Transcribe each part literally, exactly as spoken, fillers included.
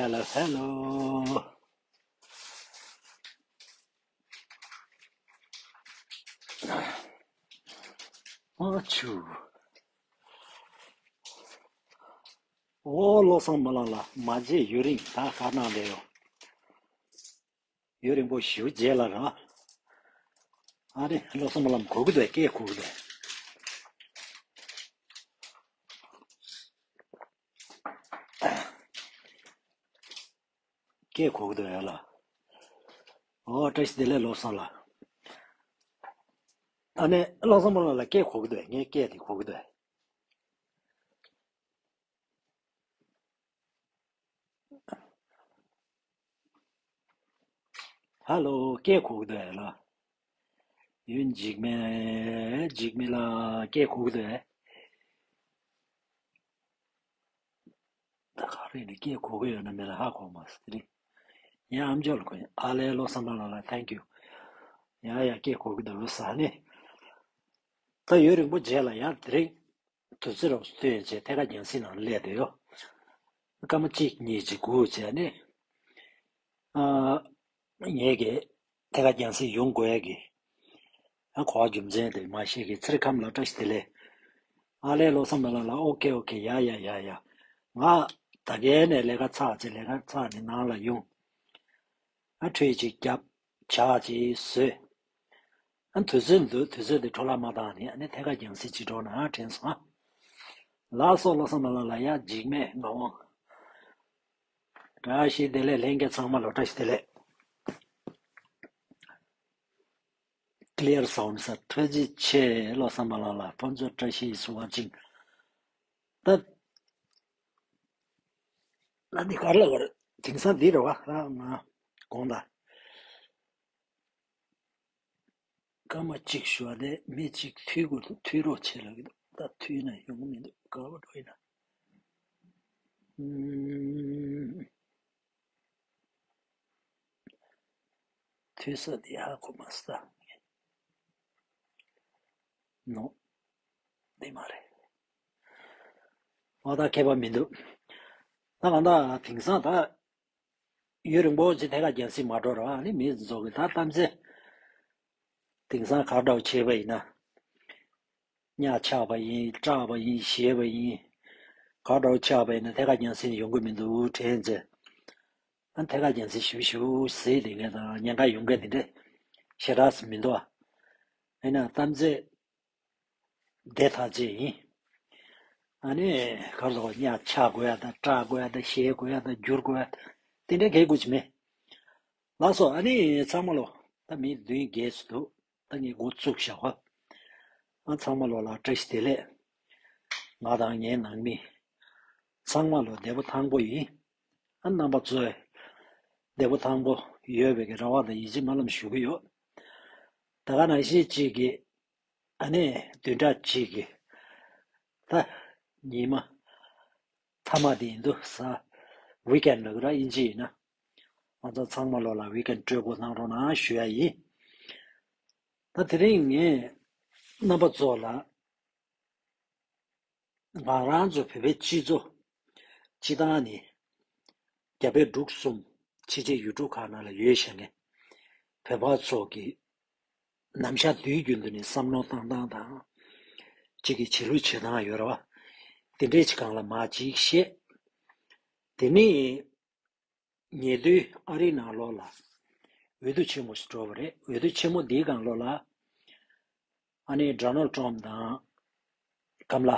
Hello, hello. ཨ་ཆུ། ཨོ་བློ་བཟང་མ་ལགས་ལ་མ་མཇལ་ཡུན་རིང་ད་ག་གནང་བསྡད་ཡོད། ཡུན་རིང་པོ་ཞེ་པོ་རྗེས་ལ་ར། ཨ་རེ་བློ་བཟང་མ་ལགས་གོ་གི་འདུག་སྐད་གོ་གི་འདུག་སྐད་གོ་གི་འདུག་ཡ་ལ། ཨོ་བཀྲ་ཤིས་བདེ་ལེགས་བློ་བཟང་ལགས། ཨ་ནི་བློ་བཟང་མ་ལགས་ལ་སྐད་གོ་གི་འདུག་ངའི་སྐད་དེ་གོ་གི་འདུག་ཧ་ལོ་སྐད་གོ་གི་འདུག་ཡ་ལ། ཡུན་འཇིགས་མེད་འཇིགས་མེད་ལ་སྐད་གོ་གི་འདུག་ད་ག་རེ་ནས་སྐད་གོ་གི་ཡོད་ན་མེད་ན་ཧ་གོ་མ་སོང་དེ་རིང་། ཡང་ཨམ་ཅོག་ལ་གོ་ཡིན། ཨ་ལས་བློ་བཟང་མ་ལགས་ལ་thank you། ཡ་ཡ་སྐད་གོ་གི་འདུག་ལོ་ས་ནས། ད་ཡུན་རིང་པོ་རྗེས་ལ་ཡང་དེ་རིང་དུས་ཚོད་རོབ་ཏུ་ཡོད་ཅེས་ཐད་ཀར་རྒྱང་སྲིང་ནང་སླེབས་བསྡད་ཡོད། སྐར་མ་གཅིག་གཉིས་ཅིག་སྒུག་བྱས་ནས། ཨ། ངེད་ཀྱི་ཐད་ཀར་རྒྱང་སྲིང་ཡོང་དགོས་ཡ་གི། ཨ་གོ་བ་རྒྱུ་མཚན་དེ་མ་ཤེས་ཀྱི་ཚེ་རིང་ཁམས་ལ་བཀྲ་ཤིས་བདེ་ལེགས། ཨ་ལས་བློ་བཟང་མ་ལགས་ལ་ཨོ་ཀེ་ཨོ་ཀེ་ཡ་ཡ་ཡ་ཡ། ང་ད་གའི་ནས་ལས་ཀ་ཚར་ཅིག་ལས་ཀ་ཚར་ནས་ནང་ལ་ཡོང་། ཨ་ཁྲུས་ཅིག་བརྒྱབ། ཇ་ཅིག་བཟོས། ཨ་དུས་ཚོད་འདུག་དུས་ཚོད་དེ་འཕྲོ་བརླག་མ་བཏང་ནས་ཨ་ནི་ཐད་ཀར་རྒྱང་སྲིང་ཅིག་འགྲོ་ན་དྲན་སོང་། ལགས་སོ་བློ་བཟང་མ་ལགས་ལ་ཡ་འཇིགས་མེད་ངག་དབང་། བཀྲ་ཤིས་བདེ་ལེགས་ལྷན་རྒྱས་ཚང་མ་ལ་བཀྲ་ཤིས་བདེ་ལེགས། Clear sound ས་ཐུགས་རྗེ་ཆེ་བློ་བཟང་མ་ལགས་ལ་ཕུན་ཚོགས་བཀྲ་ཤིས་སུ་བ་ཅིང་། ད། ལ་འདི་གར་ལ་གར་དེང་སང་འདི་རེད་བ་ང་དགོངས་དག་སྐར་མ་གཅིག་ཞུ་བ་དེ་མི་གཅིག་མཐུད་དགོས་འདུག་མཐུད་རོགས་བྱེད་ལབ་ཀྱི་འདུག་ད་མཐུད་ན་ཡོང་གི་མི་འདུག་ག་བ་འགྲོ་ཡིན་ན། ཨུམ། མཐུད་ས་དེ་ཧ་གོ་མ་སོང་ད། ནོ། དེ་མ་རེད། ཨོ་ད་མཁས་པ་མི་འདུག་ད་གང་ལྟར་དེང་སང་ད། ཡུན་རིང་པོ་ཅིག་ཐད་ཀར་རྒྱང་སྲིང་མ་འགྲོ་ར་ཨ་ནི་མི་ཚོ་གི་ད་གཏམ་ཚེ། དེང་སང་ག་འདྲ་བོ་བྱས་པ་ཡིན་ན། གཉའ་ཆག་པ་ཡིན་སྐྲག་པ་ཡིན་ཞེད་པ་ཡིན། ག་འདྲ་བོ་ཆགས་པ་ཡིན་ན་ཐད་ཀར་རྒྱང་སྲིང་ཡོང་གི་མི་འདུག་དྲན་ཚེ། ཨ་ཐད་ཀར་རྒྱང་སྲིང་ཞུ་ཞུ་ཟེར་དེ་ངས་དང་ཉེན་ཁ་ཡོང་གི་དེ་འདྲས་ཞེ་དྲགས་མི་འདུག་ཨ། ཡིན་ན་གཏམ་ཚེ། བདེ་ཐག་ཆོད་ཡིན། ཨ་ནི་གར་སོང་གཉའ་ཆག་དགོས་ཡ་དང་སྐྲག་དགོས་ཡ་དང་ཞེད་དགོས་ཡ་དང་འགྱུར་དགོས་ཡ་དེ་འདྲའི་གལ་དགོས་ཀྱི་མེད། ལགས་སོ་ཨ་ནི་ཚང་མ་ལོ་ད་མི་བདུན་བརྒྱད་ཙམ་འདུག་ད་ངས་འགོ་བཙུགས་བཞག་པ། ཨ་ཚང་མ་ལོ་ལ་བཀྲ་ཤིས་བདེ་ལེགས། ང་དང་ངའི་ནང་མི། ཚང་མ་ལོ་བདེ་པོ་ཐང་པོ་ཡིན། ཨ་རྣམ་པ་ཚོས་བདེ་པོ་ཐང་པོ་ཡོད་པའི་གི་རེ་བ་དང་ཡིད་ཆེས་སྨོན་ལམ་ཞུ་གི་ཡོད། ད་ག་ནང་བཞིན་གཅིག་གི་ཨ་ནི་བདུན་ཕྲག་གཅིག་གི་ད་ཉི་མ་མཐའ་མ་དེ་ཡིན་དུས་ས་weekend ལབ་ཀྱི་ར་དབྱིན་ཇི་ཡིན་ན། ང་ཚོ་ཚང་མ་ལོ་ལ་weekend སྤྲོད་སྒོ་གནང་རོགས་གནང་ཞུ་ཡ་ཡིན། ད་དེ་རིང་ངས་རྣམ་པ་ཚོ་ལ་ང་རང་ཚོ་བོད་པའི་སྤྱི་ཚོགས་སྤྱི་བཏང་ནི་རྒྱ་བལ་འབྲུག་གསུམ་ཕྱི་རྒྱལ་ཡུལ་གྲུ་ཁག་ནང་ལ་ཡོད་བཞག་མཁན་བོད་པ་ཚོ་གི་ནམ་ཞག་དུས་རྒྱུན་དུ་ནི་བསམ་བློ་བཏང་སྟངས་དང་། གཅིག་གི་བྱེད་ལུགས་བྱེད་སྟངས་ཡོད་རེད་བ། དེ་འདྲས་ཅིག་སྒང་ལ་མ་ཅིག་བཤད། དེ་ནས་ཉེ་དུས་ཨ་རིའི་ནང་ལོགས་ལ་འོས་བསྡུ་ཆེན་མོ་ཞིག་འགྲོ་བ་རེད། འོས་བསྡུ་ཆེན་མོ་འདིའི་སྒང་ལོགས་ལ་ཨ་ནི་Donald Trump དང་Kamala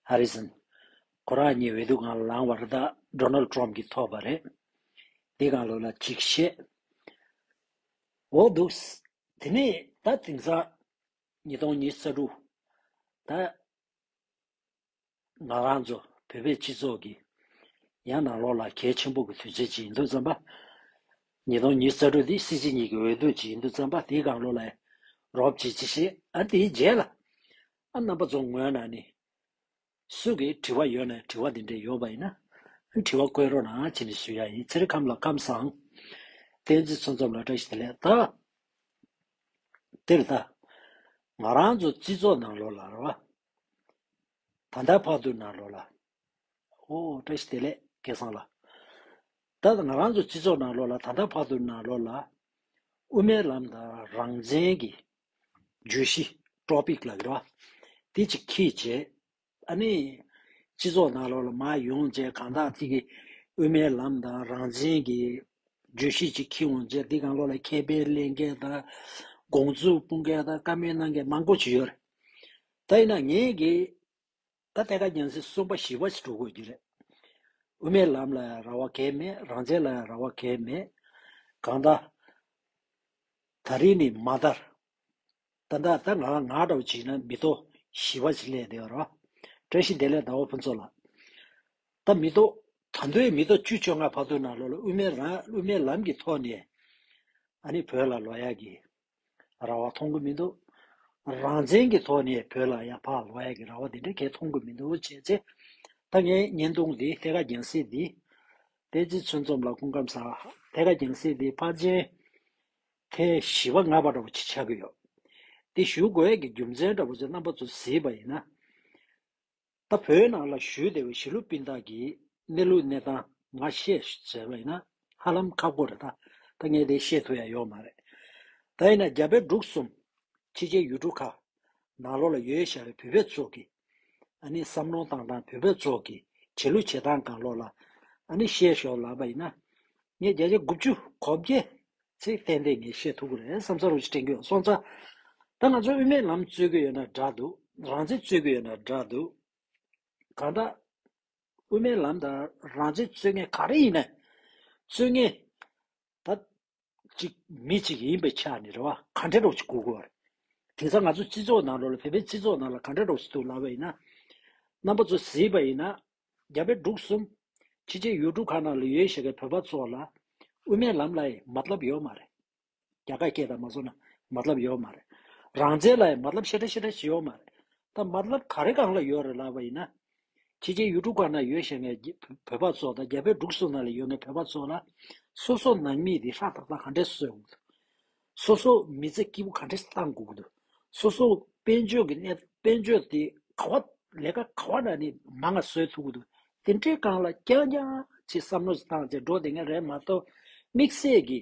Harris ཁོ་རང་གཉིས་འོས་བསྡུ་སྒང་ལ་ལངས་པ་རེད། ད་Donald Trump གིས་ཐོབ་པ་རེད། འདིའི་སྒང་ལོགས་ལ་ཅིག་བཤད། འོ་འདུག་དེ་ནས་ད་དེང་སང་ཉིས་སྟོང་ཉི་ཤུ་རྩ་དྲུག་ད་ང་རང་ཚོ་བོད་པའི་སྤྱི་ཚོགས་ཀྱི་ཡང་ནང་ལོགས་ལ་གལ་ཆེན་པོ་གི་དུས་ཚོད་ཅིག་ཡིན་དུས་ཙམ་པ། ཉིས་སྟོང་ཉི་ཤུ་རྩ་དྲུག་འདི་སྲིད་སྤྱི་གཉིས་ཀྱི་འོས་བསྡུ་ཅིག་ཡིན་དུས་ཙམ་པ་དེའི་སྒང་ལོགས་ལ་རོབ་ཅིག་ཅིག་བཤད། ཨ་དེའི་རྗེས་ལ་ཨ་རྣམ་པ་ཚོ་ངོས་ནས་ནི་སུ་གིས་དྲི་བ་ཡོད་ན་དྲི་བ་དེ་འདྲས་ཡོད་པ་ཡིན་ན་ཨ་དྲི་བ་བཀོད་རོགས་གནང་བྱས་ནས་ཞུ་ཡ་ཡིན། ཚེ་རིང་ཁམས་ལ་ཁམས་བཟང་། བསྟན་འཛིན་ཚོ་འཛོམས་ལ་བཀྲ་ཤིས་བདེ་ལེགས་ད། དེར་ད། ང་རང་ཚོ་སྤྱི་ཚོགས་ནང་ལོགས་ལ་རེད་བ། ད་ལྟ་བར་དུ་ནང་ལོགས་ལ། ཨོ་བཀྲ་ཤིས་བདེ་ལེགས་སྐལ་བཟང་ལགས། ད་ང་རང་ཚོ་སྤྱི་ཚོགས་ནང་ལོགས་ལ་ད་ལྟ་བར་དུ་ནང་ལོགས་ལ་དབུ་མའི་ལམ་དང་རང་བཙན་གྱི་བརྗོད་གཞི་ཊོ་པིག་ལ་རེད་བ། དེ་གཅིག་འཁྱེར་བྱས། ཨ་ནི་སྤྱི་ཚོགས་ནང་ལོགས་ལ་མར་ཡོང་བྱས། གང་ལྟར་དེ་གི་དབུ་མའི་ལམ་དང་རང་བཙན་གྱི་བརྗོད་གཞི་ཅིག་འཁྱེར་འོང་བྱས། དེ་གང་ལོགས་ལ་ཁེ་ཕན་ལེན་མཁན་དང་དགོངས་ཚུལ་སྤུངས་མཁན་དང་བཀའ་མོལ་གནང་མཁན་མང་པོ་ཅིག་ཡོད་རེད། ད་ཡིན་ན་ངས་ཀྱི་ད་ཐད་ཀར་རྒྱལ་མཚན་གསུམ་པ་བཞི་པ་ཞིག་འགྲོ་དགོས་ཀྱི་རེད། དབུ་མའི་ལམ་ལ་ར་བ་གས་མེད། རང་བཙན་ལ་ར་བ་གས་མེད། གང་ལྟར་ད་རིང་ནི་མ་མཐར། ད་ལྟ་ད་ང་ང་འདྲ་བོ་བྱས་ན་མི་ཐོག་བཞི་པ་ཞིག་སླེབས་བསྡད་ཡོད་རེད་བ། བཀྲ་ཤིས་བདེ་ལེགས་ཟླ་བ་ཕུན་ཚོགས་ལགས། ད་མི་ཐོག་ད་དུང་མི་ཐོག་བཅུ་བཅོ་ལྔ་བར་དུ་ནང་ལོགས་ལ་དབུ་མའི་རང་དབུ་མའི་ལམ་གྱི་ཐོག་ནས་ཨ་ནི་བོད་ལ་ལོག་ཡག་གི་ར་བ་མཐོང་གི་མི་འདུག་རང་བཙན་གྱི་ཐོག་ནས་བོད་ལ་ཡར་ཕར་ལོག་ཡག་གི་ར་བ་དེ་འདྲ་གས་མཐོང་གི་མི་འདུག་བྱས་ཚེ། ད་ངའི་བརྙན་ཐུང་འདི་ཐད་ཀར་རྒྱང་སྲིང་འདི་ཏོག་ཙམ་ཚོད་འཛོམས་ལ་སྐུ་ཁམས་བཟང་། ཐད་ཀར་རྒྱང་སྲིང་འདི་ཕལ་ཆེར་ཐེངས་བཞི་པ་ལྔ་པ་འདྲ་བོ་ཅིག་ཆགས་ཀྱི་ཡོད། འདི་ཞུ་དགོས་ཡག་གི་རྒྱུ་མཚན་འདྲ་བོ་ཅིག་རྣམ་པ་ཚོ་གཟིགས་པ་ཡིན་ན། ད་བོད་ནང་ལ་བཞུགས་བསྡད་པའི་གཞིས་ལུས་སྤུན་ཟླ་གི་གནས་ལུགས་གནས་སྟངས་ང་བཤད་ཟེར་བ་ཡིན་ན་ཧ་ལམ་ཁག་པོ་རེད། ད་ད་ངས་དེ་བཤད་ཐུབ་ཡ་ཡོད་མ་རེད། ད་ཡིན་ན་རྒྱ་བལ་འབྲུག་གསུམ་ཕྱི་རྒྱལ་ཡུལ་གྲུ་ཁག་ནང་ལོགས་ལ་ཡོད་བཞག་པའི་བོད་པ་ཚོ་གི་ཨ་ནི་བསམ་བློ་བཏང་སྟངས། བོད་པ་ཚོ་གི་བྱེད་ལུགས་བྱེད་སྟངས་སྒང་ལོགས་ལ་ཨ་ནི་བཤད་ཞོར་ལབ་པ་ཡིན་ན། ངས་བརྒྱ་ཆ་དགུ་བཅུ་གོ་བརྒྱད་ཚིག་ཏན་ཏན་ངས་བཤད་ཐུབ་ཀྱི་རེད་བསམ་ས་རུ་ཞིག་དྲན་གྱི་ཡོད། སོང་ཙང་ད་ང་ཚོ་དབུ་མའི་ལམ་རྩོད་ཀྱི་ཡོད་ན་འདྲ་འདུག་རང་བཙན་རྩོད་ཀྱི་ཡོད་ན་འདྲ་འདུག་གང་ལྟར་དབུ་མའི་ལམ་དང་རང་བཙན་རྩོད་མཁན་ག་རེ་ཡིན་ན་རྩོད་མཁན་ད་གཅིག་མི་གཅིག་ཡིན་པའི་ཆ་ནས་རེད་བ། ག་འདྲ་འདྲ་བོ་ཞིག་དགོས་ཀྱི་ཡོད་རེད། དེང་སང་ང་ཚོ་སྤྱི་ཚོགས་ནང་ལོགས་ལ་བོད་པའི་སྤྱི་ཚོགས་ནང་ལ་ག་འདྲ་འདྲ་བོ་ཞིག་འདུག་ལབ་པ་ཡིན་ན། རྣམ་པ་ཚོ་གཟིགས་པ་ཡིན་ན། རྒྱ་བལ་འབྲུག་གསུམ་ཕྱི་རྒྱལ་ཡུལ་གྲུ་ཁག་ནང་ལ་ཡོད་བཞག་པའི་བོད་པ་ཚོ་ལ་དབུ་མའི་ལམ་ལ་ཡང་མ་ཏ་ལབ་ཡོད་མ་རེད། རྒྱ་གར་སྐད་དང་མ་སོང་ན་མ་ཏ་ལབ་ཡོད་མ་རེད། རང་བཙན་ལ་ཡང་མ་ཏ་ལབ་ཞེ་དྲག་ཞེ་དྲག་ཞིག་ཡོད་མ་རེད། ད་མ་ཏ་ལབ་ག་རེ་སྒང་ལ་ཡོད་རེད་ལབ་པ་ཡིན་ན། ཕྱི་རྒྱལ་ཡུལ་གྲུ་ཁག་ནང་ཡོད་བཞག་མཁན་བོད་པ་ཚོ་དང་རྒྱ་བལ་འབྲུག་གསུམ་ནང་ལ་ཡོད་མཁན་བོད་པ་ཚོ་ལ་སོ་སོ་ནང་མི་དེ་ཧྲག་ཏག་ཏག་ག་འདྲས་བཟོ་དགོས་འདུག་སོ་སོ་མི་ཚེ་སྐྱིད་པོ་ག་འདྲས་བཏང་དགོས་ཀྱི་འདུག་སོ་སོ་དཔལ་འབྱོར་གྱི་གནས་དཔལ་འབྱོར་དེ་ག་བ་ལས་ཀ་ག་བ་ནང་ནས་མང་ང་བཟོས་ཐུབ་ཀྱི་འདུག་དེ་འདྲའི་སྒང་ལ་རྐྱང་རྐྱང་ཅིག་བསམ་བློ་ཞིག་བཏང་བྱས་འགྲོ་བསྡད་མཁན་རེད་མ་གཏོགས། དམིགས་བསལ་གྱི་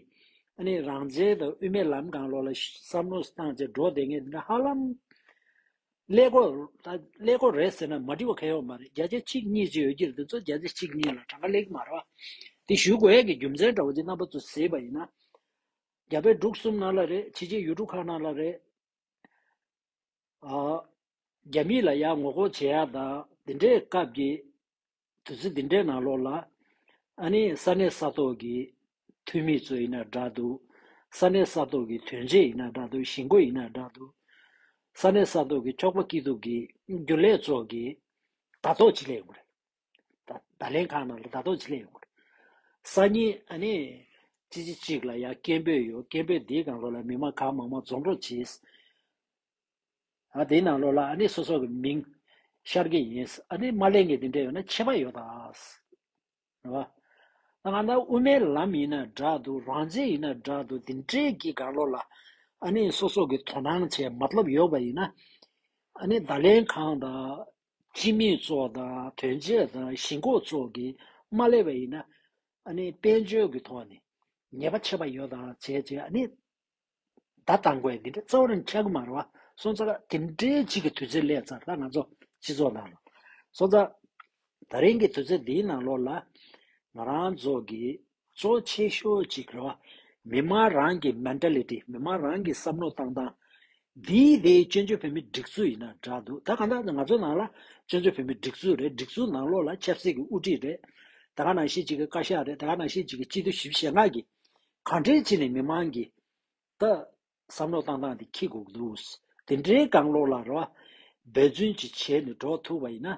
ཨ་ནི་རང་བཙན་དང་དབུ་མའི་ལམ་སྒང་ལོགས་ལ་བསམ་བློ་ཞིག་བཏང་བྱས་འགྲོ་བསྡད་མཁན་དེ་འདྲ་ཧ་ལམ་ཀླད་ཀོར་ད་ཀླད་ཀོར་རེད་ཟེར་ན་མ་འགྲིག་པ་གང་ཡང་ཡོད་མ་རེད། བརྒྱ་ཆ་གཅིག་གཉིས་ཅིག་ཡོད་ཀྱི་རེད། དེ་ཚོ་བརྒྱ་ཆ་གཅིག་གཉིས་ལ་གྲངས་ཀ་སླེབས་ཀྱི་མ་རེད་བ། དེ་ཞུ་དགོས་ཡས་ཀྱི་རྒྱུ་མཚན་འདྲ་བོ་ཅིག་རྣམ་པ་ཚོ་གཟིགས་པ་ཡིན་ན། རྒྱ་བལ་འབྲུག་གསུམ་ནང་ལ་རེད། ཕྱི་རྒྱལ་ཡུལ་གྲུ་ཁག་ནང་ལ་རེད། ཨ། རྒྱ་མི་ལ་ཡར་ངོ་རྒོལ་བྱེད་ཡག་དང་དེ་འདྲའི་སྐབས་ཀྱི་དུས་ཚོད་དེ་འདྲའི་ནང་ལོགས་ལ། ཨ་ནི་ས་གནས་ས་ཐོག་གི་འཐུས་མི་ཚོ་ཡིན་ན་འདྲ་འདུག་ས་གནས་ས་ཐོག་གི་དོན་གཅོད་ཡིན་ན་འདྲ་འདུག་གཞིས་འགོ་ཡིན་ན་འདྲ་འདུག་ས་གནས་ས་ཐོག་གི་ཚོགས་པ་སྐྱིད་སྡུག་གི་རྒྱུན་ལས་ཚོ་གི་ལྡ་ཐོག་ཅིག་སླེབས་ཡོང་གི་རེད། ད་བརྡ་ལན་ཁང་ནང་ལ་ལྡ་ཐོག་ཅིག་སླེབས་ཡོང་གི་རེད། སང་ཉིན་ཨ་ནི་ཅི་ཅི་ཅིག་ལ་ཡ་སྐད་འབོད་ཡོད། སྐད་འབོད་འདིའི་སྒང་ལོགས་ལ་མི་མང་གང་མང་མང་འཛོམས་རོགས་གྱིས། ཨ་དེའི་ནང་ལོགས་ལ་ཨ་ནི་སོ་སོ་གི་མིང་ཤར་གྱི་ཡིན། ཨ་ནི་མ་སླེབས་མཁན་དེ་འདྲ་ཡོད་ན་ཆད་པ་ཡོད་ད། རེད་བ། ད་གང་ལྟར་དབུ་མའི་ལམ་ཡིན་ན་འདྲ་འདུག་རང་བཙན་ཡིན་ན་འདྲ་འདུག་དེ་འདྲའི་གི་སྒང་ལོགས་ལ་ཨ་ནི་སོ་སོ་གི་དོ་སྣང་བྱས་མ་ལབ་ཡོད་པ་ཡིན་ན། ཨ་ནི་བརྡ་ལན་ཁང་དང་སྤྱི་མི་ཚོ་དང་དོན་གཅོད་དང་གཞིས་འགོ་ཚོ་གིས་མ་སླེབས་པ་ཡིན་ན། ཨ་ནི་དཔལ་འབྱོར་གྱི་ཐོག་ནས་ཉེས་པ་ཆད་པ་ཡོད་དང་བྱས་བྱས་ཨ་ནི་བརྡ་བཏང་དགོས་འདི་འདྲ་རྩ་བ་རང་ཆགས་ཀྱི་མ་རེད་བ། སོང་ཙང་དེ་འདྲའི་གཅིག་གི་དུས་ཚོད་སླེབས་ཚར། ད་ང་ཚོ་སྤྱི་ཚོགས་ནང་ལ། སོང་ཙང་ད་རིང་གི་དུས་ཚོད་འདིའི་ནང་ལོགས་ལ་ང་རང་ཚོ་གི་གཙོ་ཆེ་ཤོས་གཅིག་རེད་བ། མི་མང་རང་གི་མེན་ཊ་ལི་ཊི། མི་མང་རང་གི་བསམ་བློ་བཏང་སྟངས། འདིའི་དེའི་བཙན་བྱོལ་བོད་མིའི་སྒྲིག་འཛུགས་ཡིན་ན་འདྲ་འདུག་ད་གང་ལྟར་ང་ཚོ་ནང་ལ་བཙན་བྱོལ་བོད་མིའི་སྒྲིག་འཛུགས་རེད། སྒྲིག་འཛུགས་ནང་ལོགས་ལ་ཆབ་སྲིད་ཀྱི་དབུ་ཁྲིད་རེད། ད་ག་ནང་བཞིན་གཅིག་གི་བཀའ་ཤག་རེད། ད་ག་ནང་བཞིན་གཅིག་གི་སྤྱི་འཐུས་བཞི་བཅུ་ཞེ་ལྔ་གིས་གང་འདྲའི་བྱས་ནས་མི་མང་གི་ད་བསམ་བློ་བཏང་སྟངས་དེ་འཁྱེར་དགོས་ཀྱི་འདུག་དེ་འདྲའི་སྒང་ལོགས་ལ་རེད་བ། འབད་བརྩོན་ཅིག་བྱས་ནས་འགྲོ་ཐུབ་པ་ཡིན་ན།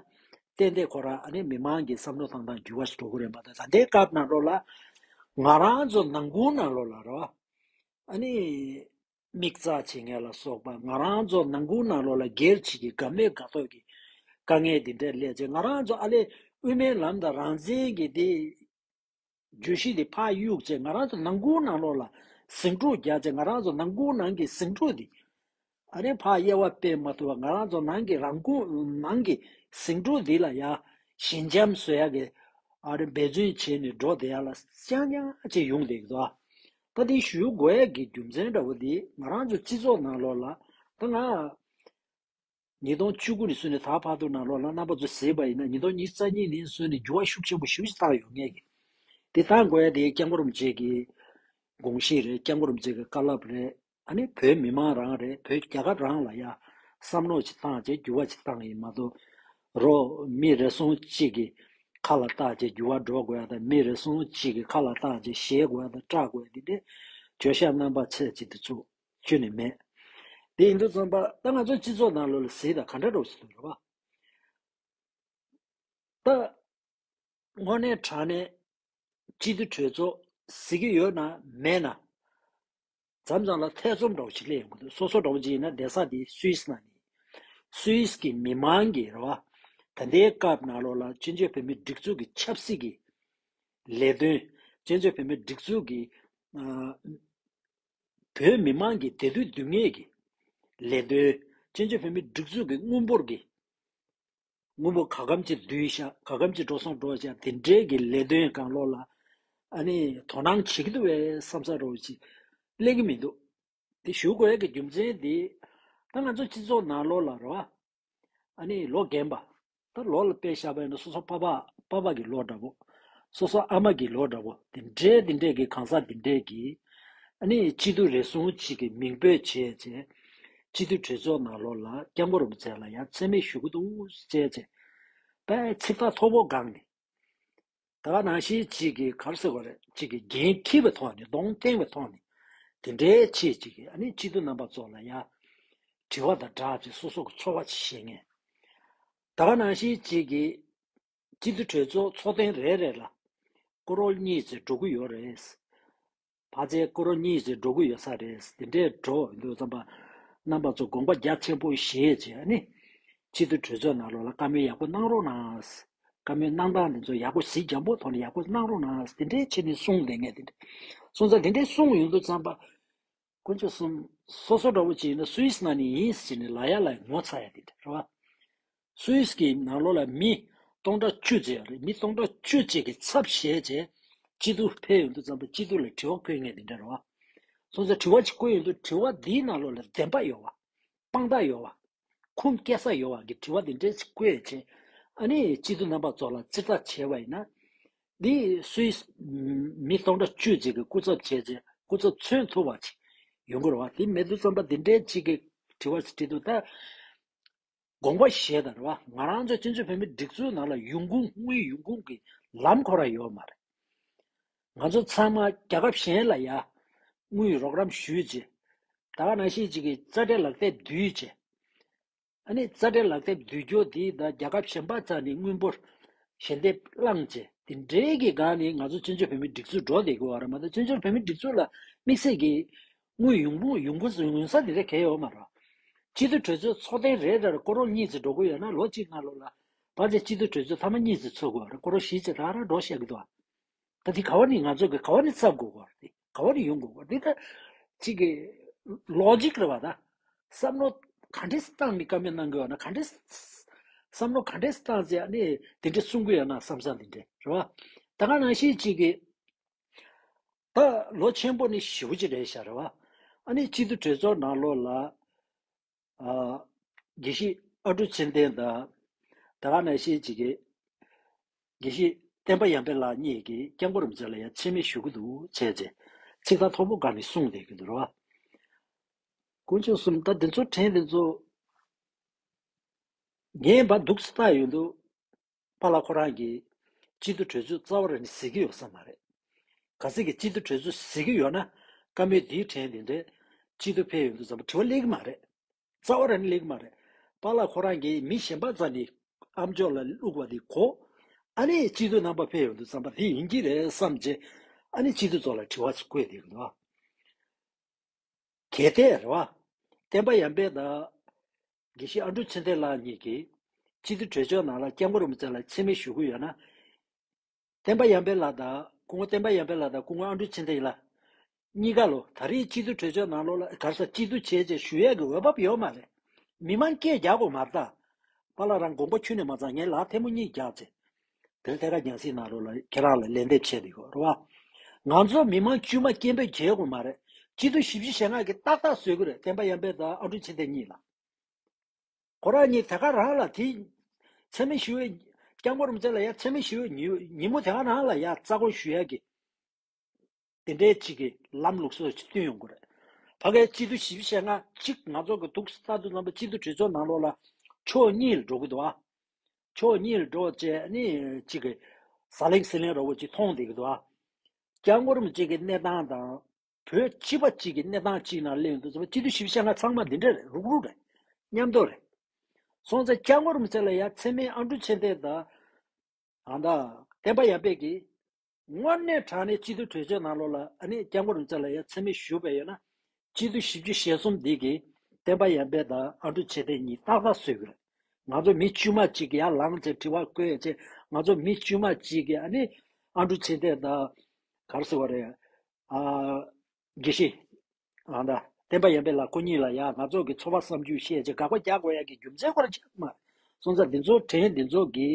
ཏན་ཏན་ཁོ་རང་ཨ་ནི་མི་མང་གི་བསམ་བློ་བཏང་སྟངས་འགྱུར་བ་ཞིག་འགྲོ་གི་རེད་མ་གཏོགས། ད་ལྟའི་སྐབས་ནང་ལོགས་ལ་ང་རང་ཚོ་ནང་ཁུལ་ནང་ལོགས་ལ་རེད་བ། ཨ་ནི། མིག་རྩ་བྱེད་མཁན་ལ་སོགས་པ་ང་རང་ཚོ་ནང་ཁུལ་ནང་ལོགས་ལ་སྒེར་གཅིག་གི་དགའ་མོས་དགའ་ཐོག་གི་དཀའ་ངལ་འདི་འདྲ་སླེབས་བྱས། ང་རང་ཚོ་ཨ་ལས་དབུ་མའི་ལམ་དང་རང་བཙན་གྱི་དེ་བརྗོད་གཞི་དེ་ཕར་གཡུགས་བྱས། ང་རང་ཚོ་ནང་ཁུལ་ནང་ལོགས་ལ་ཟིང་འཁྲུག་རྒྱག་བྱས། ང་རང་ཚོ་ནང་ཁུལ་ནང་གི་ཟིང་འཁྲུག་དེ་ཨ་ནི་ཕར་དབྱེ་བ་སྤེལ་མ་ཐུབ་པ། ང་རང་ཚོ་ནང་གི་རང་ཁུལ་ནང་གི་ཟིང་འཁྲུག་འདི་ལ་ཡ་ཞི་འཇམ་བཟོ་ཡག་གི་ ཨ་རེ་འབད་བརྩོན་བྱས་ནས་འགྲོ་བསྡད་ཡ་ལ་རྐྱང་རྐྱང་བྱས་ཡོང་བསྡད་ཀྱི་འདུག་ཨ། ད་དེ་ཞུ་དགོས་ཡ་གི་རྒྱུ་མཚན་འདྲ་བོ་དེ་ང་རང་ཚོ་སྤྱི་ཚོགས་ནང་ལོགས་ལ་ད་ང་ཉིས་སྟོང་བཅུ་དགུ་ནས་བཟུང་ནས་ད་བར་དུ་ནང་ལོགས་ལ་རྣམ་པ་ཚོ་གཟིགས་པ་ཡིན་ན་ཉིས་སྟོང་ཉི་ཤུ་རྩ་གཉིས་ནས་བཟུང་ནས་འགྱུར་བ་ཤུགས་ཆེན་པོ་ཞེ་པོ་ཅིག་བཏང་ཡོད་ངེས་ཀྱི། དེ་བཏང་དགོས་ཡ་དེ་སྐྱབས་མགོན་རིན་པོ་ཆེ་གི་དགོངས་གཞི་རེད། སྐྱབས་མགོན་རིན་པོ་ཆེ་གི་བཀའ་སློབ་རེད། ཨ་ནི་བོད་མི་མང་རང་རེད། བོད་རྒྱལ་ཁབ་རང་ལ་ཡ་བསམ་བློ་ཅིག་བཏང་བྱས་འགྱུར་བ་ཅིག་བཏང་ཡིན་མ་གཏོགས། རོ་མི་རེ་ཟུང་གཅིག་གི་ཁ་ལ་བཏགས་བྱས་འགྱུར་བ་འགྲོ་དགོས་ཡ་དང་། མི་རེ་ཟུང་གཅིག་གི་ཁ་ལ་བཏགས་བྱས་བཤད་དགོས་ཡ་དང་སྐྲག་དགོས་ཡ་དེ་འདྲའི་བརྗོད་བྱ་རྣམ་པ་ཚད་ཅིག་དེ་ཚོ་ཁྱོན་ནས་མེད། དེ་ཡིན་དུས་ཙམ་པ་ད་ང་ཚོ་སྤྱི་ཚོགས་ནང་ལོགས་ལ་གཟིགས་དང་ག་འདྲ་འགྲོ་ཟེར་དུས་རེད་བ། ད་དངོས་གནས་དྲང་གནས་སྤྱི་འཐུས་གྲོས་ཚོགས་གཟིགས་ཀྱི་ཡོད་ན་མེད་ན། མཚམས་མཚམས་ལ་ཐེ་ཚོམ་འདྲ་བོ་ཞིག་སླེབས་ཡོང་གི་འདུག་སོ་སོ་འདྲ་བོ་ཅིག་ཡིན་ན་བསྡད་ས་དེ་སུད་སི་ནང་ནས། སུད་སི་གི་མི་མང་གི་རེད་བ། ད་ལྟའི་སྐབས་ནང་ལོགས་ལ་བཙན་བྱོལ་བོད་མིའི་སྒྲིག་འཛུགས་ཀྱི་ཆབ་སྲིད་ཀྱི་ལས་དོན། བཙན་བྱོལ་བོད་མིའི་སྒྲིག་འཛུགས་ཀྱི་ཨ། བོད་མི་མང་གི་བདེ་སྡུག་སྡུག་བསྔལ་གྱི་ལས་དོན། བཙན་བྱོལ་བོད་མིའི་སྒྲིག་འཛུགས་ཀྱི་དངུལ་འབོར་གྱི། དངུལ་འབོར་ག་གམ་ཅིག་བསྡུས་ཤག་ག་གམ་ཅིག་འགྲོ་སོང་འགྲོ་ཤག་དེ་འདྲའི་གི་ལས་དོན་སྒང་ལོགས་ལ་ཨ་ནི་དོ་སྣང་བྱེད་ཀྱི་འདུག་བས་བསམ་ས་འདྲ་བོ་ཅིག་སླེབས་ཀྱི་མི་འདུག་དེ་ཞུ་དགོས་ཡ་གི་རྒྱུ་མཚན་དེ་ད་ང་ཚོ་སྤྱི་ཚོགས་ནང་ལོགས་ལ་རེད་བ། ཨ་ནི་ལོ་རྒན་པ། ད་ལོ་ལ་དཔེ་བཞག་པ་ཡིན་ན་སོ་སོ་ཕ་ཕ་ཕ་ཕ་གི་ལོ་འདྲ་པོ། སོ་སོ་ཨ་མ་གི་ལོ་འདྲ་པོ། དེ་འདྲའི་དེ་འདྲའི་གི་གང་ཟག་དེ་འདྲའི་གི། ཨ་ནི་སྤྱི་འཐུས་རེ་ཟུང་གཅིག་གི་མིང་འབོད་བྱས་བྱས། སྤྱི་འཐུས་གྲོས་ཚོགས་ནང་ལོགས་ལ་སྐྱབས་མགོན་རིན་པོ་ཆེ་ལ་ཡང་མཚན་སྨད་ཞུ་གི་འདུག་བྱས་བྱས། དཔེ་ཚིག་ཐག་མཐོ་པོ་སྒང་ནས། ད་ག་ནང་བཞིན་གཅིག་གིས་ག་རེ་ཟེར་དགོས་རེད། གཅིག་གིས་འགན་འཁྱེར་བའི་ཐོག་ནས་གདོང་བསྟན་པའི་ཐོག་ནས་དེ་འདྲའི་ཆེད་ཅིག་གིས་ཨ་ནི་སྤྱི་འཐུས་རྣམ་པ་ཚོ་ལ་ཡ་དྲི་བ་དང་སྦྲགས་ཀྱི་སོ་སོ་གི་ཚོར་བ་ཅིག་བཤད་མཁན། ད་ག་ནང་བཞིན་གཅིག་གིས་སྤྱི་འཐུས་གྲོས་ཚོགས་ཚོགས་ཐེངས་རེ་རེ་ལ་ཀོ་རོར་གཉིས་ཙམ་འགྲོ་གི་ཡོད་རེད། ཕལ་ཆེར་ཀོ་རོར་གཉིས་ཙམ་འགྲོ་གི་ཡོད་ས་རེད། དེ་འདྲས་འགྲོ་ཡོང་དུས་ཙམ་པ་རྣམ་པ་ཚོ་དགོངས་པ་རྒྱ་ཆེན་པོ་བཞེས་བྱས་ཨ་ནི། སྤྱི་འཐུས་གྲོས་ཚོགས་ནང་ལོགས་ལ་བཀའ་མོལ་ཡག་པོ་གནང་རོགས་གནང་། བཀའ་མོལ་གནང་སྟངས་དེ་ཚོ་ཡག་པོ་གཟིགས་རྒྱང་པོ་ཐོག་ནས་ཡག་པོ་གནང་རོགས་གནང་། དེ་འདྲའི་ཆེད་ནས་གསུངས་བསྡད་མཁན་དེ་འདྲ་སོང་ཙང་དེ་འདྲའི་གསུངས་ཡོང་དུས་ཙམ་པ། དཀོན་མཆོག་གསུམ། སོ་སོ་འདྲ་བོ་ཅིག་ཡིན་ན་སུད་སི་ནང་ནས་ཡིན་ཟེར་ནས་ལབ་ཡ་ལ་ངོ་ཚ་ཡ་དེ་འདྲ་རེད་བ། སུད་སི་གི་ནང་ལོགས་ལ་མི་སྟོང་ཕྲག་བཅུ་ཙམ་རེད། མི་སྟོང་ཕྲག་བཅུ་ཙམ་གྱི་ཚབ་བྱས་བྱས་སྤྱི་འཐུས་ཕེབས་ཡོང་དུས་ཙམ་པ་སྤྱི་འཐུས་ལ་དྲི་བ་བཀོད་མཁན་དེ་འདྲ་རེད་བ། སོང་ཙང་དྲི་བ་ཅིག་བཀོད་ཡོང་དུས་དྲི་བ་འདིའི་ནང་ལོགས་ལ་བདེན་པ་ཡོད་བ། དཔང་རྟགས་ཡོད་བ། ཁུངས་སྐྱེལ་ས་ཡོད་བ་གི་དྲི་བ་འདི་འདྲས་ཅིག་བཀོད་བྱས། ཨ་ནི་སྤྱི་འཐུས་རྣམ་པ་ཚོ་ལ་རྩིས་ལྟ་བྱས་པ་ཡིན་ན། འདི་སུད་སི་མི་སྟོང་ཕྲག་བཅུ་ཙམ་གྱི་སྐུ་ཚབ་བྱས་བྱས་སྐུ་ཚབ་མཚོན་ཐུབ་པ་ཅིག་ཡོང་གི་རེད་བ། དེ་མེད་དུས་ཙམ་པ་འདི་འདྲས་ཅིག་གི་དྲི་བ་ཅིག་དྲིས་དུས་ད། དགོངས་པ་བཞེས་དང་རེད་བ། ང་རང་ཚོ་སྤྱི་ཚོགས་བོད་མིའི་སྒྲིག་འཛུགས་ནང་ལ་ཡོང་ཁུངས་དངུལ་ཡོང་ཁུངས་ཀྱི་ལམ་ཁོ་རང་ཡོད་མ་རེད། ང་ཚོ་ཚང་མ་རྒྱལ་ཁབ་གཞན་ལ་ཡ་དངུལ་རོགས་རམ་ཞུས་བྱས། ད་ག་ནང་བཞིན་ཅིག་གི་རྩ་འབྲས་ལག་དེབ་བསྡུས་བྱས། ཨ་ནི་རྩ་འབྲས་ལག་དེབ་བསྡུས་རྒྱུ་དེ་དང་རྒྱལ་ཁབ་གཞན་པ་རྩ་ནས་དངུལ་འབོར་ཞལ་འདེབས་བླངས་བྱས་དེ་འདྲའི་གི་སྒང་ནས་ང་ཚོ་སྤྱི་ཚོགས་བོད་མིའི་སྒྲིག་འཛུགས་འགྲོ་བསྡད་དགོས་བ་རེད་མ་གཏོགས་སྤྱི་ཚོགས་བོད་མིའི་སྒྲིག་འཛུགས་ལ་དམིགས་བསལ་གྱི་དངུལ་ཡོང་ཁུངས་ཡོང་ཁུངས་ཡོང་ས་དེ་འདྲ་གང་ཡང་ཡོད་མ་རེད། སྤྱི་འཐུས་གྲོས་ཚོགས་ཚོགས་ཐེངས་རེ་རེར་ཀོ་རོར་གཉིས་ཙམ་འགྲོ་གི་ཡོད་ན་ལོ་གཅིག་སྔ་ལོགས་ལ་ཕལ་ཆེར་སྤྱི་འཐུས་གྲོས་ཚོགས་ཐེངས་མ་གཉིས་ཙམ་ཚོགས་དགོས་རེད། ཀོ་རོར་བཞི་ཙམ་རང་རང་འགྲོ་བཤད་ཀྱི་འདུག་ད་དེ་ག་བ་ནས་ང་ཚོ་གི་ག་བ་ནས་བཙབ་དགོས་གོ་རེད། ག་བ་ནས་ཡོང་དགོས་གོ་རེད། དེ་ད་གཅིག་གི་ལོ་ཇིག་རེད་བ། ད་བསམ་བློ་ག་འདྲས་བཏང་ནས་བཀའ་མོལ་གནང་གི་ཡོད་ན་ག་འདྲས། བསམ་བློ་ག་འདྲས་བཏང་ཚེ་ཨ་ནི་དེ་འདྲས་གསུང་གི་ཡོད་ན་བསམ་བསམ་དེ་འདྲས་རེད་བ། ད་ག་ནང་བཞིན་གཅིག་གི་ད་ལོ་ཆེན་པོ་ནི་ཞེ་པོ་ཅིག་རེད་ཤག་རེད་བ། ཨ་ནི་སྤྱི་འཐུས་གྲོས་ཚོགས་ནང་ལོགས་ལ། ཨ། དགེ་བཤེས་ཨ་འབྲུག་ཚེ་བརྟན་དང་། ད་ག་ནང་བཞིན་གཅིག་གི་དགེ་བཤེས་བསྟན་པ་ཡར་འཕེལ་ལགས་གཉིས་ཀྱིས་སྐྱབས་མགོན་རིན་པོ་ཆེ་ལ་ཡང་མཚན་སྨད་ཞུ་གི་འདུག་བྱས་རྗེས་ཚིག་ཐག་མཐོ་པོ་སྒང་ནས་གསུངས་བསྡད་ཀྱི་འདུག་རེད་བ། དཀོན་མཆོག་གསུམ། ད་འདི་ཚོ་དྲན་འདི་ཚོ་ངས་འབའ་འདུག་སེ་བལྟས་ཡོང་དུས། པཱ་ལགས་ཁོ་རང་གིས་སྤྱི་འཐུས་གྲོས་ཚོགས་རྩ་བ་རང་ནས་གཟིགས་ཀྱི་ཡོད་ས་མ་རེད། གལ་སྲིད་ཀྱི་སྤྱི་འཐུས་གྲོས་ཚོགས་གཟིགས་ཀྱི་ཡོད་ན་བཀའ་མོལ་འདིའི་དྲན་དེ་འདྲས་སྤྱི་འཐུས་ཕེབས་ཡོང་དུས་ཙམ་པ་དྲི་བ་སླེབས་ཀྱི་མ་རེད། རྩ་བ་རང་ནས་སླེབས་ཀྱི་མ་རེད། པཱ་ལགས་ཁོ་རང་གིས་མི་གཞན་པ་རྩ་ནས་ཨ་མཆོག་ལ་བླུགས་པ་དེ་གོ། ཨ་ནི་སྤྱི་འཐུས་རྣམ་པ་ཕེབས་ཡོང་དུས་ཙམ་པ་དེ་ཡིན་གྱི་རེད་བསམ་རྗེས་ཨ་ནི་སྤྱི་འཐུས་ཚོ་ལ་དྲི་བ་ཞིག་བཀོད་བསྡད་ཀྱི་འདུག་གལ་ཏེ་རེད་བ། བསྟན་པ་ཡར་འཕེལ་དང་། དགེ་བཤེས་ཨ་འབྲུག་ཚེ་བརྟན་ལགས་གཉིས་ཀྱིས་སྤྱི་འཐུས་གྲོས་ཚོགས་ནང་ལ་སྐྱབས་མགོན་རིན་པོ་ཆེ་ལ་མཚན་སྨད་ཞུ་གི་ཡོད་ན། བསྟན་པ་ཡར་འཕེལ་ལགས་དང་སྐུ་ངོ་བསྟན་པ་ཡར་འཕེལ་ལགས་དང་སྐུ་ངོ་ཨ་འབྲུག་ཚེ་བརྟན་ལགས་གཉིས་ཀ་ལོ་ད་རེས་སྤྱི་འཐུས་གྲོས་ཚོགས་ནང་ལོགས་ལ་ག་རེ་ཟ་སྤྱི་འཐུས་བྱས་རྗེས་ཞུ་ཡས་ཀྱི་འོས་བབ་ཡོད་མ་རེད། མི་མང་སྐད་རྒྱག་དགོས་མ་རེད་ད། པཱ་ལགས་རང་དགོངས་པ་ཁྱོན་ནས་མ་ཚང་ངས་ལག་ཐལ་མོ་གཉིས་རྒྱག་བྱས། དེ་ཐད་ཀར་རྒྱང་སྲིང་གནང་རོགས་ལ་ཁྱེད་རང་ལ་ལན་འདེབས་བྱས་འདུག་རེད་བ། ང་ཚོ་མི་མང་དཀྱུས་མ་སྐད་འབོད་རྒྱག་དགོས་མ་རེད། སྤྱི་འཐུས་བཞི་བཅུ་ཞེ་ལྔ་གིས་ཏག་ཏག་བཟོ་གི་རེད། བསྟན་པ་ཡར་འཕེལ་དང་ཨ་འབྲུག་ཚེ་བརྟན་གཉིས་ལ། ཁོ་རང་གཉིས་དེ་ག་རང་ལ་དེ་མཚན་སྨད་ཞུ་བའི། སྐྱབས་མགོན་རིན་པོ་ཆེ་ལ་ཡ་མཚན་སྨད་ཞུ་བའི་ཉིན་ཉིན་མོ་དེ་ག་རང་ལ་ཡ་རྩ་དགོངས་ཞུ་ཡ་གི་དེ་འདྲའི་ཅིག་གི་ལམ་ལུགས་སྲོལ་ཅིག་བསྟུན་ཡོང་གི་རེད། ཕ་གིའི་སྤྱི་འཐུས་བཞི་བཅུ་ཞེ་ལྔ་གཅིག་ང་ཚོ་གི་འདུག་ལྟ་དུས་ཙམ་པ་སྤྱི་འཐུས་གྲོས་ཚོགས་ནང་ལོགས་ལ་ཕྱོགས་གཉིས་ལ་འགྲོ་གི་འདུག་ཨ། ཕྱོགས་གཉིས་ལ་འགྲོ་བྱས་ནི་ཅིག་གི་ཟ་ལེང་ཟི་ལེང་ར་བོ་ཅིག་མཐོང་བསྡད་ཀྱི་འདུག་ཨ། སྐྱབས་མགོན་རིན་པོ་ཆེ་གི་གནས་སྟངས་དང་། བོད་སྤྱི་པ་གཅིག་གི་གནས་སྟངས་གཅིག་ནང་སླེབས་ཡོང་དུས་ཙམ་པ་སྤྱི་འཐུས་བཞི་བཅུ་ཞེ་ལྔ་ཚང་མ་འདི་འདྲ་རེད། རུག་རུག་རེད། མཉམ་དུ་རེད། སོང་ཙང་སྐྱབས་མགོན་རིན་པོ་ཆེ་ལ་ཡ་མཚན་སྨད་ཨ་འབྲུག་ཚེ་བརྟན་དང་། ཨ་ད་བསྟན་པ་ཡར་འཕེལ་གྱིས་དངོས་གནས་དྲང་གནས་སྤྱི་འཐུས་གྲོས་ཚོགས་ནང་ལོགས་ལ་ཨ་ནི་སྐྱབས་མགོན་རིན་པོ་ཆེ་ལ་ཡ་མཚན་སྨད་ཞུས་པ་ཡོད་ན། སྤྱི་འཐུས་བཞི་བཅུ་ཞེ་གསུམ་འདི་གིས་བསྟན་པ་ཡར་འཕེལ་དང་ཨ་འབྲུག་ཚེ་བརྟན་གཉིས་ཏག་ཏག་བཟོས་ཀྱི་རེད། ང་ཚོ་མི་དཀྱུས་མ་གཅིག་ཡར་ལངས་བྱས་དྲི་བ་བཀོད་བྱས། ང་ཚོ་མི་དཀྱུས་མ་གཅིག་གིས་ཨ་ནི་ཨ་འབྲུག་ཚེ་བརྟན་དང་། ག་རེ་ཟེར་བ་རེད། ཨ། དགེ་བཤེས། ཨ་ད། བསྟན་པ་ཡར་འཕེལ་ལགས་ཁོ་གཉིས་ལ་ཡ་ང་ཚོ་གི་ཚོར་བ་བསམ་ཚུལ་བཤད་བྱས་དགག་པ་རྒྱག་དགོས་ཡ་གི་རྒྱུ་མཚན་ཁོ་རང་ཆགས་མ་རེད། སོང་ཙང་འདི་ཚོ་དྲན་འདི་ཚོ་གི།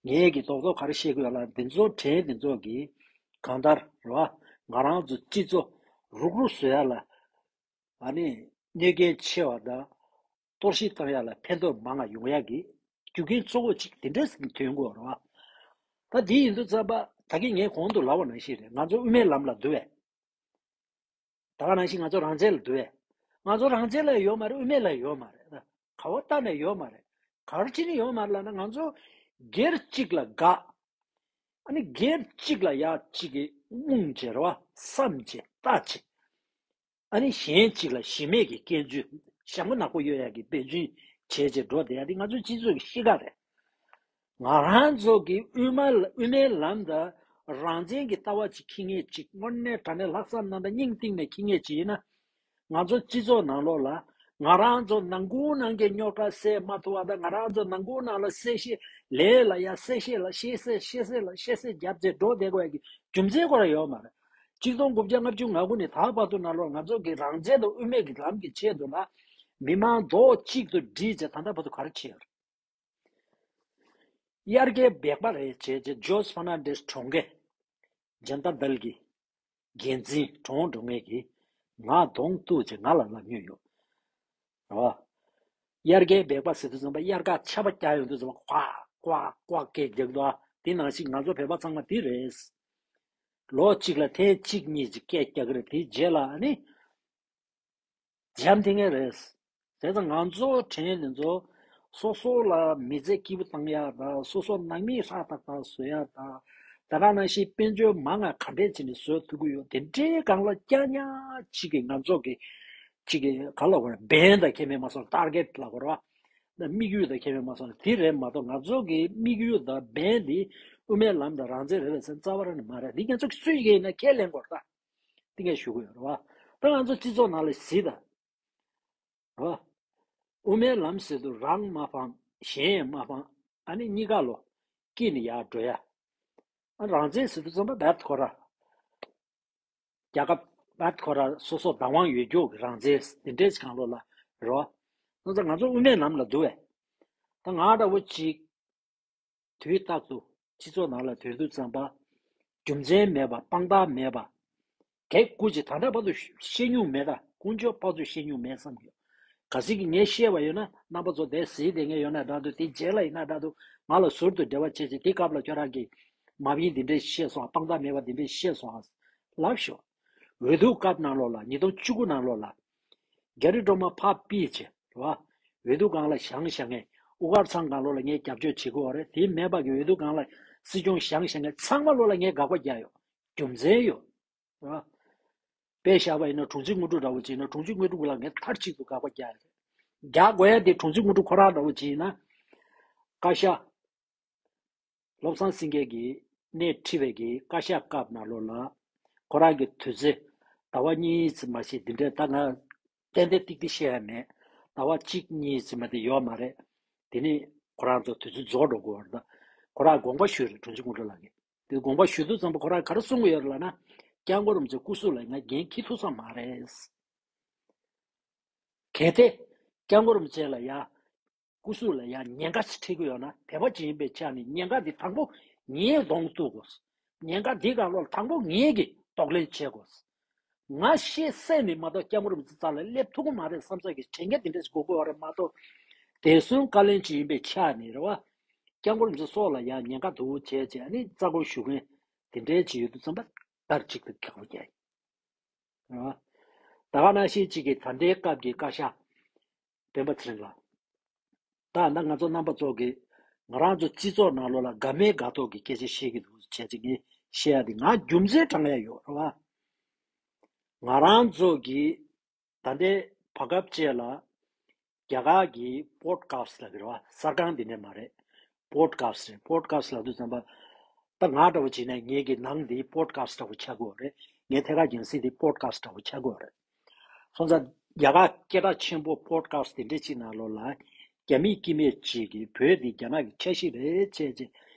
ངས་གི་རྡོག་རྡོག་ག་རེ་བཤད་དགོས་ཡ་ལ་འདི་ཚོ་དྲན་འདི་ཚོ་གི། གང་ལྟར་རེད་བ། ང་རང་ཚོ་སྤྱི་ཚོགས་རུག་རུག་བཟོ་ཡ་ལ། ཨ་ནི་གནོད་འགེལ་ཆེ་བ་དང་། གཏོར་བཤིག་བཏང་ཡ་ལ་ཕན་ཐོགས་མང་ང་ཡོང་ཡ་གི་རྒྱུ་རྐྱེན་གཙོ་བོ་གཅིག་དེ་འདྲས་ཐོན་གོ་རེད་བ། ད་དེ་ཡིན་དུས་ཙམ་པ་ད་གིན་ངས་གོང་དུ་ལབ་པ་ནང་བཞིན་རེད། ང་ཚོ་དབུ་མའི་ལམ་ལ་འདུ་བས། ད་ག་ནང་བཞིན་ང་ཚོ་རང་བཙན་ལ་འདུ་བས། ང་ཚོ་རང་བཙན་ལ་ཡོད་མ་རེད། དབུ་མའི་ལ་ཡོད་མ་རེད། ག་བ་ལྟ་ནས་ཡོད་མ་རེད། ག་རེ་བྱས་ནས་ཡོད་མ་རེད་ལབ་ན་ང་ཚོ་སྒེར་གཅིག་ལ་དགའ། ཨ་ནི་སྒེར་གཅིག་ལ་ཡ་གཅིག་གི་རྨོངས་བྱས་རེད་བ། བསམ་བྱས་ལྟ་བྱས། ཨ་ནི་གཞན་གཅིག་ལ་གཞི་མེད་ཀྱི་སྐྱོན་བརྗོད་ཞྭ་མོ་ནག་པོ་གཡོ་ཡག་གི་འབད་བརྩོན་བྱས་བྱས་འགྲོ་བསྡད་ཡ་དེ་ང་ཚོའི་སྤྱི་ཚོགས་ཀྱི་གཤིས་ཀ་རེད། ང་རང་ཚོ་གི་དབུ་མ་ལ་དབུ་མའི་ལམ་དང་རང་བཙན་གྱི་ལྟ་བ་ཅིག་འཁྱེར་མཁན་ཅིག་དངོས་གནས་དྲང་གནས་ལྷག་བསམ་རྣམ་དག་སྙིང་གཏིང་ནས་འཁྱེར་མཁན་ཅིག་ཡིན་ན། ང་ཚོ་སྤྱི་ཚོགས་ནང་ལོགས་ལ་ང་རང་ཚོ་ནང་ཁུལ་ནང་གི་རྙོག་དྲ་སེལ་མ་ཐུབ་པ་དང་། ང་རང་ཚོ་ནང་ཁུལ་ནང་ལ་གསལ་བཤད་ལས་ལ་ཡ་གསལ་བཤད་ལ་གཤེ་གསལ་གཤེ་གསལ་ལ་གཤེ་གསལ་རྒྱབ་བྱས་འགྲོ་བསྡད་དགོས་ཡ་གི་རྒྱུ་མཚན་ཁོ་རང་ཡོད་མ་རེད། ཆིག་སྟོང་དགུ་བརྒྱ་ལྔ་བཅུ་ང་དགུ་ནས་ད་བར་དུ་ནང་ལོགས་ང་ཚོ་གི་རང་བཙན་དང་དབུ་མའི་གི་ལམ་གྱི་ཆེད་དུ་ལ་མི་མང་རྡོག་གཅིག་ཏུ་སྒྲིལ་བྱས་ད་ལྟ་བར་དུ་ག་རེ་བྱས་ཡོད་རེད། དབྱར་ཁའི་སྦལ་པ་རེད་བྱས་བྱས་ཇོརྗ་ཕར་ནན་ཌེས་གྲོངས་མཁན། ཇན་ཏ་དལ་གྱི་འགན་འཛིན་གྲོངས་འགྲོ་མཁན་གྱིས་ང་གདོང་གཏུགས་བྱས་ང་ལ་ལབ་མྱོང་ཡོད་རེད་བ། དབྱར་ཁའི་སྦལ་པ་ཟེར་དུས་ཙམ་པ་དབྱར་ཁ་ཆར་པ་རྒྱག་ཡོང་དུས་ཙམ་པ་ཀ་ཀ་ཀ་སྐད་རྒྱག་འདུག་ཨ། དེ་ནང་བཞིན་ང་ཚོ་བོད་པ་ཚང་མ་དེ་རེད། ལོ་གཅིག་ལ་ཐེངས་གཅིག་གཉིས་ཅིག་སྐད་རྒྱག་གི་རེད། དེའི་རྗེས་ལ་ཨ་ནི་འཇམ་ཐིང་ངེ་རེད། དེ་ཙང་ང་ཚོ་དྲན་འདི་ཚོ་སོ་སོ་ལ་མི་ཚེ་སྐྱིད་པོ་བཏང་ཡག་དང་། སོ་སོ་ནང་མི་ཧྲག་ཏག་ཏག་བཟོ་ཡག་དང་། དེ་ག་ནང་བཞིན་དཔལ་འབྱོར་མང་ང་ག་འདྲས་བྱས་ནས་བཟོ་ཐུབ་ཀྱི་ཡོད། དེ་འདྲའི་སྒང་ལ་རྐྱང་རྐྱང་གཅིག་གི་ང་ཚོ་གི་གཅིག་གི་ག་ལ་བར་བན་དང་ཁྱད་མེད་མ་སོང་། ཊར་གེཊ་ལ་བར་བ་དམིགས་ཡུལ་དང་ཁྱད་མེད་མ་སོང་། དེ་རེད་མ་གཏོགས་ང་ཚོ་གི་དམིགས་ཡུལ་དང་བན་དེ་དབུ་མའི་ལམ་དང་རང་བཙན་རེད་པས་ཟེར་རྩ་བ་རང་ནས་མ་རེད། འདི་ང་ཚོ་གི་སུ་ཡིན་ན་ཁས་ལེན་དགོས་རེད་ད། དེ་ངས་ཞུ་གི་ཡོད་རེད་བ། ད་ང་ཚོ་སྤྱི་ཚོགས་ནང་ལ་གཟིགས་དང་། རེད་བ། དབུ་མའི་ལམ་ཟེར་དུས་རང་མ་ཕངས་གཞན་ཡང་མ་ཕངས། ཨ་ནི་གཉིས་ཀ་ལོ་སྐྱིད་ནས་ཡར་འགྲོ་ཡ། ཨ་རང་བཙན་ཟེར་དུས་ཙམ་པ་བད་ཁོ་ར། རྒྱལ་ཁབ་བད་ཁོ་ར་སོ་སོ་བདག་དབང་ཡོད་རྒྱུ་གི་རང་བཙན་དེ་འདྲས་གང་ལོ་ལ་རེད་བ། ང་ཚོ་ང་ཚོ་དབུ་མའི་ལམ་ལ་འདུ་བས། ད་ང་འདྲ་བོ་ཅིག་དུས་རྟག་ཏུ་སྤྱི་ཚོགས་ནང་ལ་སྡོད་དུས་ཙམ་པ། རྒྱུ་མཚན་མེད་པ་དཔང་རྟགས་མེད་པ། གེགས་བཀུར་ཅིག་ད་ལྟ་བར་དུ་བཤད་མྱོང་མེད། ད་དཀོན་མཆོག་ཕར་ཚུར་བཤད་མྱོང་མེད་བསམ་གྱི་ཡོད། གལ་སྲིད་ཀྱི་ངས་བཤད་པ་ཡོད་ན་རྣམ་པ་ཚོ་དེ་གཟིགས་བསྡད་མཁན་ཡོད་ན་འདྲ་འདུག་དེ་རྗེས་ལ་ཡིན་ན་འདྲ་འདུག་ང་ལ་ཟུར་དུ་འབྲེལ་བ་བྱེད་ཅིག་དེ་སྐབས་ལ་ཁྱོད་རང་གིས་མ་བིན་འདི་འདྲས་བཤད་སོང་ཨ། དཔང་རྟགས་མེད་པ་འདི་འདྲས་བཤད་སོང་ཨ། ལབ་ཤོག་འོས་བསྡུ་སྐབས་ནང་ལོགས་ལ་ཉིས་སྟོང་བཅུ་དགུ་ནང་ལོགས་ལ། རྒྱ་རི་སྒྲོལ་མ་ཕར་ཕུད་བྱས་རེད་བ། འོས་བསྡུ་སྒང་ལ་བཞེངས་བཞེངས་ངས་དབུ་དཀར་ཚང་སྒང་ལོགས་ལ་ངས་རྒྱབ་སྐྱོར་བྱེད་དགོས་པ་རེད། དེ་མེད་པ་གི་འོས་བསྡུ་སྒང་ལ་སྲིད་སྐྱོང་བཞེངས་བཞེངས་ངས་ཚང་མ་ལོགས་ལ་ངས་དགག་པ་རྒྱག་ཡོད། རྒྱུ་མཚན་ཡོད། རེད་བ། དཔེ་བཞག་པ་ཡིན་ན་དྲུང་ཆེ་དངོས་གྲུབ་འདྲ་བོ་ཅིག་ཡིན་ན་དྲུང་ཆེ་དངོས་གྲུབ་ལ་ངས་མཐའ་གཅིག་ཏུ་དགག་པ་རྒྱག་ཡོད། རྒྱག་དགོས་ཡ་དེ་དྲུང་ཆེ་དངོས་གྲུབ་ཁོ་རང་འདྲ་བོ་ཅིག་ཡིན་ན། བཀའ་ཤག་བློ་བཟང་སེང་གེ་གིས་སྣེ་ཁྲིད་པའི་གི་བཀའ་ཤག་སྐབས་ནང་ལོགས་ལ། ཁོ་རང་གི་དུས་ཚོད་ཟླ་བ་གཉིས་ཙམ་མ་ཞིག་འདི་འདྲས་ད་ང་ཏན་ཏན་ཏིག་ཏིག་བཤད་ཡ་མེད། ཟླ་བ་གཅིག་གཉིས་ཙམ་མ་དེ་ཡོད་མ་རེད། དེ་ནས་ཁོ་རང་ཚོ་དུས་ཚོད་རྫོགས་འགྲོ་དགོས་པ་རེད། ད་ཁོ་རང་དགོངས་པ་ཞུས་རེད། དྲུང་ཆེ་དངོས་གྲུབ་ལགས་ཀྱིས་དེ་དགོངས་པ་ཞུ་དུས་ཙམ་པ་ཁོ་རང་ག་རེ་གསུང་གི་ཡོད་རེད་ལབ་ན། སྐྱབས་མགོན་རིན་པོ་ཆེ་སྐུ་གཟུགས་ལ་ང་འགན་འཁྱེར་ཐུབ་ས་མ་རེད། གལ་ཏེ་སྐྱབས་མགོན་རིན་པོ་ཆེ་ལ་ཡ། སྐུ་གཟུགས་ལ་ཡང་ཉེན་ཁ་ཞིག་འཕྲད་ཀྱི་ཡོད་ན། བོད་པ་ཅིག་ཡིན་པའི་ཆ་ནས་ཉེན་ཁ་འདི་དང་པོ་ ངས་གདོང་གཏུག་དགོས། ཉེན་ཁ་འདི་གང་ལོག་དང་པོ་ངས་ཀྱི་གདོང་ལེན་བྱེད་དགོས། ང་ཤེས་སད་ནས་མ་གཏོགས་སྐྱབས་མགོན་རིན་པོ་ཆེ་རྩ་ལ་སླེབས་ཐུབ་ཀྱི་མ་རེད་བསམ་ས་གི་དྲན་སྐྱེ་དེ་འདྲས་ཞིག་དགོས་ཀྱི་ཡོད་རེད་མ་གཏོགས། དེ་སོང་བཀའ་བློན་ཅིག་ཡིན་པའི་ཆ་ནས་རེད་བ། སྐྱབས་མགོན་རིན་པོ་ཆེ་སོགས་ལ་ཡང་ཉེན་ཁ་འདུག་བྱས་བྱས་ནས་རྩ་དགོངས་ཞུ་མཁན་དེ་འདྲས་ཅིག་ཡོད་དུས་ཙམ་པ་ལྟར་གཅིག་ཏུ་ཁག་པོ་རྒྱག་ཡིན། རེད་བ། ད་ག་ནང་བཞིན་གཅིག་གི་ད་ལྟའི་སྐབས་ཀྱི་བཀའ་ཤག་སྤེན་པ་ཚེ་རིང་ལགས། ད་ལྟ་ང་ཚོ་རྣམ་པ་ཚོ་གི་ང་རང་ཚོ་སྤྱི་ཚོགས་ནང་ལོགས་ལ་དགའ་མེད་དགའ་མདོག་གི་སྐད་ཆ་བཤད་ཀྱི་འདུག་བྱས་ཙང་ངས་བཤད་ཡ་དེ་ང་རྒྱུ་མཚན་དྲང་ཡ་ཡོད་རེད་བ། ང་རང་ཚོ་གི་ད་ལྟའི་བར་སྐབས་བཅས་ལ་རྒྱ་གར་གྱི་པོ་ཌི་ཁ་སི་ཊི་ལབ་ཀྱི་རེད་བ། གསར་ཁང་འདི་ནས་མ་རེད། པོ་ཌི་ཁ་སི་ཊི་རེད། པོ་ཌི་ཁ་སི་ཊི་ལབ་དུས་ཙམ་པ། ད་ང་འདྲ་བོ་བྱས་ན་ངེད་ཀྱི་ནང་འདི་པོ་ཌི་ཁ་སི་ཊི་འདྲ་བོ་ཆགས་ཀྱི་ཡོད་རེད། ངའི་ཐད་ཀར་རྒྱང་སྲིང་འདི་པོ་ཌི་ཁ་སི་ཊི་འདྲ་བོ་ཆགས་ཀྱི་ཡོད་རེད། སོང་ཙང་རྒྱ་གར་སྐད་གྲགས་ཆེན་པོ་པོ་ཌི་ཁ་སི་ཊི་དེ་འདྲ་ཅིག་ནང་ལོགས་ལ་རྒྱ་མིའི་སྐྱེ་དམན་ཅིག་གིས་བོད་འདི་རྒྱ་ནག་གི་ཆ་ཤས་རེད་བྱས་བྱས་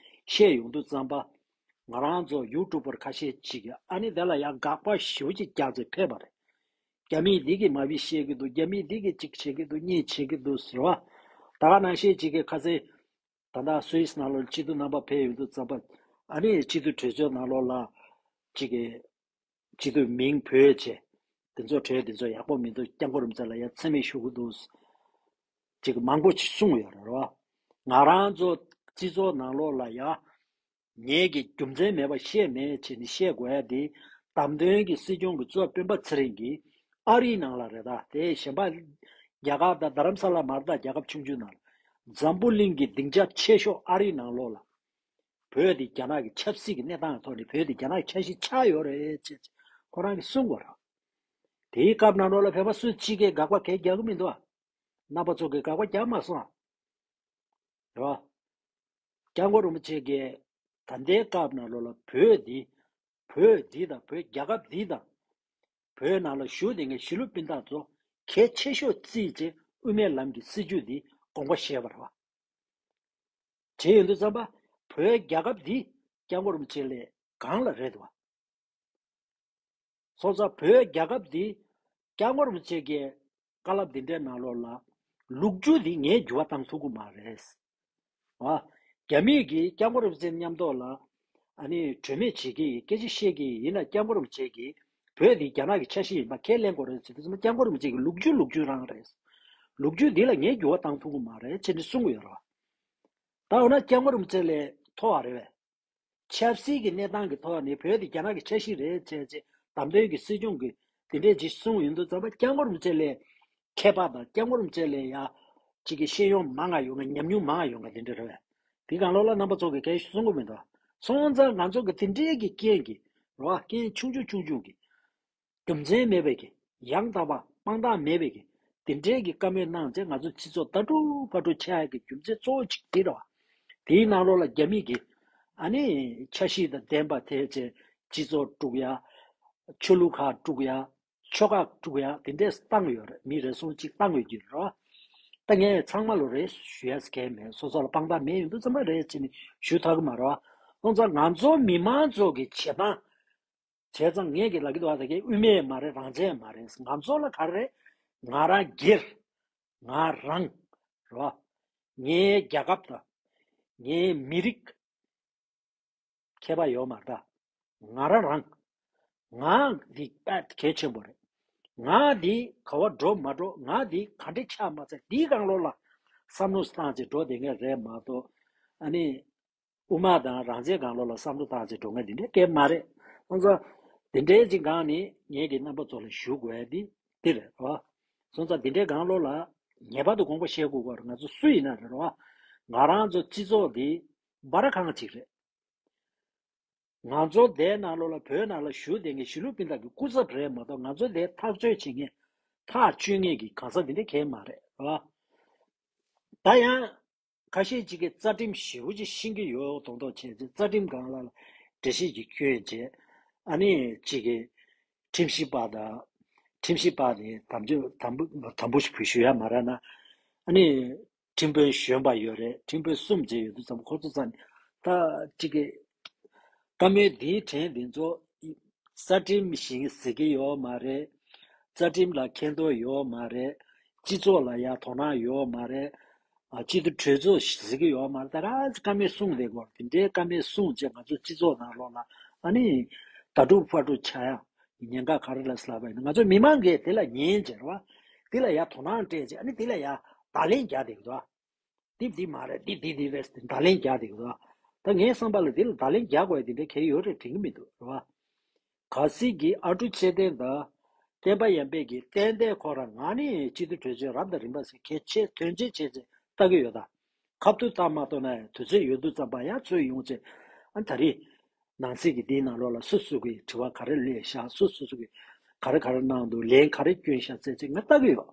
བཤད་ཡོང་དུས་ཙམ་པ། ང་རང་ཚོ་ཡུ་ཊུབ་པར་ཁ་ཤས་ཅིག་གིས་ཨ་ནི་དེ་ལ་ཡང་དགག་པ་ཞེ་པོ་ཅིག་རྒྱག་བྱས་ཕེབས་པ་རེད། རྒྱ་མིས་འདི་གི་མ་བི་བཤད་ཀྱི་འདུག་རྒྱ་མིས་འདི་གི་གཅིག་བྱེད་ཀྱི་འདུག་གཉིས་བྱེད་ཀྱི་འདུག་ཟེར་བ། ད་ག་ནང་བཞིན་གཅིག་གིས་ཁ་སང་ད་ལྟ་སུད་སི་ནང་ལོགས་སྤྱི་འཐུས་རྣམ་པ་ཕེབས་ཡོང་དུས་ཙམ་པ། ཨ་ནི་སྤྱི་འཐུས་གྲོས་ཚོགས་ནང་ལོགས་ལ་གཅིག་གིས་སྤྱི་འཐུས་མིང་བོས་བྱས། དེ་ཚོ་གྲས་དེ་ཚོ་ཡག་པོ་མི་འདུག་སྐྱབས་མགོན་རིན་པོ་ཆེ་ལ་ཡ་མཚན་སྨད་ཞུ་གི་འདུག་ཅིག་མང་པོ་ཅིག་གསུངས་ཡོད་རེད་བ། ང་རང་ཚོ་སྤྱི་ཚོགས་ནང་ལོགས་ལ་ཡ། ངེད་ཀྱིས་རྒྱུ་མཚན་མེད་པ་བཤད་མེད་བྱས་ནས་བཤད་དགོས་ཡ་དེ། བདམས་ཐོན་གྱི་སྲིད་སྐྱོང་གི་གཙོས་སྤེན་པ་ཚེ་རིང་གིས་ཨ་རིའི་ནང་ལ་རེད་ད། དེ་གཞན་པ་རྒྱ་གར་དང་རྡ་རམ་ས་ལ་མ་རེད་ད། རྒྱལ་ཁབ་ཆུང་ཆུང་ནང་ལ། འཛམ་བུ་གླིང་གི་སྡིངས་ཆ་ཆེ་ཤོས་ཨ་རིའི་ནང་ལོགས་ལ། བོད་དེ་རྒྱ་ནག་གི་ཆབ་སྲིད་ཀྱི་གནས་སྟངས་ཐོག་ནས་བོད་དེ་རྒྱ་ནག་གི་ཆ་ཤས་ཆགས་ཡོད་རེད་ཅེས་ཁོ་རང་གིས་གསུངས་པ་རེད། དེའི་སྐབས་ནང་ལོགས་ལ་བོད་པ་སུ་གཅིག་གིས་དགག་པ་གང་རྒྱག་གི་མི་འདུག་རྣམ་པ་ཚོ་གིས་དགག་པ་རྒྱག་མ་སོང་། རེད་བ། སྐྱབས་མགོན་རིན་པོ་ཆེ་གིས་ད་ལྟའི་སྐབས་ནང་ལོགས་ལ་བོད་འདི། བོད་འདི་དང་བོད་རྒྱལ་ཁབ་འདི་དང་། བོད་ནང་ལ་བཞུགས་བསྡད་མཁན་གཞིས་ལུས་སྤུན་ཟླ་ཚོ་གལ་ཆེ་ཤོས་བརྩིས་བྱས་དབུ་མའི་ལམ་གྱི་སྲིད་བྱུས་འདི་དགོངས་པ་བཞེས་པ་རེད་བ། བྱས་ཡོང་དུས་ཙམ་པ། བོད་རྒྱལ་ཁབ་འདི་སྐྱབས་མགོན་རིན་པོ་ཆེ་ལས་གང་ལ་རེད་འདུག་བ། སོང་ཙང་བོད་རྒྱལ་ཁབ་འདི་སྐྱབས་མགོན་རིན་པོ་ཆེ་གི་བཀའ་སློབ་འདི་འདྲའི་ནང་ལོགས་ལ་ལོ་རྒྱུས་འདི་ངས་འགྱུར་བ་བཏང་ཐུབ་ཀྱི་མ་རེད། ཨ། རྒྱ་མིས་ཀྱིས་སྐྱབས་མགོན་རིན་པོ་ཆེ་མཉམ་དུ་ལ་ཨ་ནི་གྲོས་མོལ་བྱེད་ཀྱི་ཡིན། སྐད་ཆ་བཤད་ཀྱི་ཡིན་ན་སྐྱབས་མགོན་རིན་པོ་ཆེ་གིས་བོད་འདི་རྒྱ་ནག་གི་ཆ་ཤས་ཡིན་པ་ཁས་ལེན་དགོས་རེད་ཟེར་དུས་ཙམ་སྐྱབས་མགོན་རིན་པོ་ཆེ་གི་ལོ་རྒྱུས་ལོ་རྒྱུས་རང་རེད། ལོ་རྒྱུས་འདི་ལ་ངས་འགྱུར་བ་བཏང་ཐུབ་ཀྱི་མ་རེད་ཅེས་ནས་གསུང་གི་ཡོད་རེད་བ། ད་འོ་ན་སྐྱབས་མགོན་རིན་པོ་ཆེ་ལས་མཐོ་བ་རེད་བས། ཆབ་སྲིད་ཀྱི་གནས་སྟངས་ཀྱི་ཐོག་ནས་བོད་དེ་རྒྱ་ནག་གི་ཆ་ཤས་རེད་བྱས་རྗེས་བདམས་ཐོན་གྱི་སྲིད་སྐྱོང་གི་དེ་འདྲས་ཅིག་གསུངས་ཡོང་དུས་ཙམ་པ་སྐྱབས་མགོན་རིན་པོ་ཆེ་ལས་མཁས་པ་དང་སྐྱབས་མགོན་རིན་པོ་ཆེ་ལས་ཡ་ཅིག་གི་ཤེས་ཡོན་མང་ང་ཡོད་ང་ཉམས་མྱོང་མང་ང་ཡོད་ང་དེ་འདྲས་རེད་བས། དེ་གང་ལོག་ལ་རྣམ་པ་ཚོ་གི་གལ་གསུང་གི་མི་འདུག་སོང་ཙང་ང་ཚོ་གི་དེ་འདྲས་ཀྱི་རྐྱེན་གྱིས་རོ་རྐྱེན་ཆུང་ཆུང་ཆུང་ཆུང་གི་རྒྱུ་མཚན་མེད་པའི་གི་ཡང་དག་པ་དཔང་རྟགས་མེད་པའི་གི་དེ་འདྲའི་གི་བཀའ་མོལ་གནང་བྱས་ང་ཚོ་སྤྱི་ཚོགས་ལྟ་གྲུབ་ཕར་འགྲོ་ཆགས་ཡ་གི་རྒྱུ་མཚན་གཙོ་བོ་གཅིག་དེ་རེད་བ། དེའི་ནང་ལོགས་ལ་རྒྱ་མི་གི་ཨ་ནི་ཆ་ཤས་དང་ལྡན་པ་དེ་བྱས་སྤྱི་ཚོགས་དཀྲུག་ཡ། ཆོས་ལུགས་ཁག་དཀྲུག་ཡ། ཆོལ་ཁ་དཀྲུག་ཡ་དེ་འདྲས་བཏང་ཡོད་རེད། མི་རེ་ཟུང་གཅིག་བཏང་ཡོད་ཀྱི་རེད་བ། ད་ངས་ཚང་མ་ལོ་རེ་ཞུ་ཡ་ཟེར་མཁན་མེད། སོ་སོ་ལ་དཔང་རྟགས་མེད་ཡོང་དུས་ཚང་མ་རེད་ཅེས་ནས་ཞུ་ཐུབ་ཀྱི་མ་རེད་བ། སོང་ཙང་ང་ཚོ་མི་མང་ཚོ་གི་བྱེད་སྟངས། བྱས་ཙང་ངས་ཀྱི་ལབ་ཀྱི་འདུག་བ། ད་གའི་དབུ་མའི་མ་རེད། རང་བཙན་མ་རེད། ང་ཚོ་ལ་ག་རེ་རེད། ང་རང་སྒེར། ང་རང་རེད་བ། ངའི་རྒྱལ་ཁབ་དང་། ངའི་མི་རིགས་ཁྱད་པར་ཡོད་མ་རེད་ད། ང་རང་རང་། ང་འདི་དཔེ་གལ་ཆེན་པོ་རེད། ང་འདི་ག་བ་འགྲོ་མ་འགྲོ། ང་འདི་ག་འདྲ་ཆགས་མ་ཆགས་འདིའི་སྒང་ལོགས་ལ་བསམ་བློ་བཏང་བྱས་འགྲོ་བསྡད་མཁན་རེད་མ་གཏོགས། ཨ་ནི། དབུ་མ་དང་རང་བཙན་སྒང་ལོགས་ལ་བསམ་བློ་བཏང་བྱས་འགྲོ་མཁན་འདི་འདྲའི་སྐད་མ་རེད། སོང་ཙང་། འདི་འདྲའི་ཅིག་སྒང་ནས་ངེད་ཀྱི་རྣམ་པ་ཚོ་ལ་ཞུ་དགོས་ཡ་འདི་འདི་རེད་བ། སོང་ཙང་འདི་འདྲའི་སྒང་ལོགས་ལ་ངེས་པར་དུ་དགོངས་པ་བཞེས་དགོས་ཀྱི་རེད། ང་ཚོ་སུ་ཡིན་ན་རེད་བ། ང་རང་ཚོ་སྤྱི་ཚོགས་འདི་སྦ་ར་ཁང་ཅིག་རེད། ང་ཚོ་འདིའི་ནང་ལོགས་ལ་བོད་ནང་ལ་བཞུགས་བསྡད་མཁན་གཞིས་ལུས་སྤུན་ཟླ་གི་སྐུ་ཚབ་རེད་མ་གཏོགས་ང་ཚོ་འདིའི་ཐག་གཅོད་བྱེད་མཁན་ཐག་གཅོད་མཁན་གྱི་གང་ཟག་འདི་འདྲ་གང་ཡང་མ་རེད་བ། ད་ཡང་། ཁ་ཤས་ཅིག་གིས་རྩ་ཁྲིམས་ཞེ་པོ་ཅིག་ཤེས་ཀྱི་ཡོད་མདོག་མདོག་བྱས་ཚེ་རྩ་ཁྲིམས་སྒང་ལ་འགྲེལ་བཤད་ཅིག་སྐྱོན་བྱས། ཨ་ནི་ཅིག་གིས་ཁྲིམས་ཞིབ་པ་དང་། ཁྲིམས་ཞིབ་པ་དེ་དམ་ཆོས་དམ་པོ་དམ་པོ་ཞིག་བུ་ཞུ་ཡ་མ་རེད་ན། ཨ་ནི་ཁྲིམས་དཔོན་གཞོན་པ་ཡོད་རེད། ཁྲིམས་དཔོན་གསུམ་བྱས་ཡོད་དུས་ཙམ་ཁོ་ཚོ་ཚ་ནི་ད་ཅིག་གིས་བཀའ་མོལ་འདིའི་དྲན་འདི་ཚོ་རྩ་ཁྲིམས་བཞིན་ཟེར་གྱི་ཡོད་མ་རེད། རྩ་ཁྲིམས་ལ་མཁྱེན་རྟོགས་ཡོད་མ་རེད། སྤྱི་ཚོགས་ལ་ཡ་དོ་སྣང་ཡོད་མ་རེད། སྤྱི་འཐུས་གྲོས་ཚོགས་ཟེར་གྱི་ཡོད་མ་རེད། ད་ག་ཚོད་ཀ་མེད་གསུངས་བསྡད་ཀྱི་ཡོད་རེད། དེ་འདྲའི་ཀ་མེད་གསུངས་བྱས་ང་ཚོ་སྤྱི་ཚོགས་ནང་ལོགས་ལ་ཨ་ནི་ད་དཀྲུག་ཕར་དཀྲུག་བྱ་ཡ་ཉེན་ཁ་ག་རེ་ལ་ཟེར་ལབ་པ་ཡིན་ན། ང་ཚོ་མི་མང་གིས་དེ་ལ་ཉན་བྱས་རེད་བ། དེ་ལ་ཡ་དོ་སྣང་སྤྲད་བྱས་ཨ་ནི་དེ་ལ་ཡ་བརྡ་ལན་རྒྱག་བསྡད་ཀྱི་འདུག་འདི་འདི་མ་རེད། འདི་འདི་འདི་རེད་ཟེར་ཏེ་བརྡ་ལན་རྒྱག་བསྡད་ཀྱི་འདུག་ད་ངའི་བསམ་པ་ལ་འདི་ལ་བརྡ་ལན་རྒྱག་དགོས་ཡ་དེ་འདྲ་གལ་ཡོད་རེད་དྲན་གྱི་མི་འདུག་རེད་བ། གལ་སྲིད་ཀྱི་ཨ་ཀྲུག་ཆོས་ལྡན་དང་བསྟན་པ་ཡར་འཕེལ་གྱིས་ཏན་ཏན་ཁོ་རང་ང་ནི་སྤྱི་འཐུས་གྲོས་ཆོད་རབ་དང་རིམ་པ་ཟེར་གལ་ཆེ་དོན་ཆེ་བྱས་ཚེ་ལྟ་གི་ཡོད་ད། ཁ་ཐུག་ལྟ་མ་ཐུབ་ན་ཡང་དུས་ཚོད་ཡོད་དུས་ཙམ་པ་ཡང་ཚུར་ཡོང་བྱས་ཨ་ད་རེས་ནང་སྲིད་ཀྱི་འདིའི་ནང་ལོགས་ལ་སུ་སུ་གིས་དྲི་བ་ག་རེ་སླེབས་ཤག་སུ་སུ་སུ་གིས་ག་རེ་ག་རེ་གནང་འདུག་ལན་ག་རེ་བསྐྱོན་ཤག་ཟེར་ཚེ་ང་ལྟ་གི་ཡོད།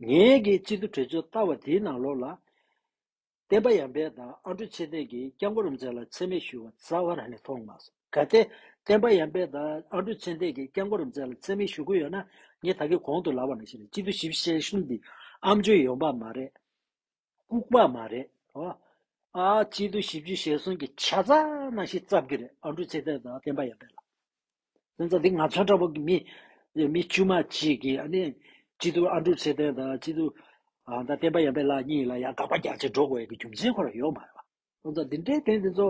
ངས་ཀྱི་སྤྱི་འཐུས་གྲོས་ཆོད་ལྟ་བ་དེའི་ནང་ལོགས་ལ། བསྟན་པ་ཡར་འཕེལ་དང་ཨ་འབྲུག་ཚེ་བརྟན་གྱིས་སྐྱབས་མགོན་རིན་པོ་ཆེ་ལ་མཚན་སྨད་ཞུ་བ་རྩ་བ་རང་ནས་མཐོང་མ་སོང་། གལ་ཏེ་བསྟན་པ་ཡར་འཕེལ་དང་ཨ་འབྲུག་ཚེ་བརྟན་གྱིས་སྐྱབས་མགོན་རིན་པོ་ཆེ་ལ་མཚན་སྨད་ཞུ་གི་ཡོད་ན། ངས་ད་གིན་གོང་དུ་ལབ་པ་ནང་བཞིན་རེད། སྤྱི་འཐུས་བཞི་བཅུ་ཞེ་གསུམ་འདི་ཨ་མཆོག་ཡོང་པ་མ་རེད། ལྐུགས་པ་མ་རེད། ཨོ། ཨ་སྤྱི་འཐུས་བཞི་བཅུ་ཞེ་གསུམ་གྱི་ཆ་ཚང་ནང་བཞིན་བརྩམས་ཀྱི་རེད། ཨ་འབྲུག་ཚེ་བརྟན་དང་བསྟན་པ་ཡར་འཕེལ་ལ། དེ་ཚོ་འདི་ང་ཚོ་འདྲ་པོ་གི་མི་མི་དཀྱུས་མ་གཅིག་གིས་ཨ་ནི་སྤྱི་འཐུས་ཨ་འབྲུག་ཚེ་བརྟན་དང་སྤྱི་འཐུས་ཨ་ད་བསྟན་པ་ཡར་འཕེལ་ལགས་གཉིས་ལ་ཡང་དགག་པ་རྒྱག་ཆེད་འགྲོ་དགོས་ཡ་གི་རྒྱུ་མཚན་ཁོ་རང་ཡོད་མ་རེད་བ། ཁོ་ཚོ་འདི་འདྲའི་དོན་འདི་ཚོ་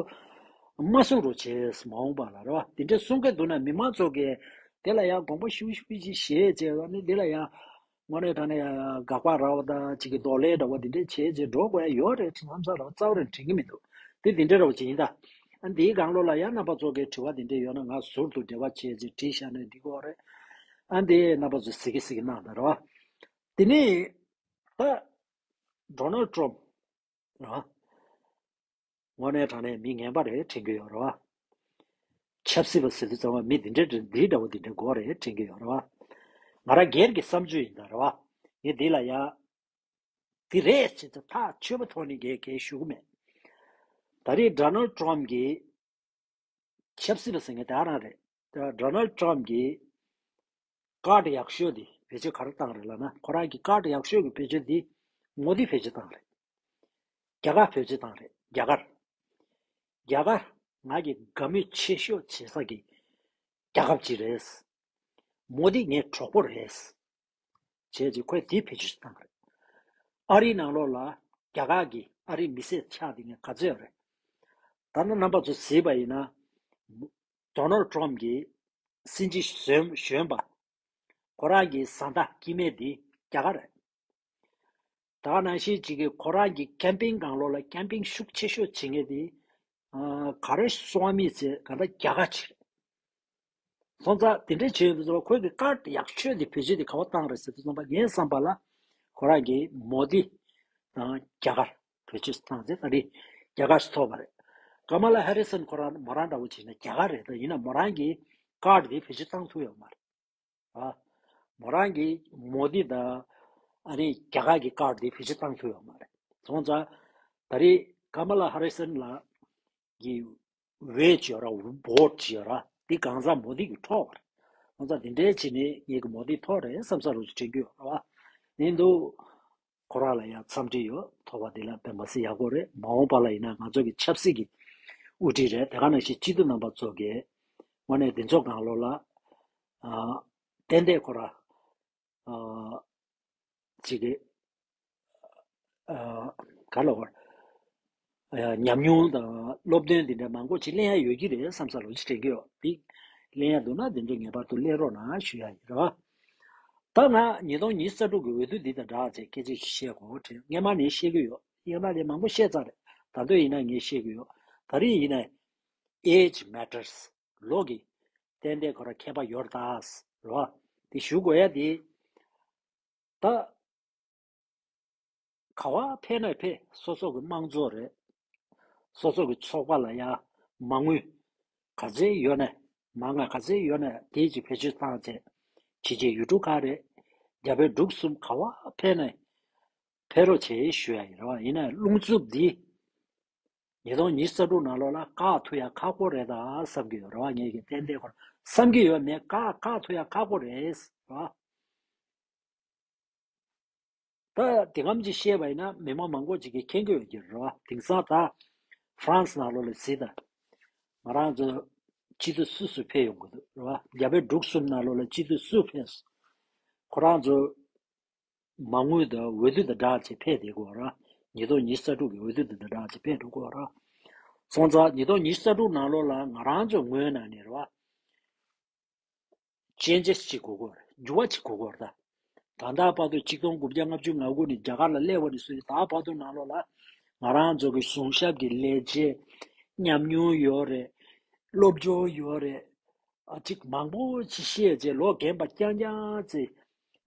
མ་གསུང་རོགས་བྱས། མ་འོངས་པ་ལ་རེད་བ། འདི་འདྲ་གསུང་གི་འདུག་ན་མི་མང་ཚོ་གིས་དེ་ལ་ཡང་དགོངས་པ་ཞུ་ཞུ་ཅིག་བཞེས་བྱས་ཨ་ནི་འདི་ལ་ཡང་དངོས་གནས་དྲང་གནས་ཡང་དགག་པ་རག་པ་དང་ཅིག་གི་གདོང་ལེན་འདྲ་བོ་འདི་འདྲ་བྱས་བྱས་འགྲོ་དགོས་ཡ་ཡོད་རེད་དྲན་བསམ་ས་རེད་བ། རྩ་བ་རེད་དྲན་གི་མི་འདུག་དེ་འདི་འདྲ་རེད་བ་ཅིག་ཡིན་ད། ཨ་འདིའི་སྒང་ལོགས་ལ་ཡང་རྣམ་པ་ཚོ་གི་དྲི་བ་འདི་འདྲ་ཡོད་ན་ང་ཟུར་དུ་འབྲེལ་བ་བྱས་ཅིག་དྲིས་བཞག་ན་འགྲིག་གི་རེད། ཨ་འདི་རྣམ་པ་ཚོ་གཟིགས་གི་གཟིགས་གི་གནང་དང་རེད་བ། དེ་ནས་ད་ཌོ་ནལ་ཊམ་རེད་བ། དངོས་གནས་དྲང་གནས་མི་ངན་པ་རེད་དྲན་གི་ཡོད་རེད་བ། ཆབ་སྲིད་པ་ཟེར་དུས་ཙམ་པ་མི་འདི་འདྲ་འདི་འདྲ་བོ་འདི་འདྲ་དགོས་རེད་དྲན་གི་ཡོད་རེད་བ། ང་རང་སྒེར་གྱི་བསམ་ཚུལ་ཡིན་ད་རེད་བ། ངས་འདི་ལ་ཡ། འདི་རེད་ཅེས་ཚེ་ཐག་ཆོད་པོ་ཐོག་ནས་ངས་གང་ཞུ་གི་མེད། ད་རེས་ཌོ་ནལ་ཊམ་གྱིས་ཆབ་སྲིད་པ་ཟེར་མཁན་དེ་རང་རེད། ད་ཌོ་ནལ་ཊམ་གྱིས་ཀཱཌ་ཡག་ཤོས་དེ་བེད་སྤྱོད་ག་རེ་བཏང་རེད་ལབ་ན། ཁོ་རང་གི་ཀཱཌ་ཡག་ཤོས་ཀྱི་བེད་སྤྱོད་དེ་མོ་དི་བེད་སྤྱོད་བཏང་རེད། རྒྱ་གར་བེད་སྤྱོད་བཏང་རེད། རྒྱ་གར། རྒྱ་གར་ང་གི་དགའ་མོས་ཆེ་ཤོས་བྱེད་ས་གི་རྒྱལ་ཁབ་ཅིག་རེད། མོ་དི་ངའི་གྲོགས་པོ་རེད། བྱས་རྗེས་ཁོས་དེ་བེད་སྤྱོད་བཏང་རེད། ཨ་རིའི་ནང་ལོགས་ལ་རྒྱ་གར་གྱི་ཨ་རིའི་མི་སེར་ཆགས་དེ་ངས་ག་ཚོད་ཡོད་རེད། ད་ནི་རྣམ་པ་ཚོ་གཟིགས་པ་ཡིན་ན། ཌོ་ནལ་ཊམ་གྱི་སྲིད་འཛིན་གཞོན་གཞོན་པ། ཁོ་རང་གི་བཟའ་ཟླ་སྐྱེ་དམན་དེ་རྒྱ་གར་རེད། ད་ག་ནང་བཞིན་གཅིག་གིས་ཁོ་རང་གི་ཀེམ་པིང་སྒང་ལོགས་ལ་ཀེམ་པིང་ཤུགས་ཆེ་ཤོས་བྱེད་མཁན་དེ། ཨ་ག་རེ་སོང་མིན་ཚེ་ག་ད་རྒྱ་གར་ཆེ་རེད། སོང་ཙང་དེ་འདྲའི་བྱས་ཡོང་དུས་ཙམ་པ་ཁོས་ཀྱི་ཀཱཌ་ཡག་ཤོས་དེ་བེད་སྤྱོད་དེ་ག་པར་བཏང་རེད་ཟེར་དུས་ཙམ་པ་ངའི་བསམ་པ་ལ་ཁོ་རང་གིས་མོ་དི་དང་རྒྱ་གར་བེད་སྤྱོད་བཏང་ཚེ་ད་རེས་རྒྱ་གར་ཞིག་ཐོབ་པ་རེད། ཀ་མ་ལ་ཧེ་རི་སན་ཁོ་རང་མོ་རང་འདྲ་བོ་བྱས་ན་རྒྱ་གར་རེད། ད་ཡིན་ན་མོ་རང་གིས་ཀཱཌ་དེ་བེད་སྤྱོད་བཏང་ཐུབ་ཡོད་མ་རེད། ཨ། མོ་རང་གིས་མོ་དི་དང་ཨ་ནི་རྒྱ་གར་གྱི་ཀཱཌ་དེ་བེད་སྤྱོད་བཏང་ཐུབ་ཡོད་མ་རེད། སོང་ཙང་ད་རེས་ཀ་མ་ལ་ཧ་རི་སན་ལགས་ཀྱི་ཝེ་ཅིག་ཡོད་ར། བོ་ཊི་ཅིག་ཡོད་ར། འདི་གང་ཟག་མོ་དི་གི་ཐོག་རེད། སོང་ཙང་འདི་འདྲའི་བྱས་ནས་ངེད་ཀྱི་མོ་དི་ཐོག་རེད་བསམ་ས་རུ་དྲན་གྱི་ཡོད་ར་བ། ཡིན་འདུག་ཁོ་རང་ལ་ཡང་འཚམས་འདྲི་ཡོད། ཐོག་པ་འདི་ལ་དཔེ་མ་སྲིད་ཡག་པོ་རེད། མ་འོངས་པ་ལ་ཡིན་ན་ང་ཚོ་གི་ཆབ་སྲིད་ཀྱི་དབུ་ཁྲིད་རེད། དེ་ག་ནང་བཞིན་སྤྱི་འཐུས་རྣམ་པ་ཚོ་གིས་དངོས་གནས་འདི་ཚོ་སྒང་ལོགས་ལ་ཨ་ཏན་ཏན་ཁོ་ར་ཨ་ཅིག་གི་ཨ་ག་ལ་བར་ཨ་ཉམས་མྱོང་དང་སློབ་སྟོན་འདི་འདྲ་མང་པོ་ཅིག་ལེན་ཡ་ཡོད་ཀྱི་རེད་བསམ་ས་རུ་ཅིག་དྲན་གྱི་ཡོད། འདི་ལེན་ཡ་འདུག་ན་འདི་འདྲ་ངེས་པར་དུ་ལེན་རོགས་གནང་ཞུ་ཡ་ཡིན་ར་བ། ད་ང་ཉིས་སྟོང་ཉི་ཤུ་རྩ་དྲུག་གི་འོས་བསྡུ་འདི་དང་སྦྲགས་བྱས་སྐད་ཆ་ཞིག་བཤད་དགོས་དྲན། སྔན་མ་ནས་བཤད་ཀྱི་ཡོད། སྔན་མ་ནས་མང་པོ་བཤད་ཚར་རེད། ད་དུང་ཡིན་ན་ངས་བཤད་ཀྱི་ཡོད། ད་རེས་ཡིན་ན་age matters། ལོ་གི་ཏན་ཏན་ཁོ་ར་ཁྱད་པར་ཡོད་རེད་ད། རེད་བ། དེ་ཞུ་དགོས་ཡ་དེ། ད་ག་བ་ཕེབས་ན་ཕེབས། སོ་སོ་གི་དམངས་གཙོ་རེད། སོ་སོ་གི་ཚོགས་པ་ལ་ཡ་མ་དངུལ་ག་ཚད་ཡོད་ན། མང་ང་ག་ཚད་ཡོད་ན་དེའི་ཅིག་བེད་སྤྱོད་བཏང་བྱས་ཕྱི་རྒྱལ་ཡུལ་གྲུ་ཁག་རེད། རྒྱ་བལ་འབྲུག་གསུམ་ག་བ་ཕེབས་ན་ཕེབས་རོགས་བྱེད་ཞུ་ཡ་ཡིན་རེད་བ། ཡིན་ན་རླུང་འཚུབ་འདི་ཉིས་སྟོང་ཉི་ཤུ་རྩ་དྲུག་ནང་ལོགས་ལ་བཀག་ཐུབ་ཡ་ཁག་པོ་རེད་ད་བསམ་གྱི་ཡོད་རེད་བ། ངས་ཀྱི་ཏན་ཏན་ཁོ་བསམ་གྱི་ཡོད་མེད། བཀག་བཀག་ཐུབ་ཡ་ཁག་པོ་རེད་བ། ད་དེ་གམ་ཅིག་བཤད་པ་ཡིན་ན་མི་མང་མང་པོ་ཅིག་གིས་མཁྱེན་གྱི་ཡོད་ཀྱི་རེད་བ། དེང་སང་ད་ཧྥ་རན་སི་ནང་ལོགས་ལ་གཟིགས་དང་། ང་རང་ཚོ་སྤྱི་འཐུས་སུ་སུ་ཕེབས་ཡོང་གི་འདུག་རེད་བ། རྒྱ་བལ་འབྲུག་གསུམ་ནང་ལོགས་ལ་སྤྱི་འཐུས་སུ་ཕེབས་སོང་། ཁོ་རང་ཚོ་མ་དངུལ་དང་འོས་བསྡུ་དང་སྦྲགས་བྱས་ཕེབས་བསྡད་ཀྱི་ཡོད་རེད་བ། ཉིས་སྟོང་ཉི་ཤུ་རྩ་དྲུག་གི་འོས་བསྡུ་འདི་དང་སྦྲགས་ཅིག་ཕེབས་འགྲོ་གི་ཡོད་རེད། སོང་ཙང་ཉིས་སྟོང་ཉི་ཤུ་རྩ་དྲུག་ནང་ལོགས་ལ་ང་རང་ཚོའི་ངོས་ནས་ནི་རེད་བ། ཅེན་ཇེས་ཅིག་དགོས་ཀྱི་ཡོད་རེད། འགྱུར་བ་ཅིག་དགོས་ཀྱི་ཡོད་རེད་ད། ད་ལྟ་བར་དུ་ཆིག་སྟོང་དགུ་བརྒྱ་ལྔ་བཅུ་ང་དགུ་ནས་རྒྱ་གར་ལ་སླེབས་པ་ནས་བཟུང་ད་བར་དུ་ནང་ལོགས་ལ་ང་རང་ཚོ་གི་གཞུང་ཞབས་ཀྱི་ལས་བྱེད་ཉམས་མྱོང་ཡོད་རེད། སློབ་སྦྱོང་ཡོད་རེད། ཨ་ཅིག་མང་པོ་ཅིག་ཤེས་རྗེས་ལོ་རྒན་པ་རྐྱང་རྐྱང་ཅིག་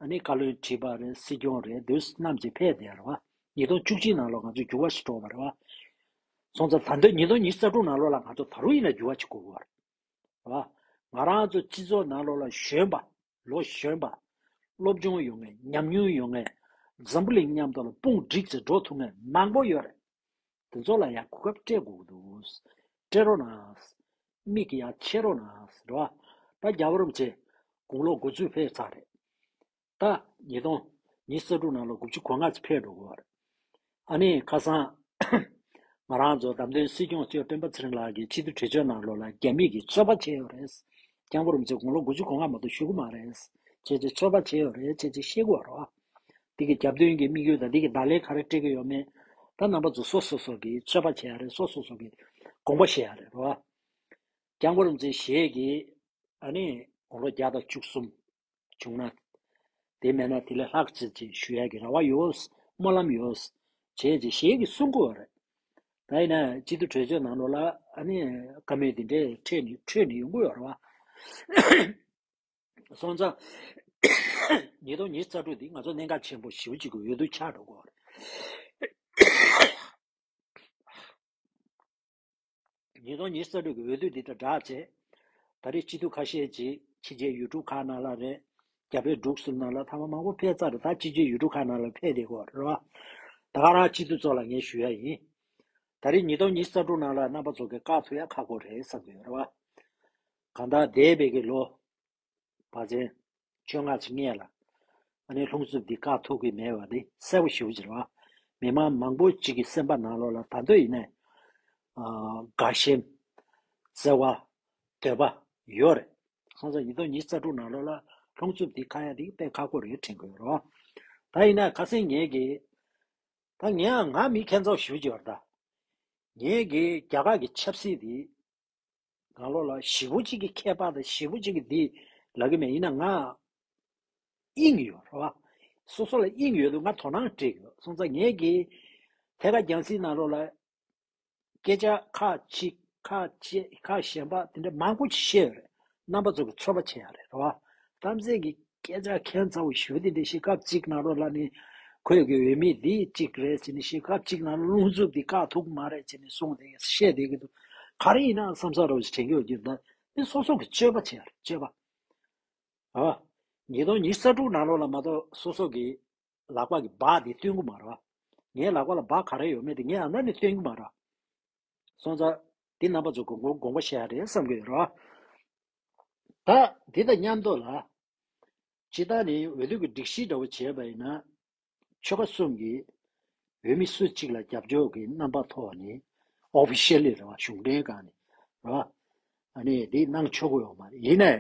ཨ་ནི་བཀའ་བློན་ཁྲི་པ་རེད། སྲིད་སྐྱོང་རེད། དུས་ནམ་ཅིག་ཕེབས་བསྡད་རེད་བ། ཉིས་སྟོང་བཅུ་གཅིག་ནང་ལོགས་ང་ཚོ་འགྱུར་བ་ཞིག་འགྲོ་བ་རེད་བ། སོང་ཙང་ད་ལྟ་ཉིས་སྟོང་ཉི་ཤུ་རྩ་དྲུག་ནང་ལོགས་ལ་ང་ཚོ་ད་རུང་ཡིན་ན་འགྱུར་བ་ཅིག་དགོས་ཀྱི་ཡོད་རེད་བ། ང་རང་ཚོ་སྤྱི་ཚོགས་ནང་ལོགས་ལ་གཞོན་པ། ལོ་གཞོན་པ། སློབ་སྦྱོང་ཡོད་མཁན། ཉམས་མྱོང་ཡོད་མཁན། འཛམ་བུ་གླིང་མཉམ་དུ་ལ་དཔུང་བསྒྲིགས་ཏེ་འགྲོ་ཐུབ་མཁན་མང་པོ་ཡོད་རེད། དེ་ཚོ་ལ་ཡང་གོ་སྐབས་སྤྲད་དགོས་ཀྱི་འདུག་སྤྲད་རོགས་གནང་། མིག་གིས་ཡང་ཕྱེ་རོགས་གནང་། རེད་བ། ད་རྒྱལ་བ་རིན་པོ་ཆེ་དགུང་ལོ་དགུ་བཅུ་ཕེབས་ཚར་རེད། ད་ཉིས་སྟོང་ཉི་ཤུ་རྩ་དྲུག་ནང་ལོ་དགུ་བཅུ་གོ་ལྔ་ཅིག་ཕེབས་འགྲོ་གི་ཡོད་རེད། ཨ་ནི་ཁ་སང་ང་རང་ཚོ་བདམས་ཐོན་སྲིད་སྐྱོང་གཙོས་སྤེན་པ་ཚེ་རིང་ལགས་ཀྱིས་སྤྱི་འཐུས་གྲོས་ཆོད་ནང་ལོགས་ལ་རྒྱ་མི་གིས་ཚོད་དཔག་བྱས་ཡོད་རེད། སྐྱབས་མགོན་རིན་པོ་ཆེ་དགུང་ལོ་དགུ་བཅུ་གོ་ལྔ་མ་གཏོགས་བཞུགས་ཀྱི་མ་རེད། བྱས་རྗེས་ཚོད་དཔག་བྱས་ཡོད་རེད། བྱས་རྗེས་ཤེས་དགོས་རེད་བ། འདི་གི་རྒྱབ་དོན་གྱི་དམིགས་ཡུལ་དང་འདི་གི་བརྡ་ལན་ག་རེ་སྤྲད་ཀྱི་ཡོད་མེད། ད་རྣམ་པ་ཚོ་སོ་སོ་སོ་གིས་ཚོད་དཔག་བྱེད་ཡ་རེད། སོ་སོ་སོ་གིས་དགོངས་པ་བཞེས་ཡ་རེད་རོ། སྐྱབས་མགོན་རིན་པོ་ཆེ་ཞལ་གྱིས་ཨ་ནི་དགུང་ལོ་བརྒྱ་དང་བཅུ་གསུམ་བྱུང་ན། དེ་མེད་ན་དེ་ལས་ལྷག་ཙམ་ཅིག་ཞུ་ཡ་གི་རེ་བ་ཡོད། སྨོན་ལམ་ཡོད། བྱས་རྗེས་ཞལ་གྱིས་གསུང་གི་ཡོད་རེད། ད་ཡིན་ན་སྤྱི་འཐུས་གྲོས་ཆོད་ནང་ལོགས་ལ་ཨ་ནི་བཀའ་མོལ་འདི་འདྲས་འཕྲད་ནས་འཕྲོས་ནས་ཡོང་གི་ཡོད་རེད་བ། སོང་ཙང་། ཉིས་སྟོང་ཉི་ཤུ་རྩ་དྲུག་འདི་ང་ཚོ་གནད་འགག་ཆེན་པོ་ཞེ་པོ་ཅིག་གི་འོས་བསྡུ་ཆགས་འགྲོ་གི་ཡོད་རེད། ཉིས་སྟོང་ཉི་ཤུ་རྩ་དྲུག་གི་འོས་བསྡུ་འདི་དང་སྦྲགས་བྱས། ད་རེས་སྤྱི་འཐུས་ཁ་ཤས་ཅིག་ཕྱི་རྒྱལ་ཡུལ་གྲུ་ཁག་ནང་ལ་རེད། རྒྱ་བལ་འབྲུག་གསུམ་ནང་ལ་ཐེངས་མ་མང་པོ་ཕེབས་ཚར་རེད། ད་ཕྱི་རྒྱལ་ཡུལ་གྲུ་ཁག་ནང་ལ་ཕེབས་བསྡད་ཡོད་རེད་བ། ད་ག་རང་སྤྱི་འཐུས་ཚོ་ལ་ངས་ཞུ་ཡ་ཡིན། ད་རེས་ཉིས་སྟོང་ཉི་ཤུ་རྩ་དྲུག་ནང་ལ་རྣམ་པ་ཚོ་གིས་བཀག་ཐུབ་ཡ་ཁག་པོ་རེད་བསམ་གྱི་ཡོད་རེད་བ། གང་ལྟར་འདས་པའི་གི་ལོ་བར་ཆད་བཅོ་ལྔ་ཅིག་སྔོན་ལ་ཨ་ནི་རླུང་འཚུབ་འདི་བཀག་ཐུབ་ཀྱི་མེད་པ་འདི་གསལ་པོ་ཞེ་པོ་ཅིག་རེད་བ། མི་མང་མང་པོ་ཅིག་གི་སེམས་པ་ནང་ལོགས་ལ་ད་དུང་ཡིན་ནའི་ཨ་དགའ་ཞེན་བརྩེ་བ་འདོད་པ་ཡོད་རེད། སོང་ཙང་ཉིས་སྟོང་ཉི་ཤུ་རྩ་དྲུག་ནང་ལོགས་ལ་རླུང་འཚུབ་འདི་བཀག་ཡ་འདི་དཔེ་ཁག་པོ་རེད་དྲན་གྱི་ཡོད་རེད་བ། ད་ཡིན་ན་ཁ་སང་ངས་ཀྱི་ད་ངས་ང་མི་ཁྱད་མཚར་ཞེ་པོ་ཅིག་ཡོད་རེད་ད། ངས་ཀྱི་རྒྱ་གར་གྱི་ཆབ་སྲིད་འདི་ནང་ལོགས་ལ་ཞེ་པོ་ཅིག་གི་མཁས་པ་དང་ཞེ་པོ་ཅིག་གི་འདི་ལབ་ཀྱི་མེད། ཡིན་ན་ང་དབྱིངས་ཡོད་རེད་བ། སོ་སོ་ལ་དབྱིངས་ཡོད་དུས་ང་དོ་སྣང་སྤྲད་ཡོད། སོང་ཙང་ངས་ཀྱི་ཐད་ཀར་རྒྱང་སྲིང་ནང་ལོགས་ལ་སྐད་ཆ་ཁག་ཅིག་ཁག་ཅིག་ཁག་གཞན་པ་དེ་འདྲ་མང་པོ་ཅིག་བཤད་ཡོད་རེད། རྣམ་པ་ཚོ་གི་ཚོད་དཔག་བྱེད་ཡ་རེད་རེད་བ། གཏམ་ཚེ་གི་སྐད་ཆ་ཁྱད་མཚར་པོ་ཞེ་པོ་དེ་འདྲ་ཞིག་སྐབས་གཅིག་ནང་ལོགས་ལ་ནི་ཁོས་གི་འོས་མི་འདི་གཅིག་རེད་ཟེར་ནི་ཞིག་སྐབས་གཅིག་ནང་ལ་རླུང་འཚུབ་འདི་བཀག་ཐུབ་མ་རེད་ཟེར་ནི་གསུངས་ཏེ་བཤད་བསྡད་ཀྱི་འདུག་ག་རེ་ཡིན་ན་བསམ་ས་རོགས་ཞིག་དྲན་གྱི་ཡོད་ཀྱི་འདུག་འདི་སོ་སོ་གི་སྤྱོད་པ་བྱེད་ཡ་རེད། སྤྱོད་པ། ཨ། ཉིས་སྟོང་ཉི་ཤུ་རྩ་དྲུག་ནང་ལོགས་ལ་མ་གཏོགས་སོ་སོ་གི་ལག་པ་གི་སྦག་འདི་སྟོན་གི་མ་རེད་བ། ངའི་ལག་པ་ལ་སྦག་ག་རེ་ཡོད་མེད་དེ་ངས་ཨ་ན་ནི་སྟོན་གི་མ་རེད། སོང་ཙང་འདི་རྣམ་པ་ཚོ་དགོངས་དགོངས་པ་བཞེས་ཡ་རེད་བསམ་གི་ཡོད་རེད་བ། ད་འདི་དང་མཉམ་དུ་ལ། སྤྱིར་བཏང་ནི་འོས་བསྡུ་གི་སྒྲིག་གཞི་འདྲ་བོ་བྱས་པ་ཡིན་ན། ཆོལ་ཁ་གསུམ་གྱི་འོས་མི་སུ་གཅིག་ལ་རྒྱབ་སྐྱོར་གྱི་རྣམ་པ་ཐོག་ནས་ཨོ་ཕི་ཤལ་ལི་རེད་བ། གཞུང་འབྲེལ་སྒང་ནས་རེད་བ། ཨ་ནི་འདི་གནང་ཆོག་གི་ཡོད་མ་རེད། ཡིན་ནའི་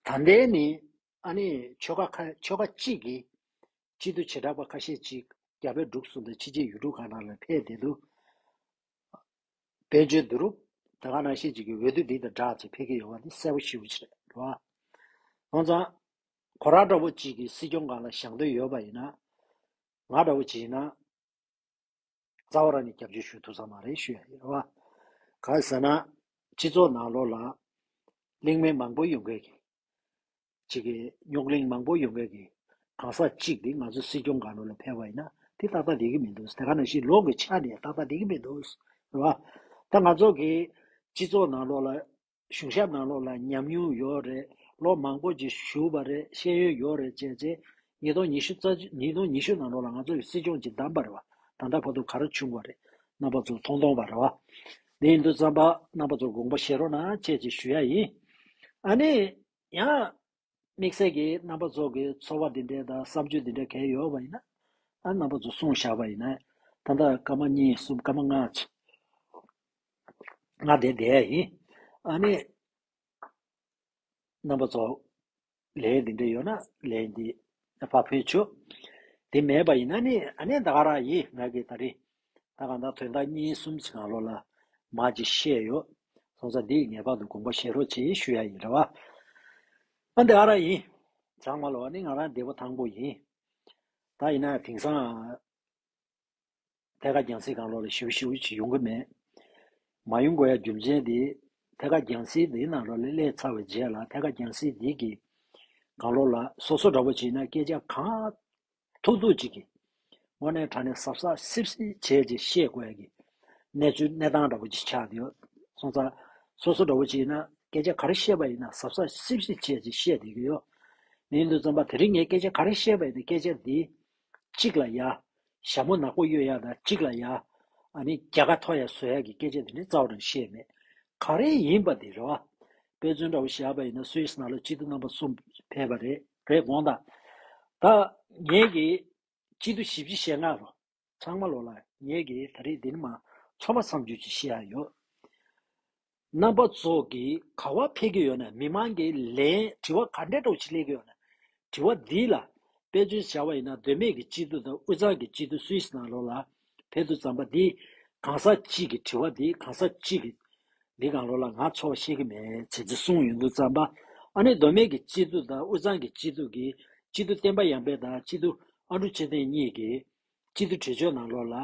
ད་ལྟའི་ནི་ཨ་ནི་ཆོལ་ཁ་ཁ་ཆོལ་ཁ་གཅིག་གིས་སྤྱི་འཐུས་བྱེ་བྲག་པ་ཁ་ཤས་ཅིག་རྒྱ་བལ་འབྲུག་གསུམ་དང་ཕྱི་རྒྱལ་ཡུལ་གྲུ་ཁག་ནང་ལ་ཕེབས་བསྡད་འདུག་དཔལ་འབྱོར་བསྡུ་རུབ་ད་ག་ནང་བཞིན་ཅིག་གི་འོས་བསྡུ་འདི་དང་སྦྲགས་ཅིག་ཕེབས་ཀྱི་ཡོད་པ་འདི་གསལ་པོ་ཞེ་པོ་ཅིག་རེད་བ། ཡོང་ཙང་ཁོ་རང་འདྲ་བོ་ཅིག་གི་སྲིད་སྐྱོང་སྒང་ལ་བཞེངས་འདོད་ཡོད་པ་ཡིན་ན། ང་འདྲ་བོ་ཅིག་ཡིན་ན། རྩ་བ་རང་ནས་རྒྱབ་སྐྱོར་ཞུ་ཐུབ་ས་མ་རེད་ཞུ་ཡ་ཡིན་རེད་བ། གང་ཟེར་ན། སྤྱི་ཚོགས་ནང་ལོགས་ལ། གླེང་མོལ་མང་པོ་ཡོང་མཁན་གྱི། ཅིག་གི་རྙོག་གླེང་མང་པོ་ཡོང་མཁན་གྱི་གང་ཟག་ཅིག་དེ་ང་ཚོ་སྲིད་སྐྱོང་སྒང་ལོགས་ལ་ཕེབས་པ་ཡིན་ན་དེ་ཏག་ཏག་བསྡད་ཀྱི་མི་འདུག་དེ་ག་ནང་བཞིན་ལོ་གི་ཆ་ནས་ཏག་ཏག་བསྡད་ཀྱི་མི་འདུག་རེད་བ། ད་ང་ཚོ་གི་སྤྱི་ཚོགས་ནང་ལོགས་ལ་གཞུང་ཞབས་ནང་ལོགས་ལ་ཉམས་མྱོང་ཡོད་རེད། ལོ་མང་པོ་ཅིག་བཞུགས་པ་རེད། ཤེས་ཡོན་ཡོད་རེད་བྱས་རྗེས་ཉིས་སྟོང་ཉི་ཤུ་རྩ་ཉིས་སྟོང་ཉི་ཤུ་ནང་ལོགས་ལ་ང་ཚོ་གི་སྲིད་སྐྱོང་ཅིག་བདམས་པ་རེད་བ། ད་ལྟ་བར་དུ་ག་རེ་བྱུང་བ་རེད། རྣམ་པ་ཚོ་མཐོང་མཐོང་པ་རེད་བ། དེ་ཡིན་དུས་ཙམ་པ་རྣམ་པ་ཚོར་དགོངས་པ་བཞེས་རོགས་གནང་བཅས་ཅིག་ཞུ་ཡ་ཡིན། ཨ་ནི། ཡང་། དམིགས་བསལ་གྱིས་རྣམ་པ་ཚོ་གི་ཚོར་བ་འདི་འདྲའི་དང་བསམ་ཚུལ་འདི་འདྲའི་གལ་ཡོད་པ་ཡིན་ན། ཨ་རྣམ་པ་ཚོ་གསུངས་བཞག་པ་ཡིན་ན། ད་ལྟ་སྐར་མ་གཉིས་གསུམ་སྐར་མ་ལྔ་ཅིག་ང་བསྡད་བསྡད་ཡ་ཡིན། ཨ་ནི། རྣམ་པ་ཚོ་ལན་འདི་འདྲ་ཡོད་ན་ལན་འདི་ཕར་ཕུལ་ཆོག་དེ་མེད་པ་ཡིན་ན་ནི་ཨ་ནི་ད་ག་རང་ཡིན། ང་གིས་ད་རེས་ ད་གང་ལྟར་དོན་དག་གཉིས་གསུམ་ཅིག་ང་ལོ་ལ་མ་ཅིག་བཤད་ཡོད། སོང་ཙང་འདི་ངེས་པར་དུ་དགོངས་པ་བཞེས་རོགས་བྱེད་ཞུ་ཡ་ཡིན་རེད་བ། ཨ་འདི་ཨ་ར་ཡིན། ཚང་མ་ལོ་ནི་ང་རང་བདེ་པོ་ཐང་པོ་ཡིན། ད་ཡིན་ན་དེང་སང་ཐད་ཀར་རྒྱང་སྲིང་སྒང་ལོགས་ལ་ཞིབ་ཞིབ་ཅིག་ཡོང་གི་མེད། མ་ཡོང་དགོས་ཡ་རྒྱུ་མཚན་དེ་ཐད་ཀར་རྒྱང་སྲིང་དེའི་ནང་ལོགས་ལ་སླེབས་ཚར་བའི་རྗེས་ལ་ཐད་ཀར་རྒྱང་སྲིང་འདི་གི་སྒང་ལོགས་ལ་སོ་སོ་འདྲ་པོ་བྱས་ན་སྐད་ཆ་གང་ཐུག་ཐུག་ཅིག་གི་དངོས་གནས་དྲང་གནས་གཟབ་གཟབ་སིབ་སིབ་བྱས་ཅིག་བཤད་དགོས་ཡ་གི་གནས་ཚུལ་གནས་སྟངས་འདྲ་པོ་ཅིག་ཆགས་བསྡད་ཡོད། སོང་ཙང་སོ་སོ་འདྲ་པོ་བྱས་ན་སྐད་ཆ་ག་རེ་བཤད་པ་ཡིན་ན་གཟབ་གཟབ་སིབ་སིབ་བྱས་ཅིག་བཤད་བསྡད་ཀྱི་ཡོད། ཡིན་དུས་ཙམ་པ་དེ་རིང་ངས་སྐད་ཆ་ག་རེ་བཤད་པ་ཡིན་ན་སྐད་ཆ་འདི་གཅིག་ལ་ཡ། ཞྭ་མོ་ནག་པོ་གཡོག་ཡ་དང་གཅིག་ལ་ཡ། ཨ་ནི་རྒྱལ་ཁ་ཐོབ་ཡ་བཟོ་ཡ་གི་སྐད་ཆ་དེ་འདྲ་རྩ་བ་ནས་བཤད་མེད། ག་རེ་ཡིན་པ་དེ་རེད་བ། དཔེ་མཚོན་འདྲ་བོ་བཞག་པ་ཡིན་ན་སུད་སི་ནང་ལ་སྐྱིད་སྡུག་རྣམ་པ་གསུམ་ཕེབས་པ་རེད་རེད་དགོངས་དག་ད་ངས་གི་སྐྱིད་སྡུག་བཞི་བཅུ་ཞེ་ལྔ་རོ། ཚང་མ་ལོ་ལ་ངས་གི་ད་རེས་འདི་ནི་མ་ཚོ་མ་བསམ་རྒྱུ་ཅིག་བཤད་ཡ་ཡོད། རྣམ་པ་ཚོ་གིས་ག་བ་ཕེབས་ཀྱི་ཡོད་ན་མི་མང་གིས་ལན་དྲི་བ་ག་འདྲ་འདྲ་བོ་ཅིག་སླེབས་ཀྱི་ཡོད་ན། དྲི་བ་འདི་ལ་དཔེ་མཚོན་བྱ་བ་ཡིན་ན་མདོ་སྨད་ཀྱི་སྐྱིད་སྡུག་དང་དབུས་གཙང་གི་སྐྱིད་སྡུག་སུད་སི་ནང་ལོགས་ལ་ཕེབས་དུས་ཙམ་པ་འདི་གང་ཟག་གཅིག་གི་དྲི་བ་འདི་གང་ཟག་གཅིག་གི་འདི་གང་ལོགས་ལ་ང་ཚོ་ཤེས་ཀྱི་མེད་བྱས་ཚེ་གསུངས་ཡོང་དུས་ཙམ་པ་ཨ་ནི་མདོ་སྨད་ཀྱི་སྐྱིད་སྡུག་དང་དབུས་གཙང་གི་སྐྱིད་སྡུག་གི་སྐྱིད་སྡུག་བསྟན་པ་ཡར་འཕེལ་དང་སྐྱིད་སྡུག་ཨ་འབྲུག་ཆོས་ལྡན་གཉིས་ཀྱི་སྐྱིད་སྡུག་གྲོས་ཆོད་ནང་ལོགས་ལ་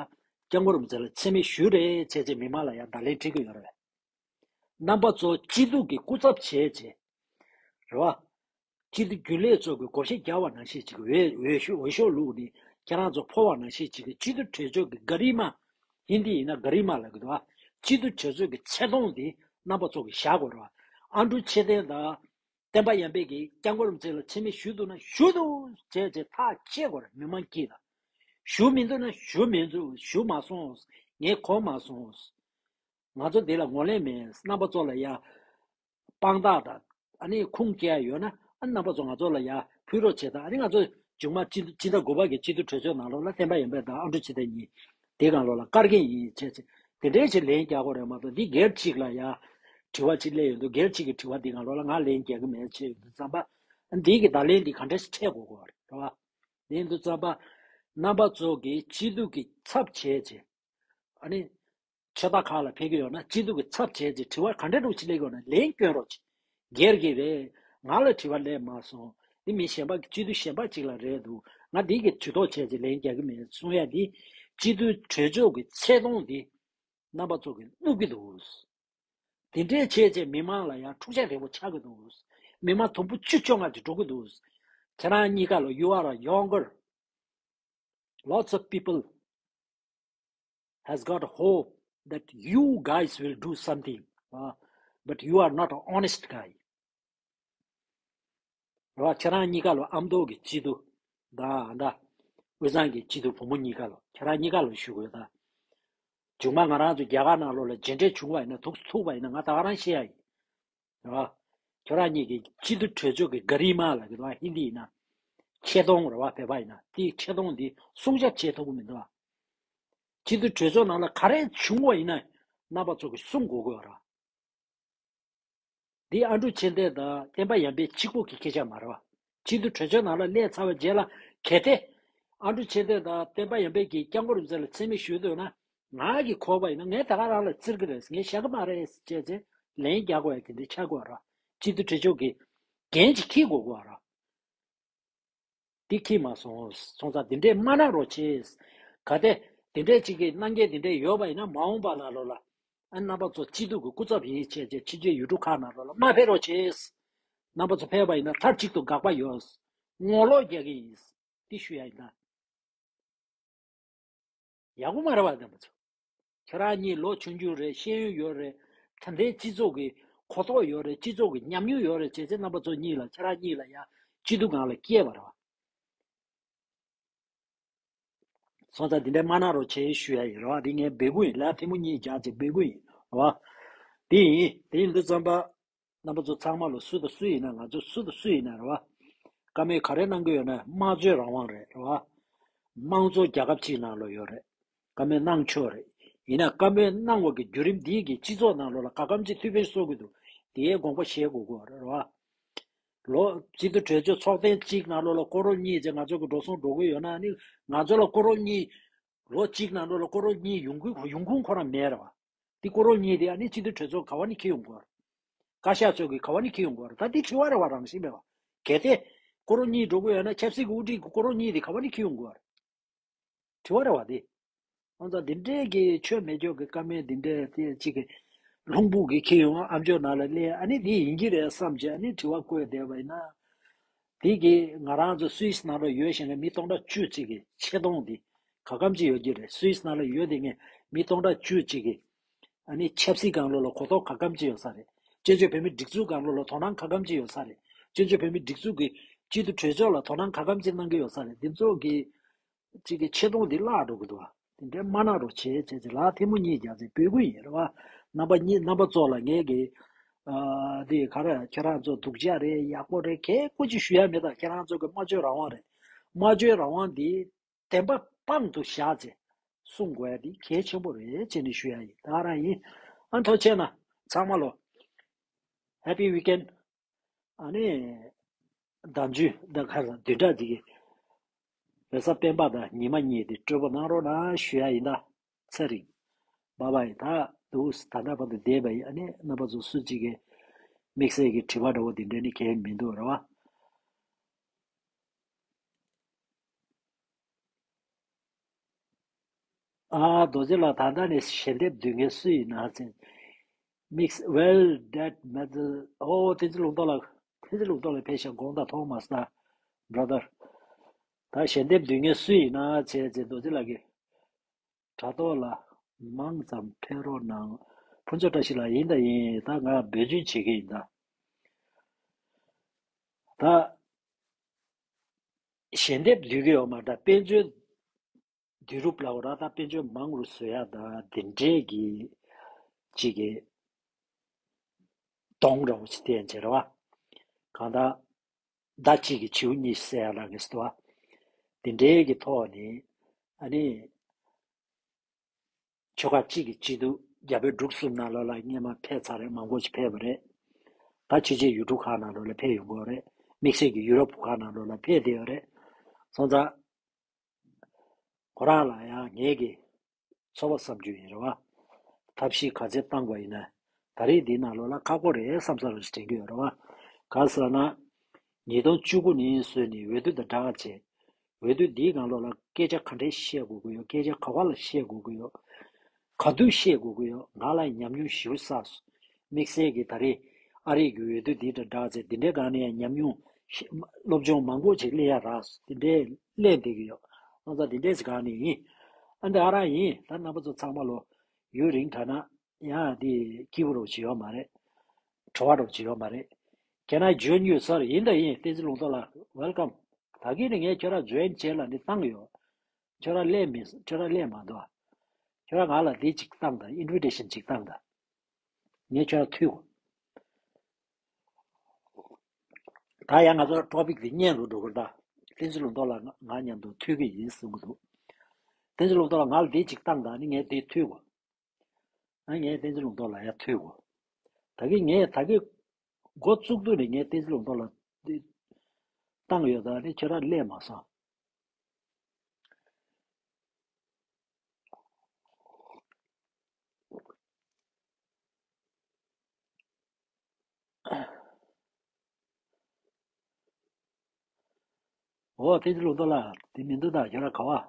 སྐྱབས་མགོན་རིན་པོ་ཆེ་ལ་མཚན་སྨད་ཞུས་རེད་བྱས་ཚེ་མི་མང་ལ་ཡང་བརྡ་ལན་སྤྲད་ཀྱི་ཡོད་རེད། རྣམ་པ་ཚོ་སྐྱིད་སྡུག་གི་སྐུ་ཚབ་བྱས་བྱས། རེད་བ། སྐྱིད་སྡུག་རྒྱུན་ལས་ཚོ་གི་བགོ་བཤའ་རྒྱག་པ་ནང་བཞིན་ཅིག་འོས་འོས་ཤོག་འོས་ཤོག་བླུགས་ནས་ཁྱེད་རང་ཚོ་ཕོ་བ་ནང་བཞིན་ཅིག་གི་སྐྱིད་སྡུག་གྲོས་ཚོགས་ཀྱི་ག་རི་མ། ཧིན་དི་ཡིན་ན་ག་རི་མ་ལབ་ཀྱི་འདུག་བ། སྐྱིད་སྡུག་གྲོས་ཚོགས་ཀྱི་ཆེ་མཐོང་དེ་རྣམ་པ་ཚོ་གི་བཞག་དགོས་རེད་བ། ཨ་འབྲུག་ཆོས་ལྡན་དང་། བསྟན་པ་ཡར་འཕེལ་གྱིས་སྐྱབས་མགོན་རིན་པོ་ཆེ་ལ་མཚན་སྨད་ཞུས་འདུག་ན་ཞུ་འདུག་བྱས་བྱས་ཐག་བཅད་དགོས་རེད་མི་མང་སྐྱིད་ལ། ཞུ་མི་འདུག་ན་ཞུ་མི་འདུག་ཞུ་མ་སོང་། ངས་གོ་མ་སོང་། ང་ཚོ་འདི་ལ་ངོས་ལེན་མེད། རྣམ་པ་ཚོ་ལ་ཡ་དཔང་རྟགས་དང་ཨ་ནི་ཁུངས་སྐྱེལ་ཡ་ཡོད་ན་ཨ་རྣམ་པ་ཚོ་ང་ཚོ་ལ་ཡ་ཕུལ་རོགས་བྱེད་དང་ཨ་ནི་ང་ཚོ་མཇུག་མ་སྤྱི་སྤྱི་ཟླ་དགུ་པ་གི་སྤྱི་འཐུས་གྲོས་ཚོགས་ནང་ལོགས་ལ་བསྟན་པ་ཡར་འཕེལ་དང་ཨ་འབྲུག་ཆོས་ལྡན་གཉིས་དེ་སྒང་ལོགས་ལ་བཀར་མཁན་ཡིན་བྱས་ཚེ་དེ་འདྲའི་ཆེད་ལན་རྒྱག་དགོས་རེད་མ་གཏོགས་འདི་སྒེར་གཅིག་ལ་ཡ་དྲི་བ་གཅིག་སླེབས་ཡོང་དུས་སྒེར་གཅིག་གི་དྲི་བ་འདི་སྒང་ལོགས་ལ་ང་ལན་རྒྱག་གི་མེད་བྱས་ཡོང་དུས་ཙམ་པ་འདི་གི་བརྡ་ལན་འདི་ག་འདྲ་ཞིག་འཕྲད་དགོས་དགོས་རེད་བ། དེ་ཡིན་དུས་ཙམ་པ་རྣམ་པ་ཚོ་གི་སྐྱིད་སྡུག་གི་ཚབ་བྱས་བྱས་ཨ་ནི། ཆོས་ཐོག་ཁག་ལ་ཕེབས་ཀྱི་ཡོད་ན་སྐྱིད་སྡུག་གི་ཚབ་བྱས་ཏེ་དྲི་བ་ག་འདྲ་འདྲ་ཅིག་སླེབས་ཡོད་ན་ལན་སྐྱོན་རོགས་གྱིས། སྒེར་གྱི་རེད། ང་ལ་དྲི་བ་སླེབས་མ་སོང་། འདི་མི་གཞན་པ་སྐྱིད་སྡུག་གཞན་པ་ཅིག་ལ་རེད་འདུག་ང་འདི་གི་དུས་ཐོག་བྱས་ཏེ་ལན་རྒྱག་གི་མེད་གསུང་ཡ་འདི་སྐྱིད་སྡུག་གྲོས་ཚོགས་ཀྱི་ཆེ་མཐོང་འདི་རྣམ་པ་ཚོ་གིས་བསླུ་གི་འདུག་དེ་འདྲས་བྱས་ཚེ་མི་མང་ལ་ཡང་འཁྲུག་ཆ་རེ་བོ་ཆགས་ཀྱི་འདུག་མི་མང་དུམ་བུ་བཅུ་བཅོ་ལྔ་ཅིག་འགྲོ་གི་འདུག་ཁྱེད་རང་གཉིས་ཀ་ལ་you are a younger Lots of people has got hope that you guys will do something, uh, but you are not an honest guy. ར་ཁྱེད་རང་གཉིས་ཀ་ལ་ཨ་མདོ་གི་སྐྱིད་སྡུག་དང་ཨ་མདའ་དབུས་གཙང་གི་སྐྱིད་སྡུག་བུ་མོ་གཉིས་ཀ་ལ་ཁྱེད་རང་གཉིས་ཀ་ལ་ཞུ་དགོས་ད། མཇུག་མ་ང་རང་ཚོ་རྒྱ་གར་ནང་ལོགས་ལ་རྗེས་འབྲས་བྱུང་བ་ཡིན་ན་ཐུག་ཐུག་པ་ཡིན་ན་ང་ད་ག་རང་བཤད་ཡ་ཡིན། རེད་བ། ཁྱོད་རང་གཉིས་ཀྱི་སྤྱི་འཐུས་གྲོས་ཚོགས་ཀྱི་ག་རི་མ་ལ་གི་རེད་བ་ཧིན་དི་ཡིན་ན། ཆེ་མཐོང་རེད་བ་བོད་པ་ཡིན་ན་དེའི་ཆེ་མཐོང་འདི་སྲུང་སྐྱོབ་བྱེད་ཐུབ་ཀྱི་མི་འདུག་བ། སྤྱི་འཐུས་གྲོས་ཚོགས་ནང་ལ་ག་རེ་བྱུང་བ་ཡིན་ན་རྣམ་པ་ཚོ་གིས་གསུང་དགོས་དགོས་ར། འདི་ཨ་འབྲུག་ཆོས་ལྡན་དང་བསྟན་པ་ཡར་འཕེལ་གཅིག་པོ་གི་སྐད་ཆ་མ་རེད་བ། སྤྱི་འཐུས་གྲོས་ཚོགས་ནང་ལ་སླེབས་ཚར་བའི་རྗེས་ལ་གལ་ཏེ། ཨ་འབྲུག་ཆོས་ལྡན་དང་བསྟན་པ་ཡར་འཕེལ་གྱིས་སྐྱབས་མགོན་རིན་པོ་ཆེ་ལ་མཚན་སྨད་ཞུས་འདོད་ན། ང་གིས་གོ་བ་ཡིན་ན་ངས་ད་ག་རང་ལ་བཙིར་གི་རེད་ངས་བཞག་གི་མ་རེད་ཅེས་ཅེས་ལན་རྒྱག་དགོས་ཡ་དེ་འདྲ་ཆགས་དགོས་ར། སྤྱི་འཐུས་གྲོས་ཚོགས་ཀྱི་འགན་ཅིག་འཁྱེར་དགོས་དགོས་ར། འདི་འཁྱེར་མ་སོང་། སོང་ཙང་འདི་འདྲས་མ་གནང་རོགས་བྱེད། གལ་ཏེ་འདི་འདྲས་ཅིག་གི་གནང་མཁན་འདི་འདྲས་ཡོད་པ་ཡིན་ན་མ་འོངས་པ་ནང་ལོགས་ལ། ཨ་རྣམ་པ་ཚོ་སྐྱིད་སྡུག་གི་སྐུ་ཚབ་ཡིན་བྱས་བྱས་ཕྱི་རྒྱལ་ཡུལ་གྲུ་ཁག་ནང་ལོགས་ལ་མ་ཕེབས་རོགས་བྱེད། རྣམ་པ་ཚོ་ཕེབས་པ་ཡིན་ན་མཐའ་གཅིག་ཏུ་དགག་པ་ཡོད། ངོ་ལོག་རྒྱག་གི་ཡིན། འདི་ཞུ་ཡ་ཡིན་ད། ཡག་པོ་མ་རེད་བ་རྣམ་པ་ཚོ། ཁྱེད་རང་གཉིས་ལོ་ཆུང་ཆུང་རེད་ཤེས་ཡོན་ཡོད་རེད། ད་ལྟའི་སྤྱི་ཚོགས་ཀྱི་གོ་རྟོགས་ཡོད་རེད་སྤྱི་ཚོགས་ཀྱི་ཉམས་མྱོང་ཡོད་རེད་བྱས་ཚེ་རྣམ་པ་ཚོ་གཉིས་ལ་ཁྱེད་རང་གཉིས་ལ་ཡ་སྐྱིད་སྡུག་ངང་ལ་སྐྱེས་པ་རེད་བ། སོང་ཙང་འདི་འདྲའི་མ་གནང་རོགས་བྱེད་ཞུ་ཡ་ཡིན་རེད་བ། འདི་ངའི་འབོད་སྐུལ་ཡིན་ལ་ཐལ་མོ་གཉིས་རྒྱག་ཅིག་འབོད་སྐུལ་ཡིན་རེད་བ། འདི་ཡིན་འདི་ཡིན་དུས་ཙམ་པ། རྣམ་པ་ཚོ་ཚང་མ་ལ་སུ་དང་སུ་ཡིན་ན་ང་ཚོ་སུ་དང་སུ་ཡིན་ན་རེད་བ། བཀའ་མོལ་ག་རེ་གནང་གི་ཡོད་ན་དམངས་གཙོའི་རང་དབང་རེད་རེད་བ། དམངས་གཙོ་རྒྱལ་ཁབ་ཅིག་ནང་ལ་ཡོད་རེད། བཀའ་མོལ་གནང་ཆོག་རེད། ཡིན་ན་བཀའ་མོལ་གནང་བ་གི་བརྒྱུད་རིམ་འདིའི་གི་སྤྱི་ཚོགས་ནང་ལོགས་ལ་ག་གམ་ཅིག་ཐུགས་ཕན་གསོ་གི་འདུག་དེའི་དགོངས་པ་བཞེས་དགོས་དགོས་རེད་བ། ལོ་སྤྱི་འཐུས་གྲོས་ཚོགས་ཚོགས་ཐེངས་གཅིག་ནང་ལོགས་ལ་སྐུ་རོབ་གཉིས་ཅེས་ང་ཚོ་གི་འགྲོ་སོང་འགྲོ་གི་ཡོད་ན་ནི་ང་ཚོ་ལ་སྐུ་རོབ་གཉིས་ ལོ་གཅིག་ནང་ལོགས་ལ་སྐོར་རོགས་གཉིས་ཡོང་ཁུངས་ཡོང་ཁུངས་ཁོ་རང་མེད་རེད་བ། འདི་སྐོར་རོགས་གཉིས་དེ་ཨ་ནི་སྤྱི་འཐུས་གྲོས་ཚོགས་ག་བ་ནས་འཁྱེར་ཡོང་དགོས་རེད། བཀའ་ཤག་ཚོས་ཀྱི་ག་བ་ནས་འཁྱེར་ཡོང་དགོས་རེད། ད་འདི་དྲི་བ་རེད་བ། རང་བཞིན་མེད་བ། གལ་ཏེ་སྐོར་རོགས་གཉིས་འགྲོ་དགོས་ཡོད་ན་ཆབ་སྲིད་ཀྱི་དབུ་ཁྲིད་ཀྱི་སྐོར་རོགས་གཉིས་དེ་ག་བ་ནས་འཁྱེར་ཡོང་དགོས་རེད། དྲི་བ་རེད་བ་དེ། ཨང་ཙང་འདི་འདྲའི་གི་ཆོས་མེད་ཆོས་ཀྱི་བཀའ་མོལ་འདི་འདྲའི་དེ་གཅིག་གི་ལྷུང་བུ་གི་འཁྱེར་ཡོང་ཨ་མཆོག་ནང་ལ་སླེབས། ཨ་ནི་འདི་ཡིན་གྱི་རེད་བསམ་བྱས་ཨ་ནི་དྲི་བ་བཀོད་བསྡད་པ་ཡིན་ན། དེ་གི་ང་རང་ཚོ་སུད་སི་ནང་ལ་ཡོད་བཞིན་གི་མི་སྟོང་ཕྲག་བཅུ་གཅིག་གི་ཆེ་མཐོང་འདི་ག་གམ་ཅིག་ཡོད་ཀྱི་རེད། སུད་སི་ནང་ལ་ཡོད་དེ་ངས་མི་སྟོང་ཕྲག་བཅུ་གཅིག་གི་ཨ་ནི་ཆབ་སྲིད་སྒང་ལོགས་ལ་གོ་རྟོགས་ག་གམ་ཅིག་ཡོད་ས་རེད། བཙན་བྱོལ་བོད་མི་སྒྲིག་འཛུགས་སྒང་ལོགས་ལ་དོ་སྣང་ག་གམ་ཅིག་ཡོད་ས་རེད། བཙན་བྱོལ་བོད་མི་སྒྲིག་འཛུགས་ཀྱི་སྤྱི་འཐུས་གྲོས་ཚོགས་ལ་དོ་སྣང་ག་གམ་ཅིག་གནང་གི་ཡོད་ས་རེད། འདི་ཚོ་གི་གཅིག་གི་ཆེ་མཐོང་འདི་བརླག་འགྲོ་གི་འདུག་བ། དེ་འདྲའི་མ་གནང་རོགས་བྱེད་བྱས་ཅིག་ལ་ཐལ་མོ་གཉིས་རྒྱག་ཚེ་འབོད་སྐུལ་ཡིན་རེད་བ། རྣམ་པ་གཉིས་རྣམ་པ་ཚོ་ལ་ངས་གི་ཨ་དེ་ག་རེ་ཁྱེད་རང་ཚོ་སྡུག་ཅག་རེད། ཡག་པོ་རེད། གལ་སྐུ་ཅི་ཞུ་ཡ་མེད། ད་ཁྱེད་རང་ཚོ་གི་སྨྲ་བརྗོད་རང་དབང་རེད། སྨྲ་བརྗོད་རང་དབང་འདི་བདེན་པ་དཔང་དུ་བཞག་ཚེ་གསུང་དགོས་ཡ་འདི་གལ་ཆེན་པོ་རེད་ཅེས་ནས་ཞུ་ཡ་ཡིན། ད་རང་ཡིན། ཨ་ཐུགས་རྗེ་ཆེ་གནང་། ཚང་མ་ལོ། Happy weekend། ཨ་ནི། ཟླ་མཇུག་ཟླ་ཁ་བདུན་ཕྲག་འདི་གི་རེས་གཟའ་སྤེན་པ་དང་ཉི་མ་གཉིས་དེ་སྤྲོ་པོ་གནང་རོགས་གནང་ཞུ་ཡ་ཡིན། ད་ཚེ་རིང་། བྷའི་བྷའི། ད་འདུག་ད་ལྟ་བར་དུ་བསྡད་པ་ཡིན། ཨ་ནི་རྣམ་པ་ཚོ་སུ་གཅིག་གིས་དམིགས་བསལ་གྱི་དྲི་བ་འདྲ་བོ་དེ་འདྲ་ནི་གལ་མི་འདུག་རེད་བ། ཨ་རྡོ་རྗེ་ལགས། ད་ལྟ་ནས་ཞལ་འདེབས་བསྡུ་མཁན་སུ་ཡིན་ན་ཟེར། Mix well that matter. ཨོ་བསྟན་འཛིན་ལུང་རྟོགས་ལགས། བསྟན་འཛིན་ལུང་རྟོགས་ལགས་ཕེབས་ཤག་དགོངས་དག་ཐོག་མ་སྟ་brother། ད་ཞལ་འདེབས་བསྡུ་མཁན་སུ་ཡིན་ན་བྱས་ཚེ་རྡོ་རྗེ་ལགས་ཀྱིས་དྲ་ཐོག་ལ་མང་ཙམ་ཕེབས་རོགས་གནང་། ཕུན་ཚོགས་བཀྲ་ཤིས་ལགས། ཡིན་ད་ཡིན། ད་ང་འབོད་སྐུལ་བྱེད་ཀྱི་ཡིན་ད། ད་ཞལ་འདེབས་བསྡུ་གི་ཡོད་མ་འདྲ། དཔེ་མཛོད་བསྡུ་རུབ་ལ་འོ་ར་ད་དཔེ་མཛོད་མང་རུ་བཟོ་ཡ་ད་དེ་འདྲས་ཀྱི་གཅིག་གི་གདོང་འདྲ་བོ་ཅིག་བསྟན་བྱས་རེད་བ། གང་ལྟར་ཟླ་གཅིག་གི་བྱིའུ་གཉིས་བསད་ཡ་ལ་ངེས་སོ། དེ་འདྲའི་གི་ཐོག་ནས་ཨ་ནི་ཆོལ་ཁ་གཅིག་གི་སྤྱི་འཐུས་རྒྱ་བལ་འབྲུག་གསུམ་ནང་ལོགས་ལ་སྔས་མ་ཕེབས་ཚར་རེད། མང་པོ་ཞིག་ཕེབས་པ་རེད། ད་ཕྱི་རྒྱལ་ཡུལ་གྲུ་ཁག་ནང་ལོགས་ལ་ཕེབས་ཡོང་གི་ཡོད་རེད། དམིགས་བསལ་གྱི་ཡུ་རོབ་ཁག་ནང་ལོགས་ལ་ཕེབས་བསྡད་ཡོད་རེད། སོང་ཙང་ཁོ་རང་ལ་ཡང་ངེད་ཀྱི་ཚོར་བ་བསམ་རྒྱུ་ཡིན་རེད་བ། ཐབས་ཤེས་ག་ཚད་བཏང་དགོས་ཡིན་ན་ད་རེས་འདི་ནང་ལོགས་ལ་ཁག་པོ་རེད་བསམ་ས་རུ་ཞིག་དྲན་གྱི་ཡོད་རེད་བ། ག་ཟེར་ན། ཉིས་སྟོང་བཅུ་དགུ་ནས་བཟུང་ནས་འོས་བསྡུ་དང་སྦྲགས་བྱས། འོས་བསྡུ་འདིའི་སྒང་ལོགས་ལ་སྐད་ཆ་ག་འདྲས་བཤད་དགོས་ཀྱི་ཡོད། སྐད་ཆ་ག་བ་ལ་བཤད་དགོས་ཀྱི་ཡོད། ག་དུས་བཤད་དགོས་ཀྱི་ཡོད། ང་ལ་ཉམས་མྱོང་ཞེ་པོ་བསགས་སོང་། དམིགས་བསལ་གྱི་ད་རེས་ཨ་རིའི་གི་འོས་བསྡུ་འདི་དང་སྦྲགས་ཚེ་འདི་འདྲའི་སྒང་ནས་ཡང་ཉམས་མྱོང་ཤེ་སློབ་སྦྱོང་མང་པོ་ཅིག་སླེབས་ཡ་རག་སོང་། འདི་འདྲའི་སླེབས་བསྡད་ཀྱི་ཡོད། ཨ་ཙང་འདི་འདྲའི་སྒང་ནས་ཡིན། ཨ་འདི་ཨ་རང་ཡིན། ད་རྣམ་པ་ཚོ་ཚང་མ་ལོ་ཡུན་རིང་དྲགས་ན་ཡང་འདི་སྐྱིད་པོ་རོགས་བྱེད་ཡོད་མ་རེད། བྲོ་བ་རོགས་བྱེད་ཡོད་མ་རེད། Can I join you, sir? ཡིན་ད་ཡིན། བསྟན་འཛིན་ལུང་རྟོགས་ལགས། Welcome། ད་གིན་ནས་ངས་ཁྱོད་རང་join བྱེད་ལབ་ནས་བཏང་ཡོད། ཁྱོད་རང་སླེབས་མེད། ཁྱོད་རང་སླེབས་མ་འདུག་ཁྱོད་རང་ང་ལ་འདི་ཅིག་བཏང་དང་། invitation ཅིག་བཏང་དང་། ངས་ཁྱོད་རང་མཐུད་དགོས། ད་ཡང་ང་ཚོ་topic འདི་སྙན་རུ་འགྲོ་དགོས། ད་བསྟན་འཛིན་ལུང་རྟོགས་ལགས་ང་མཉམ་དུ་མཐུད་ཀྱི་ཡིན་གསུང་གི་འདུག་བསྟན་འཛིན་ལུང་རྟོགས་ལགས་ང་ལ་འདི་ཅིག་བཏང་དང་། ཨ་ནི་ངས་འདི་མཐུད་དགོས། ཨ་ངས་བསྟན་འཛིན་ལུང་རྟོགས་ལགས་ཡར་མཐུད་དགོས། ད་གིན་ངས་ད་གིན་འགོ་བཙུགས་དུས་ནས་ངས་བསྟན་འཛིན་ལུང་རྟོགས་ལགས་འདི་བཏང་ཡོད། ད་ནི་ཁྱོད་རང་སླེབས་མ་སོང་། འོ་བསྟན་འཛིན་ལུང་རྟོགས་ལགས་དེ་མི་འདུག་ད་ཁྱོད་རང་ག་བ།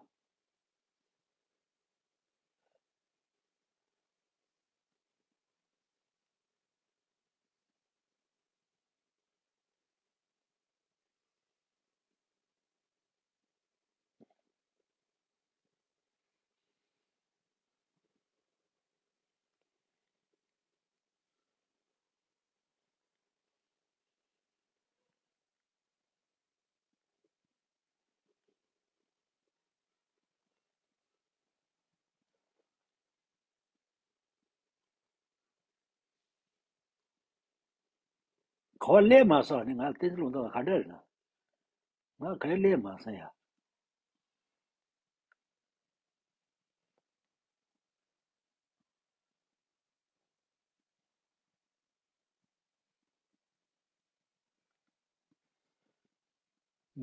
ག་བ་སླེབས་མ་སོང་། ནི་ང་བསྟན་འཛིན་ལུང་རྟོགས་ལགས་ག་འདྲ་རེད་ན། ང་ག་རེ་སླེབས་མ་སོང་ཡ།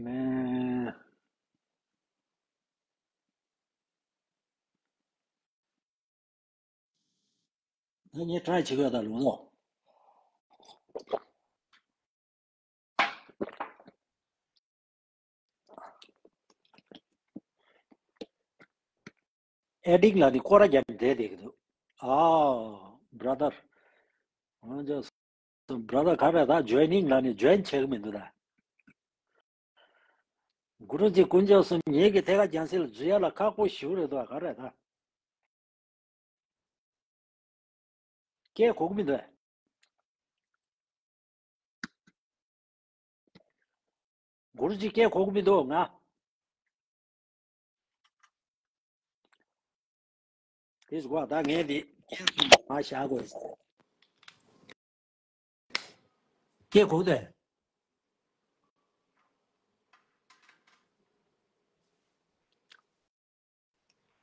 མེ། ད་ངས་ཊ་རའི་བྱེད་དགོས་ད་ལུང་ལོ། ཨེ་ཌིག་ལ་ནི་སྐོར་ར་རྒྱབ་བསྡད་བསྡད་ཀྱི་འདུག་ཨ། བྷ་ར་དར། ཨ་ཅག་བྷ་ར་དར་ག་རེ་ད་ཇོའི་ནིང་ལ་ནི་ཇོའིན་བྱེད་ཀྱི་མི་འདུག་ད། གུ་རུ་ཇི་དཀོན་མཆོག་གསུམ། ངེད་ཀྱི་ཐད་ཀར་རྒྱལ་སྲས་ལ་འཛུལ་ཡ་ལ་ཁག་པོ་ཞེ་པོ་རེད་འདུག་ག་རེ་ད། སྐད་གོ་གི་མི་འདུག་གུ་རུ་ཇི་སྐད་གོ་གི་མི་འདུག་ང་། དེ་ཟུག་པ་ད་ངས་འདི་མ་བཞག་དགོས། སྐད་གོ་གི་འདུག་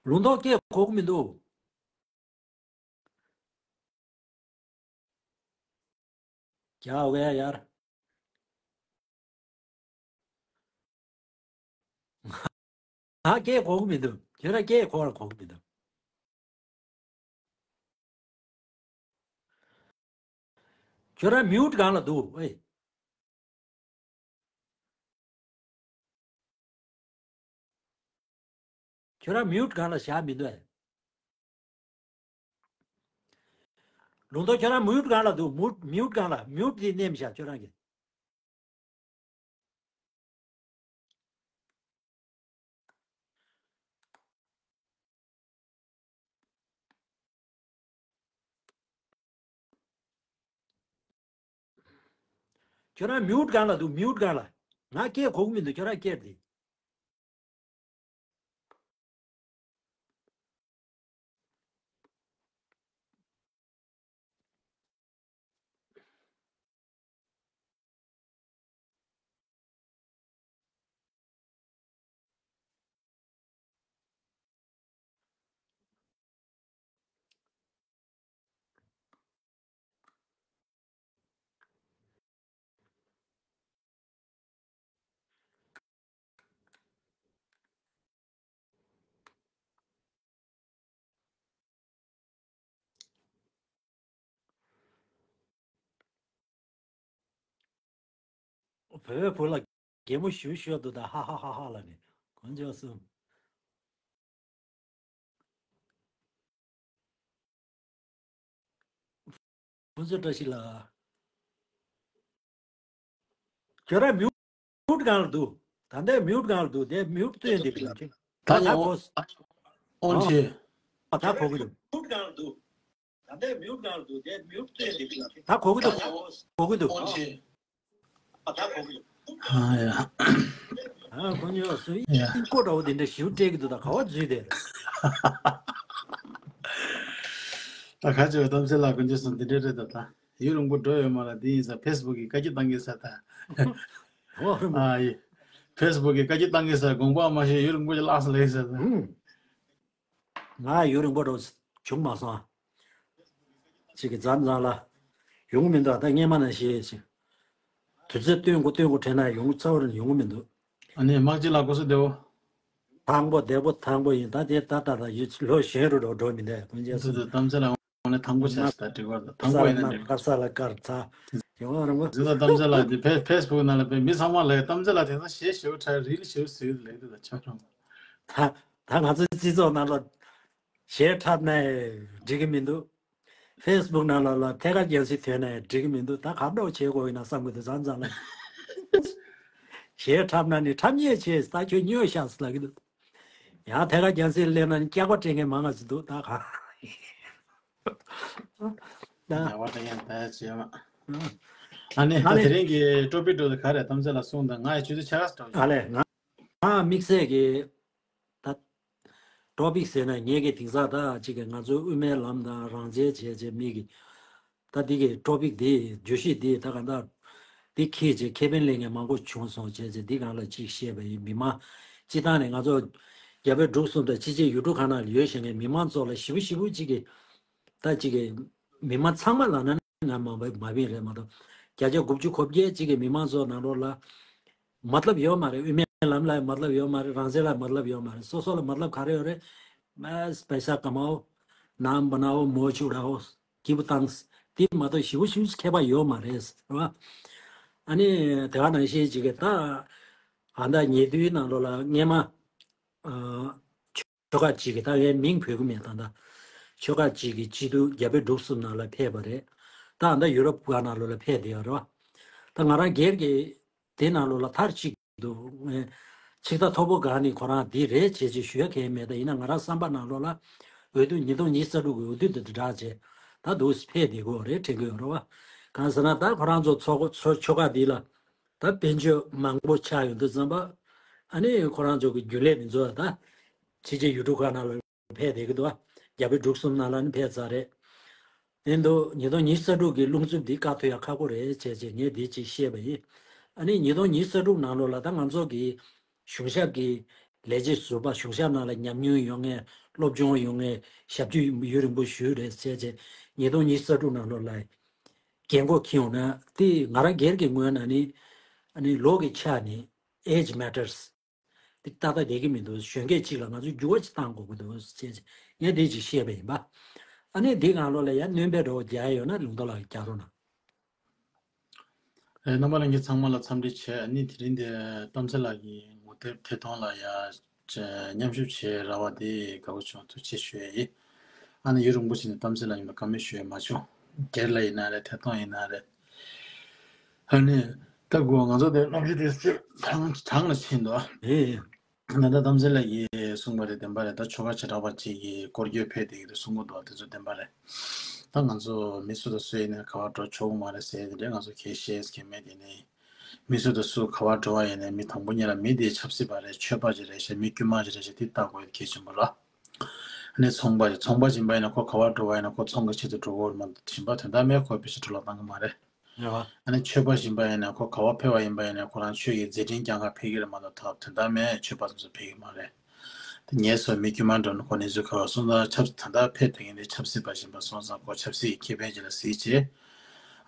ལུང་རྟོགས་སྐད་གོ་གི་མི་འདུག་རྒྱག་དགོས་ཡ་ཡར། ང་སྐད་གོ་གི་མི་འདུག་ཁྱོད་རང་སྐད་གོ་ར་གོ་གི་མི་འདུག་ཁྱོད་རང་མིའུ་ཊི་སྒང་ལ་འདུག་ཨེ། ཁྱོད་རང་མིའུ་ཊི་སྒང་ལ་བཞག་མི་འདུག་ཨེ། ལུང་རྟོགས་ཁྱོད་རང་མིའུ་ཊི་སྒང་ལ་འདུག་མིའུ་ཊི་མིའུ་ཊི་སྒང་ལ། མིའུ་ཊི་དེ་མནན་བཞག་ཁྱོད་རང་གིས། ཁྱོད་རང་མིའུ་ཊི་སྒང་ལ་འདུག་མིའུ་ཊི་སྒང་ལ། ང་སྐད་གོ་གི་མི་འདུག་ཁྱོད་རང་སྐད་དེ། བོད་བུ་ལ་གད་མོ་ཞུ་ཞུ་འདུག་ད་ཧ་ཧ་ཧ་ཧ་ལ་ནི་གོན་ཆོག་སུ། ཕུན་ཚོགས་བཀྲ་ཤིས་ལགས། ཁྱོད་རང་མིའུ་ཊི་སྒང་ལ་འདུག་ད་ལྟའི་མིའུ་ཊི་སྒང་ལ་འདུག་དེ་མིའུ་ཊི་བཏོན་འདི་ད་ད་ཡང་ཨོ་གོ་ཨོན་ཨོ་ཆེ། ཨ་ད་གོ་གི་འདུག་ད་གོ་གི་འདུག་གོ་གི་འདུག་ཨོན་ཆེ། ཨ་ཡ། ཨ་ཁོ་ཉོ་སུ་ཡིན་ཡ། ཀོ་འདྲ་བོ་དེ་འདྲ་ཞིབ་སྤྲད་ཀྱི་འདུག་ད་ག་བ་འཛུལ་དེ། ད་ཁ་ཆེ་བའི་གཏམ་ཚེ་ལགས་དཀོན་མཆོག་གསུམ་འདི་འདྲ་རེད་ད་ད། ཡུན་རིང་པོ་འགྲོ་ཡོད་མ་རེད། དེ་ཡིན་ཙང་ཕེ་སི་བུག་གི་བཀའ་བཀྱོན་བཏང་གི་ས་ད། ཨོ་རེད་མོ། ཨ་ཡེ། ཕེ་སི་བུག་གི་བཀའ་བཀྱོན་བཏང་གི་ས་དགོངས་པ་མ་ཤེས་ཡུན་རིང་པོ་ཅིག་བརླགས་སོང་ལེ་ས་ད། ཧུམ། ང་ཡུན་རིང་པོ་འགྲོ་བྱུང་མ་སོང་། ཅིག་གི་མཚམས་མཚམས་ལ་ཡོང་གི་མི་འདུག་ད་སྔས་མ་ནང་བཞིན་ཅིག་དུས་ཚོད་སྟོན་དགོས་སྟོན་དགོས་དྲན་ན་ཡོང་རྩ་བ་རང་ཡོང་གི་མི་འདུག་ཨ་ནི་དམག་སྤྱི་ལགས་སྐུ་གཟུགས་བདེ་པོ། ཐང་པོ་བདེ་པོ་ཐང་པོ་ཡིན། ད་དེ་ད་ད་ད་ཡུལ་ལོ་གཞན་རུ་འགྲོ་འགྲོ་མི་འདུག་དཀོན་མཆོག་གསུམ། དུ་དུ་གཏམ་ཚེ་ལ་དངོས་གནས་ཐང་པོ་བྱས་སོང་ད་འགྲིག་པར་ད་ཐང་པོ་ཡིན་ན་འགྲིག་དཀར་ས་ལ་དཀར་ཚ་ཡོང་བ་རང་པོ། གཟིགས་ད་གཏམ་ཚེ་ལགས་འདི་ཕེ་ཕེ་སི་བུག་ནང་ལ་བས་མི་ཚང་མ་ལས་གཏམ་ཚེ་ལགས་དེང་སང་གཞས་ཞེ་པོ་འཁྲབ་རིལ་ཞེ་པོ་བཟོས་ལས་འདུག་ད་ཆོག་རང་། ད་ད་ང་ཚོའི་སྤྱི་ཚོགས་ནང་ལ་གཞས་འཁྲབ་ནས་འགྲིག་གི་མི་འདུག་ཕེ་སི་བུག་ནང་ལ་ལ་ཐད་ཀར་རྒྱལ་སྲིད་ཐོན་ནས་འགྲིག་གི་མི་འདུག་ད་ག་འདྲ་བོ་བྱེད་དགོས་ཡིན་ན་བསམ་གི་འདུག་མཚམས་མཚམས་ལ། གཞས་འཁྲབ་ན་ནི་འཁྲབ་མཁན་བྱས་ད་ཁྱོད་སྨྱོ་ཤག་ཟེར་ལབ་གི་འདུག་ཡང་ཐད་ཀར་རྒྱལ་སྲིད་སླེབས་ན་ནི་སྐྱག་པ་སྤྲད་མཁན་མང་ང་ཟིག་འདུག་ད་ག་ད། ཉ་བ་ད་ཡང་ད་ཡ་བྱེད་མ། ཨ་ནི་ད་ཨ་ནི་དེ་རིང་གི་ཊོ་པིག་འགྲོ་དེ་ག་རེད། གཏམ་ཚེ་ལ་གསུངས་དང་ང་ཡི་ཆུ་ཚོད་ཆ་ག་ཙམ་འགྲོ་ཨ་ལས་ང་ང་དམིགས་བསལ་གྱི་ད་ཊོ་པིག་ཟེར་ན་ངེད་ཀྱི་དེང་སང་ད་ཅིག་གི་ང་ཚོའི་དབུ་མའི་ལམ་དང་རང་རྩལ་བྱས་བྱས་མིག་གི་ད་འདི་གི་ཊོ་པིག་འདི་བརྗོད་གཞི་འདི་ད་ག་ད་འདི་ཁྱེད་ཀྱི་ཁེ་ཕན་ལེན་མཁན་མང་པོ་བྱུང་སོང་བྱས་བྱས་འདི་སྒང་ལ་ཅིག་བཤད་པ་ཡིན། མི་མང་སྤྱི་བཏང་ནས་ང་ཚོ་རྒྱ་བལ་འབྲུག་གསུམ་དང་ཕྱི་རྒྱལ་ཡུལ་གྲུ་ཁག་ནང་ལ་ཡོད་བཞིན་གྱི་མི་མང་ཚོ་ལ་ཞེ་པོ་ཞེ་པོ་ཅིག་གི་ད་ཅིག་གི་མི་མང་ཚང་མ་ལབ་ན་ང་མང་པོ་མ་བིན་རེད་མ་གཏོགས་བརྒྱ་ཆ་དགུ་བཅུ་གོ་བརྒྱད་ཅིག་གི་མི་མང་ཚོ་ནང་ལོགས་ལ་མ་ཏལབ་ཡོད་མ་རེད། དབུ་མའི་ལམ་ལ་མ་ཏལབ་ཡོད་མ་རེད། རང་བཙན་ལ་མ་ཏལབ་ཡོད་མ་རེད། སོ་སོ་ལ་མ་ཏལབ་ག་རེ་ཡོད་རེད། بس پيسہ ڪمائو، نام بنائو، موج اڑائو، སྐྱིད་པོ་བཏང་། དེ་མ་གཏོགས་ཞེ་པོ་ཞེ་པོ་ཁྱད་པར་ཡོད་མ་རེད་ཟེར་བ། ཨ་ནི་དེ་ག་ནང་བཞིན་ཅིག་གི་ད་ཨ་ད་ཉེ་དུས་ནང་ལོགས་ལ་སྔས་མ་ཨ་ཆོལ་ཁ་ཅིག་གི་ད་ངས་མིང་བོས་གི་མེད། ད་ད་ཆོལ་ཁ་ཅིག་གི་སྤྱི་འཐུས་རྒྱ་བལ་འབྲུག་གསུམ་ནང་ལ་ཕེབས་པ་རེད། ད་ཨ་ད་ཡུ་རོབ་ག་ནང་ལོགས་ལ་ཕེབས་བསྡད་ཡོད་རེད་བ། ད་ང་རང་སྒེར་གྱི་དེ་ནང་ལོགས་ལ་མཐར་གཅིག་འདུག་ངས་ཚིག་ཐག་མཐོ་པོ་གང་ནས་ཁོ་རང་འདི་རེད་བྱས་ཅེས་ཞུ་ཡ་གང་ཡང་མེད། ད་ཡིན་ན་ང་རང་བསམ་པ་ནང་ལོགས་ལ་འོས་བསྡུ་ཉིས་སྟོང་ཉི་ཤུ་རྩ་དྲུག་གི་འོས་བསྡུ་དེ་དང་སྦྲགས་བྱས་ད་འདུག་ཕེབས་བསྡད་ཀྱི་ཡོད་རེད་དྲན་གྱི་ཡོད་རེད་བ། གང་ཟེར་ན་ད་ཁོ་རང་ཚོ་ཚོགས་ཚོ་ཆོལ་ཁ་འདི་ལ་ད་དཔལ་འབྱོར་མང་པོ་ཆགས་ཡོང་དུས་ཙམ་པ་ཨ་ནི་ཁོ་རང་ཚོ་གི་རྒྱུན་ལས་མི་ཚོ་ད་ཕྱི་རྒྱལ་ཡུལ་གྲུ་ཁག་ནང་ལ་ཕེབས་བསྡད་ཀྱི་འདུག་རྒྱ་བལ་འབྲུག་གསུམ་ནང་ལ་ནི་ཕེབས་ཚར་རེད། ཡིན་འདུག་ཉིས་སྟོང་ཉི་ཤུ་རྩ་དྲུག་གི་རླུང་འཚུབ་འདི་བཀག་ཐུབ་ཡ་ཁག་པོ་རེད་བྱས་བྱས་ངས་འདི་ཅིག་བཤད་པ་ཡིན། ཨ་ནི་ཉིས་སྟོང་ཉི་ཤུ་རྩ་དྲུག་ནང་ལོགས་ལ་ད་ང་ཚོ་གི་གཞུང་ཞབས་ཀྱི་ལས་བྱེད་ཟུར་པ་གཞུང་ཞབས་ནང་ལ་ཉམས་མྱོང་ཡོད་མཁན་སློབ་སྦྱོང་ཡོད་མཁན་ཞབས་ཕྱི་ཡུན་རིང་པོ་ཞུས་རེད་བྱས་བྱས་ཉིས་སྟོང་ཉི་ཤུ་རྩ་དྲུག་ནང་ལོགས་ལ་རྒན་གོག་འཁྱེར་ཡོང་ན་དེ་ང་རང་སྒེར་གྱི་ངོས་ནས་ནི་ཨ་ནི་ལོ་གི་ཆ་ནས་age matters། འདི་ཏག་ཏག་བསྡད་ཀྱི་མི་འདུག་གཞོན་སྐྱེས་གཅིག་ལ་ང་ཚོས་འགྱུར་བ་ཅིག་བཏང་དགོས་ཀྱི་འདུག་ཅེས་ངས་འདི་ཅིག་བཤད་པ་ཡིན་པ། ཨ་ནི་འདི་སྒང་ལོགས་ལ་ཡང་སྣོན་པའི་རོགས་རྒྱག་ཡ་ཡོད་ན་ལུང་རྟོགས་ལགས་རྒྱག་རོགས་གནང་། ཨེ་རྣམ་པ་ལྷན་རྒྱས་ཚང་མ་ལ་འཚམས་འདྲི་བྱས། ཨ་ནི་དེ་རིང་འདི་གཏམ་ཚེ་ལགས་ཀྱི་ངོ་དེབ་ཐད་གཏོང་ལ་ཡ་མཉམ་ཞུགས་བྱེད་རག་པ་དེ་དགའ་པོ་བྱུང་། ཐུགས་རྗེ་ཆེ་ཞུ་ཡ་ཡིན། ཨ་ནི་ཡུན་རིང་པོ་ཞིག་ནས་གཏམ་ཚེ་ལགས་ཡིན་པ་བཀའ་མོལ་ཞུ་ཡ་མ་བྱུང་། སྒེར་ལ་ཡིན་ན་རེད། ཐད་གཏོང་ཡིན་ན་རེད། ཨ་ནི་ད་གོ་ང་ཚོ་དེ་གནམ་གཤིས་དེ་གྲང་གྲང་ལ་ཕྱིན་འདུག་ཨེ། ད་ལྟ་གཏམ་ཚེ་ལགས་ཀྱིས་གསུངས་པ་རེད། བདེན་པ་རེད། ད་ཆོལ་ཁ་བྱེ་བྲག་པ་གཅིག་གིས་སྐོར་སྐྱོད་ཕེབས་བསྡད་ཀྱི་འདུག་གསུང་གི་འདུག་དེ་ཚོ་བདེན་པ་རེད། ད་ང་ཚོ་མི་སུ་དང་སུ་ཡིན་ནའི་ག་པར་འགྲོ་ཆོག་གི་མ་རེད་ཟེར་དེ་འདྲས་ང་ཚོ་གལ་བཤད་མཁན་མེད། དེ་ནས་མི་སུ་དང་སུ་ག་པར་འགྲོ་བ་ཡིན་ནའི་མི་དང་པོ་ཉིད་ལ་མི་དེ་ཆབ་སྲིད་པ་རེད། ཆོས་པ་ཅིག་རེད་ཤག་མི་དཀྱུས་མ་ཅིག་རེད་ཤག་དེ་ལྟ་དགོས་གལ་ཆེན་པོ་རེད། ནས་ཚོང་པ་ཚོང་པ་ཡིན་པ་ཡིན་ན་ཁོ་ག་པར་འགྲོ་བ་ཡིན་ན་ཁོ་ཚོང་གི་ཆེད་དུ་འགྲོ་གི་ཡོད་མ་གཏོགས་གཞན་པ་དོན་དག་མེད་ཁོ་ཕལ་ཆེར་འགྲོ་ལ་བཏང་གི་མ་རེད། རེད་བ། ཨ་ནི་ཆོས་པ་ཡིན་པ་ཡིན་ན་ཁོ་ག་པར་ཕེབས་པ་ཡིན་པ་ཡིན་ན་ཁོ་རང་ཆོས་ཀྱི་མཛད་འཕྲིན་རྒྱང་ག་ཕེབས་ཀྱི་རེད་མ་གཏོགས་ད་དོན་དག་མེད་ཆོས་པ་ཚོ་ཚོ་ཕེབས་ཀྱི་མ་རེད། དེ་ངས་སོ་མི་དཀྱུས་མ་འགྲོ་ན་ཁོ་གནས་ཚུལ་ག་པར་སོང་ཙང་ཆབ་ད་ལྟ་ཕེབས་ཐུབ་མཁན་དེ་ཆབ་སྲིད་པ་ཡིན་པ་སོང་ཙང་ཁོ་ཆབ་སྲིད་ཀྱི་ཁེ་ཕན་ཅིག་ལ་གཟིགས་བྱས།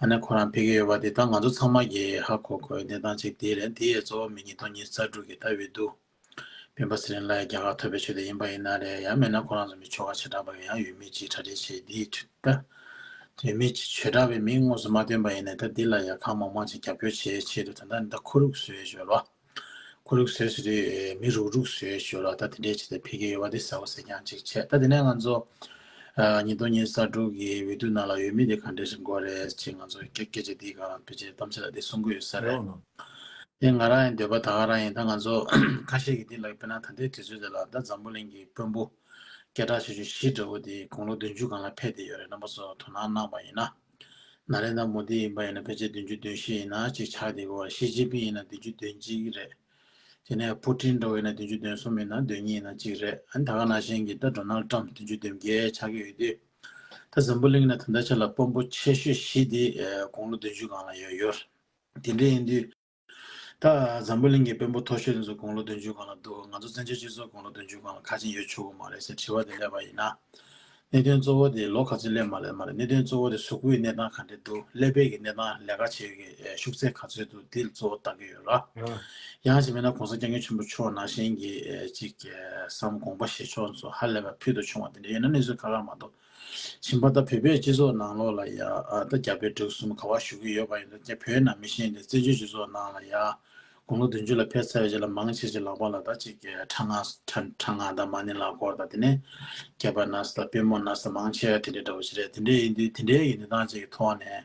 ཨ་ནི་ཁོ་རང་ཕེབས་ཀྱི་ཡོད་པ་དེ་ད་ང་ཚོ་ཚང་མ་གིས་ཧ་གོ་དགོས་གནས་སྟངས་ཅིག་དེ་རེད། དེ་ཡས་གཙོ་བོ་མི་ཉིས་སྟོང་ཉི་ཤུ་རྩ་དྲུག་གི་ད་འོས་བསྡུ། སྤེན་པ་ཚེ་རིང་ལགས་རྒྱ་གར་ཐོབ་པའི་ཆེད་དུ་ཡིན་པ་ཡིན་ན་རེད། ཡང་མིན་ན་ཁོ་རང་ཚོ་མི་ཆོལ་ཁ་བྱེ་བྲག་པ་ཡང་ཡོད་མེད་ཅིག་གྲ་སྒྲིག་བྱས་འདི་ད་ཡོད་མེད་ཅིག་བྱེ་བྲག་པའི་མིང་དངོས་སུ་མ་བཏོན་པ་ཡིན་ན་ད་འདི་ལ་ཡ་གང་མང་མང་ཅིག་རྒྱབ་སྐྱོར་བྱེད་ཆེད་དུ་ད་ལྟ་འདི་ད་ཁོར་ཡུག་བཟོས་ཡོད་ལ། ཁོར་ཡུག་བཟོས་ཟེར་དུས་མི་རུག་རུག་བཟོས་ཡོད་ལ། ད་དེ་འདྲའི་ཆེད་དུ་ཕེབས་ཀྱི་ཡོད་པ་འདི་གསལ་པོ་གསལ་རྐྱང་ཅིག་བྱས། ད་དེ་ནས་ང་ཚོ་ཉིས་སྟོང་ཉི་ཤུ་རྩ་དྲུག་གི་འོས་བསྡུ་ནང་ལ་འོས་མི་འདི་ག་འདྲ་ཞིག་དགོས་རེད་ཅེས་ང་ཚོ་སྐད་སྐད་ཆ་འདིའི་སྒང་ལ་ཕལ་ཆེར་གཏམ་བཤད་ལ་འདི་གསུང་གི་ཡོད་ས་རེད། དེ་ང་རང་ཡང་འདོད་པ་ད་ག་རང་ཡིན། ད་ང་ཚོ་ཁ་ཤས་ཀྱིས་འདི་ལ་དཔེར་ན་ད་ལྟའི་དུས་ཚོད་འདི་ལ་ད་འཛམ་བུ་གླིང་གི་དཔོན་པོ་སྐད་གྲགས་ཆེ་ཤོས་བཞི་འདྲ་བོ་དེ་དགུང་ལོ་བདུན་ཅུ་སྒང་ལ་ཕེབས་བསྡད་ཡོད་རེད། རྣམ་པ་ཚོ་དོ་སྣང་གནང་བ་ཡིན་ན། ན་རེན་དྲ་མོ་དི་ཡིན་པ་ཡིན་ན་ཕལ་ཆེར་བདུན་ཅུ་དོན་བཞི་ཡིན་ན་གཅིག་ཆགས་བསྡད་ཀྱི་ཡོད་རེད། ཞི་ཅིན་ཕིང་ཡིན་ན་བདུན་ཅུ་དོན་གཅིག་རེད། དེ་ནས་ཕུ་ཊིན་འདྲ་བོ་ཡིན་ན་བདུན་ཅུ་དོན་གསུམ་ཡིན་ན་དོན་གཉིས་ཡིན་ན་གཅིག་རེད། ཨ་ནི་ད་ག་ནང་བཞིན་གྱི་ད་ཌོ་ནལ་ཊམ་བདུན་ཅུ་དོན་བརྒྱད་ཆགས་ཀྱི་ཡོད་དུས། ད་འཛམ་བུ་གླིང་ན་ད་ལྟ་ཆ་ལ་དཔོན་པོ་ཆེ་ཤོས་བཞི་དེ་དགུང་ལོ་བདུན་ཅུ་སྒང་ལ་ཡོད་ཡོད་རེད། དེ་འདྲ་ཡིན་དུས། ད་འཛམ་བུ་གླིང་གི་དཔོན་པོ་མཐོ་ཤོས་དེ་ཚོ་དགུང་ལོ་བདུན་ཅུ་སྒང་ལ་འདུག་ང་ཚོ་བཙན་བྱོལ་སྤྱི་ཚོགས་དགུང་ལོ་བདུན་ཅུ་སྒང་ལ་ཁ་ཆེམས་ཡོད་ཆོག་གི་མ་རེད་ཟེར་དྲི་བ་དེ་སླེབས་པ་ཡིན་ན། གནད་དོན་གཙོ་བོ་དེ་ལོ་ག་ཚོད་སླེབས་མ་སླེབས་མ་རེད། གནད་དོན་གཙོ་བོ་དེ་གཟུགས་པོའི་གནས་སྟངས་ག་འདྲ་འདུག་ཀླད་པའི་གི་གནས་སྟངས་ལས་ཀ་བྱེད་ཀྱི་ཤུགས་ཚད་ག་ཚོད་འདུག་འདི་ལ་གཙོ་བོ་ལྟ་གི་ཡོད་ར། ཡང་ཞིག་མིན་ན་གོང་ས་སྐྱབས་མགོན་ཆེན་པོ་མཆོག་ནང་བཞིན་གྱི་ཅིག་བསམ་དགོངས་པ་བཞེས་ཕྱོགས་སུ་ཧ་ལས་པ་ཕུལ་དུ་བྱུང་བ་དེ་འདྲ་ཡོད་ན་གནས་ཚུལ་ཁག་ཁག་མ་གཏོགས། ཕྱིན་པ་ད་བོད་པའི་སྤྱི་ཚོགས་ནང་ལོགས་ལ་ཡ་ཨ་ད་རྒྱ་བལ་འབྲུག་གསུམ་ག་པར་བཞུགས་ཀྱི་ཡོད་པ་ཡིན་ན་ད་བོད་ནང་མི་ཤེས་ཏེ་བཙན་བྱོལ་སྤྱི་ཚོགས་ནང་ལ་ཡ་དགུང་ལོ་བདུན་ཅུ་ལ་ཕེབས་ཚར་བའི་རྗེས་ལ་མང་ཆེ་ཆེ་ལག་པ་ལ་ད་ཅིག་གི་ཁྲ་ང་ཁྲ་ཁྲ་ང་དང་མ་ཎི་ལག་འཁོར་དང་དེ་ནས་སྐེད་པ་ན་ས་དང་པུས་མོ་ན་ས་མང་ཆེ་དེ་འདྲའི་འདྲ་བོ་ཞིག་རེད། དེ་འདྲའི་ཡིན་དུས་དེ་འདྲའི་ཡིན་དུས་ད་ཅིག་གི་ཐོག་ནས་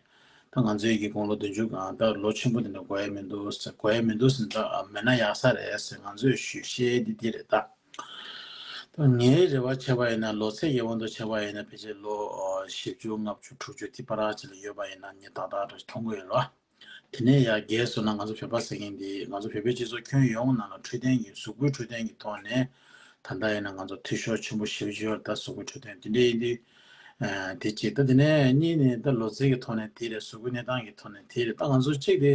ད་ང་ཚོའི་གི་དགུང་ལོ་བདུན་ཅུ་སྒང་ད་ལོ་ཆེན་པོ་དེ་འདྲ་དགོས་ཡ་མི་འདུག་ཟེར་དགོས་ཡ་མི་འདུག་ཟེར་ད་མེད་ན་ཡག་ས་རེད་ཟེར་ང་ཚོས་ཞུ་བཤད་འདི་འདི་རེད་ད། ངའི་རེ་བ་བྱས་པ་ཡིན་ན་ལོ་ཚད་ཀྱི་དབང་དུ་བྱས་པ་ཡིན་ན་ཕལ་ཆེར་ལོ་བཞི་བཅུ་ལྔ་བཅུ་དྲུག་ཅུ་དེ་བར་ཅིག་ལ་ཡོད་པ་ཡིན་ན་ངས་ཏག་ཏག་འགྲོ་མཐོང་གི་ཡོད་ལ། དེ་ནས་ཡར་རྒས་སོང་ན་ང་ཚོ་བོད་པ་ཟེར་མཁན་འདི་ང་ཚོ་བོད་པའི་སྤྱི་ཚོགས་ཁྱོན་ཡོངས་ནང་ལ་འཕྲོད་བསྟེན་གྱི་གཟུགས་པོའི་འཕྲོད་བསྟེན་གྱི་ཐོག་ནས་ད་ལྟ་ཡིན་ན་ང་ཚོ་འཐུས་ཤོར་ཆེན་པོ་ཞེ་པོ་ཅིག་ཡོད་རེད། ད་གཟུགས་པོའི་འཕྲོད་བསྟེན་དེ་འདྲ་ཡིན་དུས། དེ་གཅིག་ད་དེ་ནས་གཉིས་ནས་ད་ལོ་ཚད་ཀྱི་ཐོག་ནས་དེ་རེད། གཟུགས་པོའི་གནས་སྟངས་ཀྱི་ཐོག་ནས་དེ་རེད། ད་ང་ཚོ་གཅིག་དེ་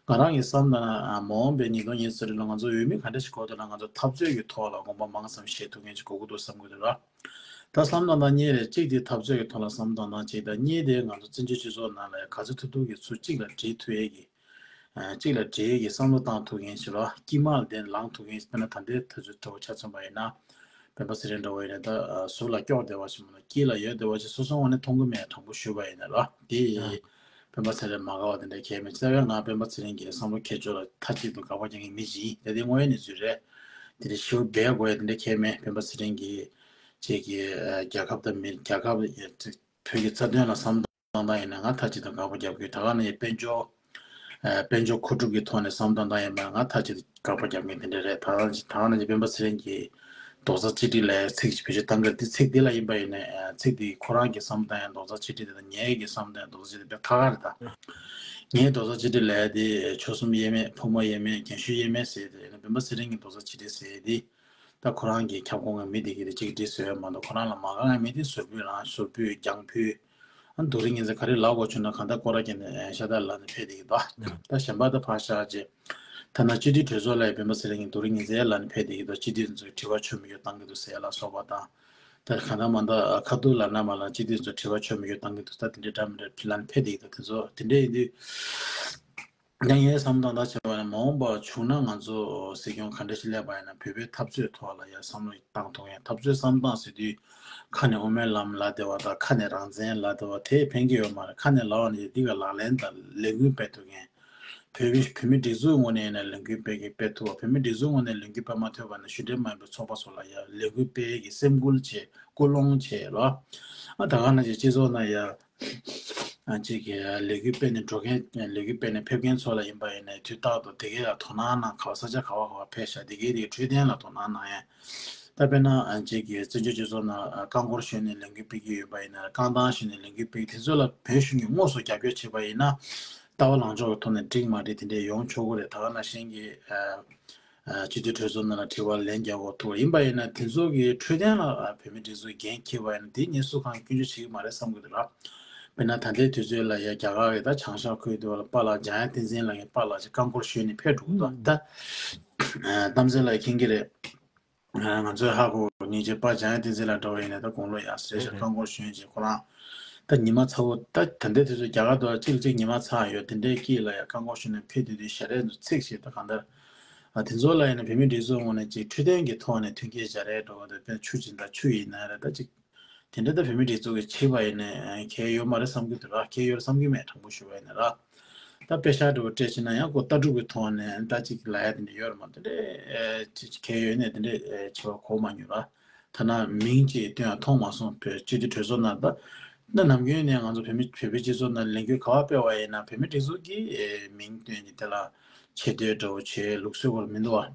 ང་རང་གི་བསམ་ད་ན་མ་འོངས་པའི་ཉིས་སྟོང་ཉི་ཤུ་རྩ་དྲུག་ལ་ང་ཚོ་འོས་མི་ག་འདྲ་ཞིག་དགོས་འདུག་ན་ང་ཚོ་འཐབ་རྩོད་ཀྱི་ཐོག་ལ་དགོངས་པ་མང་ཙམ་བཞེས་ཐུབ་མཁན་ཞིག་དགོས་ཀྱི་འདུག་བསམ་གྱི་འདུག་ལ། ད་བསམ་བཏང་ན་གཉིས་རེད། གཅིག་དེ་འཐབ་རྩོད་ཀྱི་ཐོག་ལ་བསམ་བཏང་ན་གཅིག་དང་གཉིས་དེ་ང་ཚོ་བཙན་བྱོལ་སྤྱི་ཚོགས་ནང་ལ་ག་ཚོད་ཐུབ་ཐུབ་ཀྱིས་ཚུར་གཅིག་ལ་སྒྲིལ་ཐུབ་ཡས་ཀྱི་གཅིག་ལ་སྒྲིལ་ཡས་ཀྱི་བསམ་བློ་བཏང་ཐུབ་མཁན་ཞིག་ལ་དཀྱིལ་མ་ལ་དེ་ལངས་ཐུབ་མཁན་ཞིག་དཔེར་ན་ད་ལྟའི་དུས་ཚོད་འདྲ་བོ་ཆ་མཚོན་པ་ཡིན་ན། སྤེན་པ་ཚེ་རིང་འདྲ་བོ་ཡིན་ན་ད་གཟུགས་ལ་སྐྱོགས་བདེ་བ་ཞིག་མ་གཏོགས་དཀྱིལ་ལ་ཡོད་བདེ་བ་ཞིག་སོ་སོ་ངོས་ནས་མཐོང་གི་མེད། དྲང་པོ་ཞུས་པ་ཡིན་ན་ར། དེ་སྤེན་པ་ཚེ་རིང་མ་དགའ་བ་དེ་འདྲ་གང་ཡང་མེད། རྩ་བའི་ང་སྤེན་པ་ཚེ་རིང་གི་བསམ་བློ་ཁྱད་ཆོས་ལ་མཐའ་གཅིག་ཏུ་དགག་པ་རྒྱག་མཁན་མི་ཞིག་ཡིན། དེ་དེ་དངོས་ཡོད་གནས་ཚུལ་རེད། དེ་འདྲ་ཞེ་པོ་འབད་དགོས་ཡ་དེ་འདྲ་གང་ཡང་མེད། སྤེན་པ་ཚེ་རིང་གིས་ཅིག་གི་རྒྱལ་ཁབ་དང་མི་རྒྱལ་ཁབ་བོད་ཀྱི་རྩ་དོན་ལ་བསམ་བཏང་སྟངས་ཡིན་ན་ང་མཐའ་གཅིག་ཏུ་དགག་པ་རྒྱག་གི། ད་ག་ནང་བཞིན་དཔལ་འབྱོར། ཨ། དཔལ་འབྱོར་མཁོ་སྒྲུབ་ཀྱི་ཐོག་ནས་བསམ་བཏང་སྟངས་ཡིན་པ་ང་མཐའ་གཅིག་ཏུ་དགག་པ་རྒྱག་མཁན་དེ་འདྲ་རེད། ད་ད་ག་ནང་བཞིན་སྤེན་པ་ཚེ་རིང་གིས་རྡོག་རྩ་གཅིག་སྒྲིལ་ལབ་ཡ་ཚིག་ཅིག་བེད་སྤྱོད་བཏང་གི་རེད། དེ་ཚིག་དེ་ལ་ཡིན་པ་ཡིན་ན། ཨ། ཚིག་དེ་ཁོ་རང་གི་བསམ་བཏང་ཡ་རྡོག་རྩ་གཅིག་སྒྲིལ་དེ་དང་ངའི་གི་བསམ་བཏང་ཡ་རྡོག་རྩ་གཅིག་སྒྲིལ་དེ་ཁ་ཁ་རེད། ད་ངའི་རྡོག་རྩ་གཅིག་སྒྲིལ་ལབ་ཡ་དེ་ཆོལ་གསུམ་དབྱེར་མེད། ཕོ་མོ་དབྱེར་མེད། རྒན་གཞོན་དབྱེར་མེད་ཟེར་ཡ་དེ་ཡིན་ན། སྤེན་པ་ཚེ་རིང་གི་རྡོག་རྩ་གཅིག་སྒྲིལ་ཟེར་ཡ་དེ། ད་ཁོ་རང་གི་ཁྱབ་ཁོངས་ཀྱི་མི་དེ་གི་རེད། གཅིག་སྒྲིལ་བཟོ་ཡ་མ་གཏོགས། ཁོ་རང་ལ་མ་དགའ་བའི་མི་དེ་ཟུར་ཕུད་རང་། ཟུར་ཕུད་རྒྱང་ཕུད། ཨ། རྡོ་རིང་ཉི་ཟེར་ག་རེ་ལབ་དགོས་བྱུང་ན་གང་ལྟར་སྐོར་ར་བརྒྱབ་ནས་ཤ་སྟག་ལབ་ནས་ཕེབས་བསྡད་ཀྱི་འདུག་ད་གཞན་པ་ད་ཕར་བཞག་བྱས། ཐ་ན་སྤྱི་འཐུས་གྲོས་ཚོགས་ལ་ཡང་སྤེན་པ་ཚེ་རིང་གིས་རྡོ་རིང་ཉི་ཟེར་ལབ་ནས་ཕེབས་བསྡད་ཀྱི་འདུག་སྤྱི་འཐུས་ཚོས་དྲི་བ་ཆོ་མེད་སྐྱོན་བཏང་གི་འདུག་ཟེར་ལ་སོགས་པ་དང་། ད་གང་ལྟར་མ་ད་ཁ་ཐུག་ལབ་ན་མ་ལབ་ན་སྤྱི་འཐུས་ཚོས་དྲི་བ་ཆོ་མེད་སྐྱོན་བཏང་གི་འདུག་ད་དེ་འདྲའི་འདྲ་མི་འདྲ་ཕི་ལ་ནས་ཕེབས་བསྡད་ཀྱི་འདུག་དེ་ཚོ་དེ་འདྲ་ཡིན་དུས། ཡང་ངའི་བསམ་སྟངས་ལྟར་བྱས་པ་ན། མ་འོངས་པ་བྱུང་ན་ང་ཚོ་སྲིད་སྐྱོང་ག་འདྲ་ཞིག་སླེབས་པ་ཡིན་ན་བོད་པའི་འཐབ་རྩོད་ཐོག་ལ་ཡང་བསམ་བློ་བཏང་ཐུབ་མཁན། འཐབ་རྩོད་བསམ་སྟངས་ཟེར་དུས་ཁ་ནས་དབུ་མའི་ལམ་ལབ་བསྡད་པ་དང་། ཁ་ནས་རང་བཙན་ལབ་བསྡད་པ་དེས་ཕན་གྱི་ཡོད་མ་རེད། ཁ་ནས་ལབ་པ་ནས་འདི་ག་ལག་ལེན་དང་ལས་འགུལ་སྤེལ་ཐུབ་མཁན། བོད་མི་བོད་མི་སྒྲིག་འཛུགས་ངོས་ནས་ཡིན་ན་ལས་འགུལ་སྤེལ་གི་སྤེལ་ཐུབ་པ། བོད་མི་སྒྲིག་འཛུགས་ངོས་ནས་ལས་འགུལ་སྤེལ་མ་ཐུབ་པ་ན་གཞུང་འབྲེལ་མ་ཡིན་པའི་ཚོགས་པ་ཚོ་ལ་ཡང་ལས་འགུལ་སྤེལ་གི་སེམས་ཁུར་བྱེད། སྐུལ་སློང་བྱེད་རོགས། ཨ། ད་ག་ནང་བཞིན་སྤྱི་ཚོགས་ནང་ཡང་། ཨ། གཅིག་གི་ལས་འགུལ་སྤེལ་ནས་འགྲོ་མཁན། ལས་འགུལ་སྤེལ་ནས་ཕེབས་མཁན་ཚོ་ལ་ཡིན་པ་ཡིན་ན་དུས་རྟག་ཏུ་དེ་གའི་ལ་དོ་སྣང་གནང་། ག་པར་ས་ཆ་ག་པར་ག་པར་ཕེབས་ཤག་དེ་གའི་དེ་གའི་འཕྲོད་བསྟེན་ལ་དོ་སྣང་གནང་ཡ། ད་དཔེར་ན། ཨ། གཅིག་གི་བཙན་བྱོལ་སྤྱི་ཚོགས་ནང་རྐང་འཁོར་ཞོན་ནས་ལས་འགུལ་སྤེལ་གྱི་ཡོད་པ་ཡིན་ན། རྐང་ཐང་ཞོན་ནས་ལས་འགུལ་སྤེལ། དེ་ཚོ་ལ་བོད་གཞུང་གིས་དངོས་སུ་རྒྱབ་སྐྱོར་བྱས་པ་ཡིན་ན། ལྟ་བ་ལངས་ཕྱོགས་ཀྱི་ཐོག་ནས་འགྲིག་མ་འགྲིག་དེ་འདྲའི་ཡོང་ཆོག་གི་རེད། ད་ག་ནང་བཞིན་གྱི། ཨ། ཨ། སྤྱི་འཐུས་གྲོས་ཚོགས་ནང་ལ་དྲི་བ་ལན་རྒྱག་དགོས་ཐུག་ཡིན་པ་ཡིན་ན། དེ་ཚོ་གི་འཕྲོད་བསྟེན་ལ། ཨ། བོད་མི་སྒྲིག་འཛུགས་འགན་འཁྱེར་བ་ཡིན་ན་དེ་ངས་སུ་གང་སྐྱོན་བརྗོད་བྱེད་ཀྱི་མ་རེད་བསམ་གྱི་འདུག་ར། དཔེར་ན་ད་ལྟའི་དུས་ཚོད་ལ་ཡ་རྒྱ་གར་གྱི་ད་བྱང་ཤར་ཁུལ་དུ་ལ་པཱ་ལགས། འཇམ་དབྱངས་བསྟན་འཛིན་ལགས་ཀྱི་པཱ་ལགས་ཅིག་རྐང་འཁོར་ཞོན་ནས་ཕེབས་འགྲོ་གི་འདུག་ད། ཨ། གཏམ་ཚེ་ལགས་མཁྱེན་གྱི་རེད། ཨ། ང་ཚོའི་ཧ་གོ་སྙིང་རྗེ་པ་འཇམ་དབྱངས་བསྟན་འཛིན་ལགས་འདྲ་བོ་ཡིན་ན་ད་དགུང་ལོ་ཡག་ས་རེད་ཤག་རྐང་འཁོར་ཞོན་བྱས་ཁོ་རང་། ད་ཉི་མ་ཚ་བོ། ད་ད་ལྟའི་དུས་ཚོད་རྒྱ་གར་དུ་གཅིག་ལ་གཅིག་ཉི་མ་ཚ་ཡོད། དེ་འདྲའི་དཀྱིལ་ལ་ཡ་རྐང་འཁོར་ཞོན་ནས་ཕེབས་དུས་དེ་ཞལ་རས་ཚོ་ཚིག་ཞིག་ད་གང་ལྟར། ཨ། དེ་ཚོ་ལ་ཡིན་ན་བོད་མི་སྒྲིག་འཛུགས་ངོས་ནས་ཅིག་འཕྲོད་བསྟེན་གྱི་ཐོག་ནས་མཐུན་རྐྱེན་སྦྱར་ཡས་འདྲ་བོ་དང་། དཔེར་ན་ཆུ་ཅིག་ད་ཆུ་ཡིན་ན་རེད། ད་ཅིག་དེ་འདྲ་ད་བོད་མི་སྒྲིག་འཛུགས་ཀྱིས་བྱས་པ་ཡིན་ན་གལ་ཡོད་མ་རེད་བསམ་གྱི་འདུག་ར། གལ་ཡོད་རེད་བསམ་གྱི་མེད། དྲང་པོ་ཞུ་བ་ཡིན་ན་ར། ད་དཔེ་ཆ་འདྲ་བོ་སྤྲད་ཕྱིན་ན་ཡང་ཁོ་ལྟ་གྲུབ་ཀྱི་ཐོག་ནས་ད་ཅིག་ལབ་ཡ་དེ་འདྲ་ཡོད་རེད་མ་གཏོགས། དེ་འདྲ་ཅིག་གལ་ཡོད་ནས་དེ་འདྲ་བྱས་པ་གོ་མ་མྱོང་ར། ཐ་ན་མིང་ཅིག་བཏོན་ཡང་མཐོང་མ་སོང་། བོད་སྤྱི་འཐུས་གྲོས་ཚོགས་ནང་ད། ད་ནམ་རྒྱུན་ནས་ང་ཚོ་བོད་མི་བོད་པའི་སྤྱི་ཚོགས་ནང་ལས་འགུལ་ག་པར་སྤེལ་བ་ཡིན་ན་བོད་མི་སྒྲིག་འཛུགས་ཀྱི་མིང་བཏོན་ནས་དེ་ལ་ཆེ་བསྟོད་འདྲ་བོ་བྱེད་ལུགས་སྲོལ་སྐོར་མི་འདུག་བ།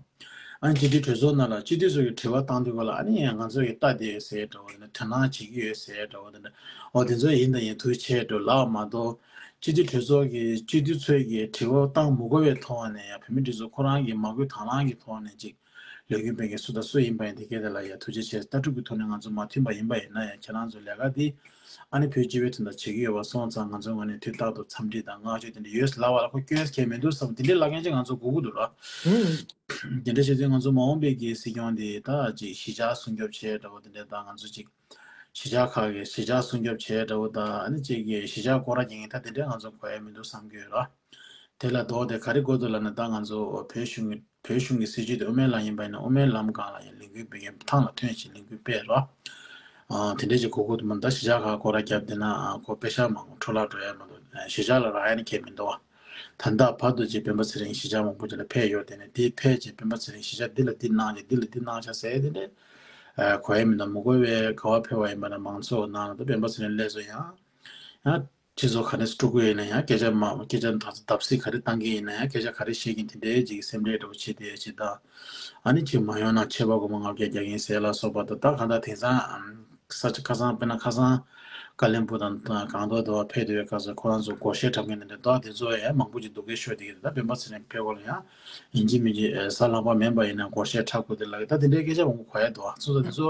ཨ་ནི་སྤྱི་འཐུས་གྲོས་ཚོགས་ནང་ལ་སྤྱི་འཐུས་ཚོ་གི་དྲི་བ་བཏང་དུས་སྐབས་ལ། ཨ་ནི་ང་ཚོ་གི་ལྟ་བསྡད་ཡོད་ཟེར་འདྲ་བོ། དེ་འདྲ་དོ་སྣང་བྱེད་ཀྱི་ཡོད་ཟེར་འདྲ་བོ། དེ་འདྲ་འོ་དེ་ཚོ་ཡིན་དང་ཡིན། ཐུགས་རྗེ་ཆེ་འདྲ་བོ་ལབ་པ་མ་གཏོགས། སྤྱི་འཐུས་གྲོས་ཚོགས་ཀྱི་སྤྱི་འཐུས་ཚོས་ཀྱི་དྲི་བ་བཏང་མི་དགོས་པའི་ཐོག་ནས་ཡང་བོད་མི་སྒྲིག་འཛུགས་ཁོ་རང་གི་མ་བསྐུལ་དང་བླངས་ཀྱི་ཐོག་ནས་ཅིག་ལས་འགུལ་སྤེལ་མཁན་སུ་དང་སུ་ཡིན་པ་ཡིན། དེ་སྐད་དེ་ལ་ཡང་ཐུགས་རྗེ་ཆེ། ལྟ་གྲུབ་ཀྱི་ཐོག་ནས་ང་ཚོ་མ་མཐུན་པ་ཡིན་པ་ཡིན་ན་ཡང་། ཁྱེད་རང་ཚོ་ལས་ཀ་འདི་ཨ་ནི་བོད་སྤྱི་པའི་དོན་དག་བྱེད་ཀྱི་ཡོད་པ་སོང་ཙང་། ང་ཚོའི་ངོས་ནས་དུས་རྟག་ཏུ་འཚམས་འདྲི་དང་བསྔགས་བརྗོད་དེ་འདྲ་ཡོད་ལབ་པ་ལ་ཁོ་སྐྱོན་གལ་མི་འདུག་བསམ། དེ་འདྲའི་ལབ་མཁན་ཅིག་ང་ཚོ་དགོས་ཀྱི་འདུག་ར། དེ་འདྲ་བྱེད་དུས་ང་ཚོ་མ་འོངས་པའི་གི་སྲིད་སྐྱོང་འདི་ད་ཅིག་གཞིས་ཆགས་སྲུང་སྐྱོབ་བྱེད་འདྲ་བོ་དེ་འདྲ་དང་། ང་ཚོ་ཅིག་གཞིས་ཆགས་ཁག་གི་གཞིས་ཆགས་སྲུང་སྐྱོབ་བྱེད་འདྲ་བོ་དང་། ཨ་ནི་ཅིག་གི་གཞིས་ཆགས་སྐོར་ར་རྒྱག་མཁན་ད་དེ་འདྲ་ང་ཚོ་དགོས་ཡ་མི་འདུག་བསམ་གྱི་ཡོད་ར། དེ་ལ་དོགས་དེ་ག་རེ་དགོས་འདུག་ལབ་ན། ད་ང་ཚོ་བོད་གཞུང་གི་བོད་གཞུང་གི་སྲིད་བྱུས་དེ་དབུ་མའི་ལམ་ཡིན་པ་ཡིན་ན། དབུ་མའི་ལམ་སྒང་ལ་ཡང་ལས་འགུལ་སྤེལ་མཁན་ཐང་ལ་ཐོན་ཞིང་ལས་འགུལ་སྤེལ་རོགས། ཨ། དེ་འདྲས་ཅིག་གོ་དགོས་འདུག་མ། ད་གཞིས་ཆགས་ཁག་སྐོར་ར་བརྒྱབ་བསྡད་ན་ཁོ་པེ་ཤག་མང་པོ་འཕྲོ་བརླག་འགྲོ་ཡ་མ་གཏོགས། གཞིས་ཆགས་ལ་རག་ཡ་ནི་གང་ཡང་མི་འདུག་བ། ད་ལྟ་བར་དུ་ཅིག་སྤེན་པ་ཚེ་རིང་གཞིས་ཆགས་མང་པོ་ཅིག་ལ་ཕེབས་ཡོད། དེ་ནས་དེ་ཕེབས་ཅིག་སྤེན་པ་ཚེ་རིང་གཞིས་ཆགས་འདི་ལ་འདི་གནང་ཅིག་འདི་ལ་འདི་གནང་ཅིག་ཟེར་དེ་འདྲས། ཨ། གོ་ཡ་མི་འདུག་མི་དགོས་པའི་ག་པར་ཕེབས་པ་ཡིན་པ་ན་མང་ཚོགས་ནང་ལ་ད་སྤེན་པ་ཚེ་རིང་སླེབས་སོང་ཡང་། ཡང་སྤྱི་ཚོགས་ག་རེ་དཀྲུག་གི་ཡོད་ན་ཡང་། སྐད་ཆ་མ་སྐད་ཆ་ད་བརྡབ་གསིག་ག་རེ་བཏང་གི་ཡིན་ན་ཡང་། སྐད་ཆ་ག་རེ་བཤད་ཀྱིན་དེ་འདྲའི་ཅིག་སེམས་ཁྲལ་འདྲ་བོ་བྱེད་བསྡད་ཅིག་དང་། ཨ་ནི་ཅིག་མ་ཡོང་ན་ཆད་པ་སྒོར་མོ་ལྔ་བརྒྱ་རྒྱག་གིན་ཟེར་ལ་སོགས་པ་དང་། ད་གང་ལྟར་དེང་སང་ས་ཆ་ཁ་སང་། དཔེར་ན་ཁ་སང་ཀ་ལོན་སྦུག་དང་སྒང་ཏོག་དུ་བ་ཕེབས་བསྡད་པའི་སྐབས་སུ་ཁོ་རང་ཚོ་སྒོར་གཞས་འཁྲབ་མཁན་དེ་འདྲ་འདུག་དེ་ཚོ་ཡང་མང་པོ་ཅིག་སྡུག་སྐད་ཤོར་བསྡད་ཀྱི་འདུག་ད་སྤེན་པ་ཚེ་རིང་ཕེབས་སྐབས་ལ་ཡང་ཡིན་གཅིག་མིན་གཅིག་གཟའ་ལྷག་པ་མིན་པ་ཡིན་ན་སྒོར་གཞས་འཁྲབ་དགོས་དེ་ལ་ད་དེ་འདྲའི་སྐད་ཆ་མང་པོ་གོ་ཡ་འདུག་སོང་ཙང་དེ་ཚོ་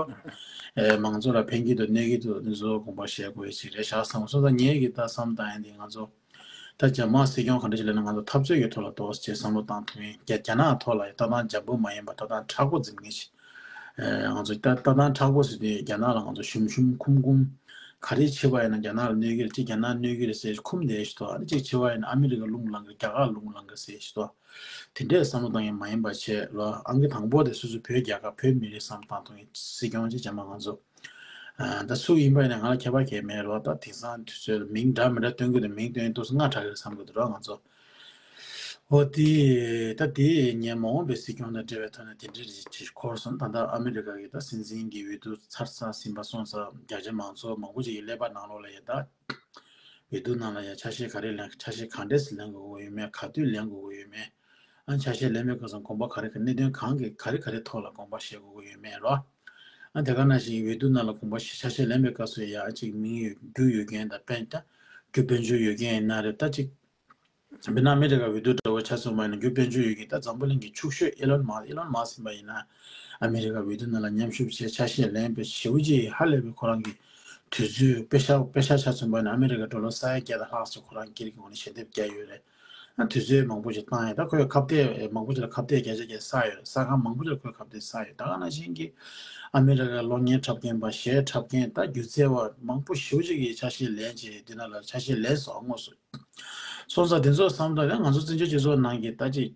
ཨེ། མང་ཚོགས་ལ་ཕན་གྱི་འདུག་གནོད་ཀྱི་འདུག་འདི་ཚོ་དགོངས་པ་བཞེས་དགོས་ཡ་ཅིག་རེད་ཤག་བསམ་སོང་། ད་ངས་ཀྱི་ད་བསམ་བཏང་ཡ་འདི་ང་ཚོ་ད་རྒྱ་དམར་སྲིད་སྐྱོང་ག་འདྲ་ཞིག་སླེབས་ན་ང་ཚོ་འཐབ་རྩོད་ཀྱི་ཐོག་ལ་འདུག་ཅེས་བསམ་བློ་བཏང་ཐུབ་མཁན། རྒྱ་རྒྱ་ནག་ཐོག་ལ་ལྟ་སྟངས་འཇམ་པོ་མ་ཡིན་པ་ལྟ་སྟངས་མཁྲེགས་པོ་འཛིན་མཁན་ཞིག་ཨེ། ང་ཚོ་ལྟ་ལྟ་སྟངས་མཁྲེགས་པོ་ཟེར་དུས་རྒྱ་ནག་ལ་ང་ཚོ་ཞུམ་ཞུམ་ཁུམ་ཁུམ། ག་རེ་བྱེད་པ་ཡིན་ན་རྒྱ་ནག་ལ་གནོད་ཀྱི་རེད། གཅིག་རྒྱ་ནག་གནོད་ཀྱི་རེད་ཟེར་འཁུམས་བསྡད་ཤི་ཏོ། ཨ་ནི་གཅིག་བྱེད་པ་ཡིན་ན་ཨ་མི་རི་ཀ་རླུང་ལངས་ཀྱི་རེད། རྒྱ་གར་རླུང་ལངས་ཀྱི་རེད་ཟེར་ཤི་ཏོ། དེ་འདྲའི་བསམ་བློ་བཏང་ཡ་མ་ཡིན་པ་བྱས་ལོ། ཨང་ཀི་དང་པོ་དེ་སོ་སོའི་བོད་རྒྱལ་ཁབ་བོད་མི་རིགས་བསམ་བཏང་ཐུབ་མཁན་སྲིད་སྐྱོང་ཅིག་བྱས་མ་ང་ཚོ། ཨ་ད་སུ་ཡིན་པ་ཡིན་ན་ང་ལ་ཁྱད་པར་གང་ཡང་མེད་རོ། ད་དེང་སང་དུས་ཚོད་ལ་མིང་འདྲ་མི་འདྲ་སྟོན་གྱི་འདུག་མིང་སྟོན་ཏུས་སུ་སྔ་དྲགས་ཀྱི་རེད་བསམ་གྱི་འདུག་རོ་ང་ཚོ། འོ་དེ་ད་དེ་ངས་མ་འོངས་པའི་སྲིད་སྐྱོང་དང་འབྲེལ་བའི་ཐོག་ནས་དེ་འདྲ་རེ་ཅིག་འཁོར་སོང་། ད་ལྟ་ཨ་མི་རི་ཀ་གི་ད་སྲིད་འཛིན་གྱི་འོས་བསྡུ་ཚར་ཚར་ཟིན་པ་སོང་ཙང་རྒྱ་ཆེ་མང་ཚོགས་མང་པོ་ཅིག་གི་ཀླད་པ་ནང་ལོགས་ལ་ཡ་ད་འོས་བསྡུ་ནང་ལ་ཡ་ཆ་ཤས་ག་རེ་ལེན། ཆ་ཤས་ག་འདྲས་སེ་ལེན་དགོས་ཀྱི་ཡོད་མེད། ག་དུས་ལེན་དགོས་ཀྱི་ཡོད་མེད། ཨ་ཆ་ཤས་ལེན་པའི་སྐབས་སུ་དགོངས་པ་ག་རེ་ག་གནད་དོན་གང་གི་ག་རེ་ག་རེ་ཐོག་ལ་དགོངས་པ་བཞེས་དགོས་ཀྱི་ཡོད་མེད་རོ། ཨ་དེ་ག་ནང་བཞིན་འོས་བསྡུ་ནང་ལ་དགོངས་པ་བཞེས་ཆ་ཤས་ལེན་པའི་སྐབས་སུ་ཡ་ཨ་ཅིག་མིང་ཡོད་རྒྱུ་ཡོད་མཁན་དང་དཔལ་ད་རྒྱུ་དཔལ་འབྱོར་ཡོད་མཁན་ཡིན་ན་རེད། ད་ཅིག་དཔེར་ན་ཨ་མི་རི་ཀ་འོས་བསྡུ་འདྲ་བོ་ཆ་མཚོན་པ་ཡིན་ན་རྒྱུ་དཔལ་འབྱོར་ཡོད་མཁན་ད་འཛམ་བུ་གླིང་གི་ཕྱུག་ཤོས་ཨི་ལོན་མཱ་ཨི་ལོན་མཱ་སི་ཡིན་པ་ཡིན་ན་ཨ་མི་རི་ཀ་འོས་བསྡུ་ནང་ལ་མཉམ་ཞུགས་བྱས་ཆ་ཤས་ལེན་པའི་ཞེ་པོ་ཅིག་ཧ་ལས་པའི་ཁོ་རང་གི་དུས་ཚོད་དཔེ་ཤག་དཔེ་ཤག་ཆ་མཚོན་པ་ཡིན་ན་ཨ་མི་རི་ཀ་ཌོ་ལར་ས་ཡ་བརྒྱ་དང་ལྷག་ཙམ་ཁོ་རང་སྒེར་གྱི་ངོས་ནས་ཞལ་འདེབས་བརྒྱབ་ཡོད་རེད། ཨ་དུས་ཚོད་མང་པོ་ཞིག་བཏང་ཡོད། ད་ཁོས་ཁ་གཏད་མང་པོ་ཞིག་ལ་ཁ་གཏད་བརྒྱ་ཆ་བརྒྱ་བསགས་ཡོད། ས་ཁང་མང་པོ་ཞིག་ལ་ཁོས་ཁ་གཏད་བསགས་ཡོད། ད་ག་ནང་བཞིན་གྱི་ཨ་མི་རི་ཀའི་གློག་བརྙན་འཁྲབ་མཁན་པ་གཞས་འཁྲབ་མཁན་ད་སྒྱུ་རྩལ་བ་མང་པོ་ཞེ་པོ་ཅིག་གིས་ཆ་ཤས་ལེན་བྱས་འདི་ནང་ལ་ཆ་ཤས་ལེན་སོང་དངོས་སུ། སོང་ཙང་དེ་ཚོ་བསམ་ད་ཡང་ང་ཚོ་བཙན་བྱོལ་སྤྱི་ཚོགས་ནང་གི་ད་ཅིག་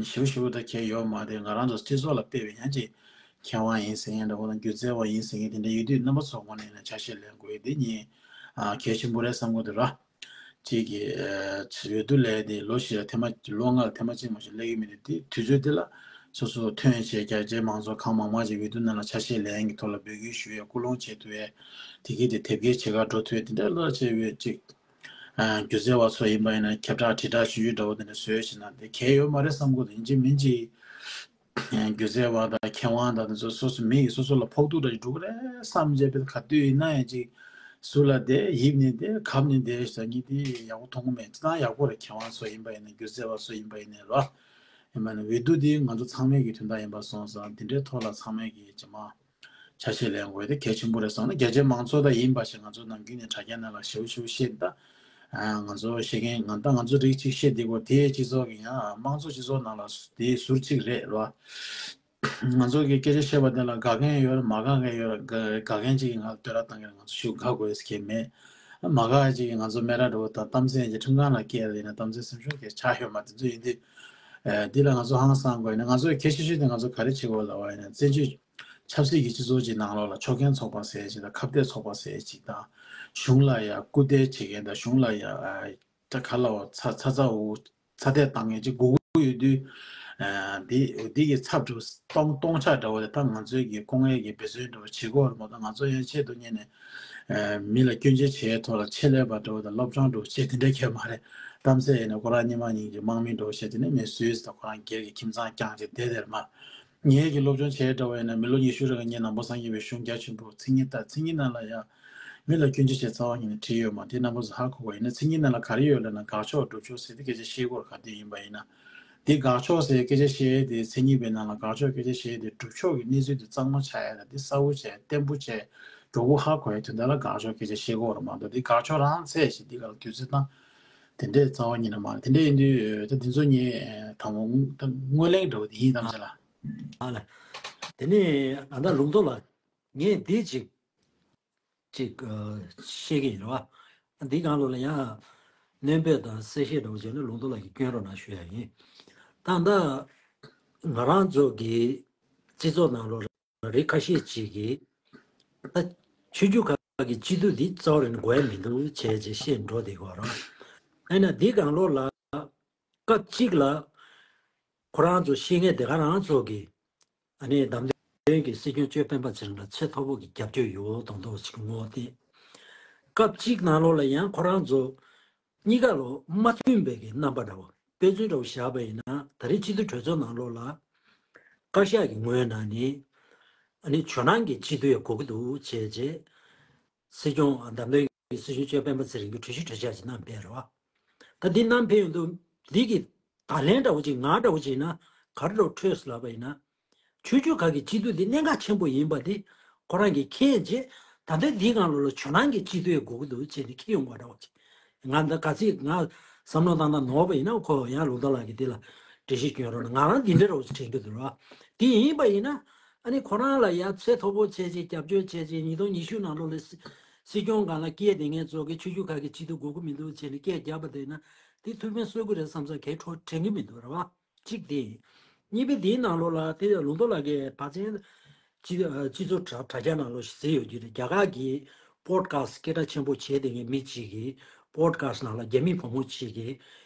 ཞེ་པོ་ཞེ་པོ་ད་གལ་ཡོད་མ་རེད། ང་རང་ཚོ་སྤྱི་ཚོགས་ལ་དཔེ་བའི་ཡང་ཅིག་མཁས་དབང་ཡིན་ཟེར་མཁན་འདྲ་བོ་དང་སྒྱུ་རྩལ་བ་ཡིན་ཟེར་མཁན་དེ་འདྲ་ཡོད་དུས་རྣམ་པ་ཚོ་ངོས་ནས་ཡིན་ན་ཆ་ཤས་ལེན་དགོས་ཡོད། འདི་གཉིས་ཨ་གལ་ཆེན་པོ་རེད་བསམ་གྱི་འདུག་ར། གཅིག་གིས་ཨ་འོས་བསྡུ་ལས་དེ་ལོ་བཞི་ལ་ཐེངས་མ་ལོ་ལྔ་ལ་ཐེངས་མ་གཅིག་མ་གཏོགས་སླེབས་ཀྱི་མི་འདུག་དེ་དུས་ཚོད་དེ་ལ་སོ་སོ་ཐོན་བྱས་རྒྱ་ཆེ་མང་ཚོགས་གང་མང་མང་ཞིག་འོས་བསྡུ་ནང་ལ་ཆ་ཤས་ལེན་གྱི་ཐོག་ལ་འབོད་སྐུལ་ཞུ་ཡས་སྐུལ་སློང་བྱེད་ཐུབ་ཡས་དེ་གའི་དེ་དེབ་སྐྱེལ་བྱེད་གར་འགྲོ་ཐུབ་ཡས་དེ་འདྲ་ལ་བྱས་ཡོད་ཅིག་ཨ་སྒྱུ་རྩལ་བ་ཚོ་ཡིན་པ་ཡིན་ན་ཁྱབ་བསྒྲགས་དྲིལ་བསྒྲགས་ཞུ་རྒྱུ་འདྲ་བོ་དེ་འདྲ་བཟོས་ཕྱིན་ན་དེ་གལ་ཡོད་མ་རེད་བསམ་གྱི་འདུག་ཡིན་གཅིག་མིན་གཅིག་སྒྱུ་རྩལ་བ་དང་མཁས་དབང་དང་དེ་ཚོ་སོ་སོ་མི་ཡིས་སོ་སོ་ལ་ཕོག་ཐུག་འདྲ་ཞིག་འགྲོ་གི་རེད་བསམ་བྱས་པའི་ག་དུས་ཡིན་ན་ཡང་ཅིག་ཟུར་ལ་བསྡད་ཡིབ་ནས་བསྡད་གབ་ནས་བསྡད་ཟེར་མཁན་དེ་ཡག་པོ་མཐོང་གི་མེད། ཅི་ལྟར་ཡག་པོ་རེད། མཁས་དབང་ཚོ་ཡིན་པ་ཡིན་ན་སྒྱུ་རྩལ་བ་ཚོ་ཡིན་པ་ཡིན་ནའི་རོ། ཡིན་པ་ན་འོས་བསྡུ་དེ་ང་ཚོ་ཚང་མའི་གི་དོན་དག་ཡིན་པ་སོང་ཙང་དེ་འདྲའི་ཐོག་ལ་ཚང་མས་གི་ཅི་མ་ཆ་ཤས་ལེན་དགོས་དེ་གལ་ཆེན་པོ་རེད་བསམ་ན། རྒྱ་ཆེ་མང་ཚོགས་དང་ཡིན་པ་ཞིག་ང་ཚོ་ནམ་རྒྱུན་ནས་དྲ་རྒྱ་ནང་ལ་ཞེ་པོ་ཞེ་པོ་བཤད་ད། ང་ཚོ་བཤད་མཁན་ང་ད་ང་ཚོ་རིགས་གཅིག་བཤད་བསྡད་དགོས་དེ་སྤྱི་ཚོགས་ཀྱི་ཡང་དམངས་གཙོ་སྤྱི་ཚོགས་ནང་ལ་དེ་ཟུར་གཅིག་རེད་རོ། ང་ཚོ་གི་སྐད་ཆ་བཤད་པ་དེ་ལ་དགའ་མཁན་ཡོད་རེད། མ་དགའ་མཁན་ཡོད་རེད། དགའ་དགའ་མཁན་གཅིག་གིས་ང་ལ་བསྟོད་ར་བཏང་མཁན་ང་ཚོ་ཞེ་པོ་དགའ་དགོས་ཟེར་མཁན་མེད། མ་དགའ་མཁན་གཅིག་གིས་ང་ཚོ་སྨད་ར་འདྲ་བོ་དང་གཏམ་ཚད་ཀྱི་ཁྲིམས་ཁང་ལ་བསྐྱལ་ཡིན་ན་གཏམ་ཚད་སེམས་ཤུགས་ཀྱི་ཆག་ཡོད་མ་དེ་ཚོ་ཡིན་དུས། ཨ་འདི་ལ་ང་ཚོ་ཧང་སང་དགོས་ཡིན་ན་ང་ཚོའི་གལ་ཆེ་ཤོས་དེ་ང་ཚོ་ག་རེ་བྱེད་དགོས་ལབ་པ་ཡིན་ན་བཙན་བྱོལ་ཆབ་སྲིད་ཀྱི་སྤྱི་ཚོགས་ཀྱི་ནང་ལོགས་ལ་ཕྱོགས་འགལ་ཚོགས་པ་ཟེར་ཅིག་དང་ཁ་གཏད་ཚོགས་པ་ཟེར་ཅིག་དང་གཞུང་ལ་ཡ་སྐུར་འདེབས་བྱེད་མཁན་དང་གཞུང་ལ་ཡ་ཨ་ད་ག་ལ་བ་ཚ་ཚ་ཚ་འུ་ཚ་འདེད་བཏང་མཁན་ཅིག་དགོས་ཀྱི་ཡོད་དུས། ཨ་འདི་འདི་གི་ཚབ་ཏུ་སྟོང་སྟོང་ཆ་འདྲ་བོ་དེ་ད་ང་ཚོའི་གི་སྐུ་ངལ་གྱི་འབད་བརྩོན་འདྲ་བོ་བྱེད་དགོས་རེད་མ་གཏོགས་ང་ཚོ་ཡང་ཆེད་དུ་གཉེར་ནས་ཨ་མི་ལ་སྐྱོན་བརྗོད་བྱེད་ཐོག་ལ་ཆེད་ལས་པ་འདྲ་བོ་དང་སློབ་སྦྱོང་འདྲ་བོ་བྱེད་དེ་འདྲ་གལ་མ་རེད། གཏམ་ཚད་ཡིན་ན་ཁོ་རང་སྔོན་མ་ཉིད་ཀྱི་དམག་མི་འདྲ་བོ་བྱས་དེ་ནས་མི་སུས་དང་ཁོ་རང་སྒེར་གྱི་ཁྱིམ་ཚང་རྐྱང་བྱས་བསྡད་དེར་མ། ངེད་ཀྱིས་སློབ་སྦྱོང་བྱས་འདྲ་བ་ཡིན་ན་མི་ལོ་ཉི་ཤུ་རིང་ངས་ནང་པ་སངས་རྒྱས་པའི་གཞུང་རྒྱ་ཆེན་པོ་མཚན་ཉིད་ལྟར་མཚན་ཉིད་ནང་ལ་ཡང་མི་ལ་སྐྱོན་བརྗོད་བྱས་རྩ་བ་ཉིད་ནས་བྲིས་ཡོད་མ་དེ་རྣམ་པ་ཚོ་ཧ་གོ་བ་ཡིན་ན་མཚན་ཉིད་ནང་ལ་ག་རེ་ཡོད་ལབ་ན་དགག་ཕྱོགས་སྒྲུབ་ཕྱོགས་ཟེར་ཏེ་སྐད་ཆ་བཤད་སྐོར་ག་དུས་ཡིན་པ་ཡིན་ན། དེ་དགག་ཕྱོགས་ཟེར་སྐད་ཆ་བཤད་དེ་མཚན་ཉིད་པའི་ནང་ལ་དགག་ཕྱོགས་སྐད་ཆ་བཤད་དེ་སྒྲུབ་ཕྱོགས་ཀྱི་གནས་ཚུལ་དེ་གཙང་མ་ཆགས་ཡ་ད་དེ་གསལ་པོ་བྱས་བརྟན་པོ་བྱས་མགྱོགས་པོ་ཧ་གོ་ཡ་དོན་དག་ལ་དགག་ཕྱོགས་སྐད་ཆ་བཤད་སྐོར་མ་གཏོགས་དེ་དགག་ཕྱོགས་རང་ཚད་ཞིག་འདི་ག་ལ་དུས་ཚོད་བཏང་དེ་འདྲའི་རྩ་བ་ཉིད་ནས་མ་རེད། དེ་འདྲ་ཡིན་དུས་ད་དེ་ཚོ་ངས་དང་པོ་ད་ངོས་ལེན་འགྲོ་བ་དེ་ཡིན་དམ་བཅའ་ལ། ཨ་ལ། དེ་ནས་ཨ་ད་ལུང་རྟོགས་ལགས་ངས་འདི་ཅིག་ཅིག་ཨ་བཤད་ཀྱི་ཡིན་རེད་བ། འདི་སྒང་ལོགས་ལ་ཡང་སྣོན་པ་དང་གསལ་བཤད་འདྲ་བོ་བྱས་ན་ལུང་རྟོགས་ལགས་ཀྱིས་སྐྱོན་རོགས་གནང་ཞུ་ཡ་ཡིན། ད་ལྟ་ང་རང་ཚོ་གི་སྤྱི་ཚོགས་ནང་ལོགས་ལ་རིགས་ཁ་ཤས་ཅིག་གིས་ད་ཆོས་བརྒྱུད་ཁག་གི་སྤྱི་འཐུས་འདི་རྩ་བ་རང་དགོས་ཡ་མི་འདུག་བྱས་བྱས་བཤད་འགྲོ་བསྡད་ཀྱི་ཡོད་རེད། ཨ་ནི་འདི་སྒང་ལོགས་ལ་སྐབས་གཅིག་ལ་ཁོ་རང་ཚོ་བཤད་མཁན་དེ་ག་རང་ཚོ་གི་ཨ་ནི་བདམས་ཐོན་གྱི་སྲིད་སྐྱོང་གཅོད་སྤེན་པ་ཚེ་རིང་ལ་ཚད་མཐོ་པོ་གི་རྒྱབ་སྐྱོར་ཡོད་མདོག་མདོག་ཅིག་ངོ་བསྟན། སྐབས་གཅིག་ནང་ལོགས་ལ་ཡང་ཁོ་རང་ཚོ་གཉིས་ཀ་ལོ་མ་མཐུན་པའི་གི་རྣམ་པ་འདྲ་བོ་དཔེ་མཚོན་འདྲ་བོ་བཞག་པ་ཡིན་ན་ད་རེས་སྤྱི་འཐུས་གྲོས་ཚོགས་ནང་ལོགས་ལ་བཀའ་ཤག་གི་ངོས་ནས་ནི་ཨ་ནི་ཇོ་ནང་གི་སྤྱི་འཐུས་ཡང་དགོས་ཀྱི་འདུག་བྱས་རྗེས་སྲིད་སྐྱོང་བདམས་ཐོན་གྱི་སྲིད་སྐྱོང་གཅོད་སྤེན་པ་ཚེ་རིང་གིས་གྲོས་གཞི་གྲོས་འཆར་ཅིག་གནང་ཕེབས་རེད་བ། ད་འདི་གནང་ཕེབས་ཡོང་དུས་འདི་གི་བརྡ་ལན་འདྲ་བོ་ཅིག་ངག་འདྲ་བོ་ཅིག་ཡིན་ན་ག་རེ་འདྲ་བོ་འཕྲོད་ཟེར་ལབ་པ་ཡིན་ན། ཆོས་བརྒྱུད་ཁག་གི་སྤྱི་འཐུས་འདི་གནད་འགག་ཆེན་པོ་ཡིན་པ་འདི་ཁོ་རང་གིས་མཁྱེན་རྗེས་ད་ལྟའི་འདིའི་སྒང་ལོགས་ལ་ཇོ་ནང་གི་སྤྱི་འཐུས་ཡང་དགོས་ཀྱི་འདུག་ཅེས་ནས་འཁྱེར་ཡོང་བ་འདྲ་བོ་ཅིག་ང་འདི་ག་ཚིག་ང་བསམ་བློ་བཏང་ན་ནོར་བ་ཡིན་ན་ཁོ་ཡང་ལུང་རྟོགས་ལགས་ཀྱིས་འདི་ལ་འགྲེལ་བཤད་སྐྱོན་རོགས་གནང་། ང་རང་འདི་འདྲ་འདྲ་བོ་ཅིག་དྲན་གྱི་འདུག་ར། འདི་ཡིན་པ་ཡིན་ན་ཨ་ནི་ཁོ་རང་ལ་ཡ་ཚད་མཐོ་པོ་བྱས་རྗེས་རྒྱབ་སྐྱོར་བྱས་རྗེས་ཉིས་སྟོང་ཉི་ཤུ་ནང་ལོགས་ལ་ སྲིད་སྐྱོང་སྒང་ལ་སྐད་བསྡད་མཁན་ཚོ་གི་ཆོས་བརྒྱུད་ཁག་གི་སྤྱི་འཐུས་དགོས་ཀྱི་མི་འདུག་བྱས་ནས་སྐད་རྒྱབ་པ་དེ་ན་དེ་ཐུགས་ཕན་གསོས་ཀྱི་རེད་བསམ་ཙང་གལ་འཕྲོ་དྲན་གྱི་མི་འདུག་རེད་བ། གཅིག་དེ། གཉིས་པ་དེའི་ནང་ལོགས་ལ་དེ་ལུང་རྟོགས་ལགས་ཀྱིས་ཕལ་ཆེར་སྤྱི་སྤྱི་ཚོགས་དྲ་དྲ་རྒྱ་ནང་ལོགས་ཤིག་ཟེར་ཡོད་ཀྱི་རེད། རྒྱ་གར་གྱི་པོ་ཌི་ཁ་སི་སྐད་གྲགས་ཆེན་པོ་བྱས་བསྡད་མཁན་མི་གཅིག་གིས་པོ་ཌི་ཁ་སི་ནང་ལ་རྒྱ་མི་བུ་མོ་གཅིག་གིས་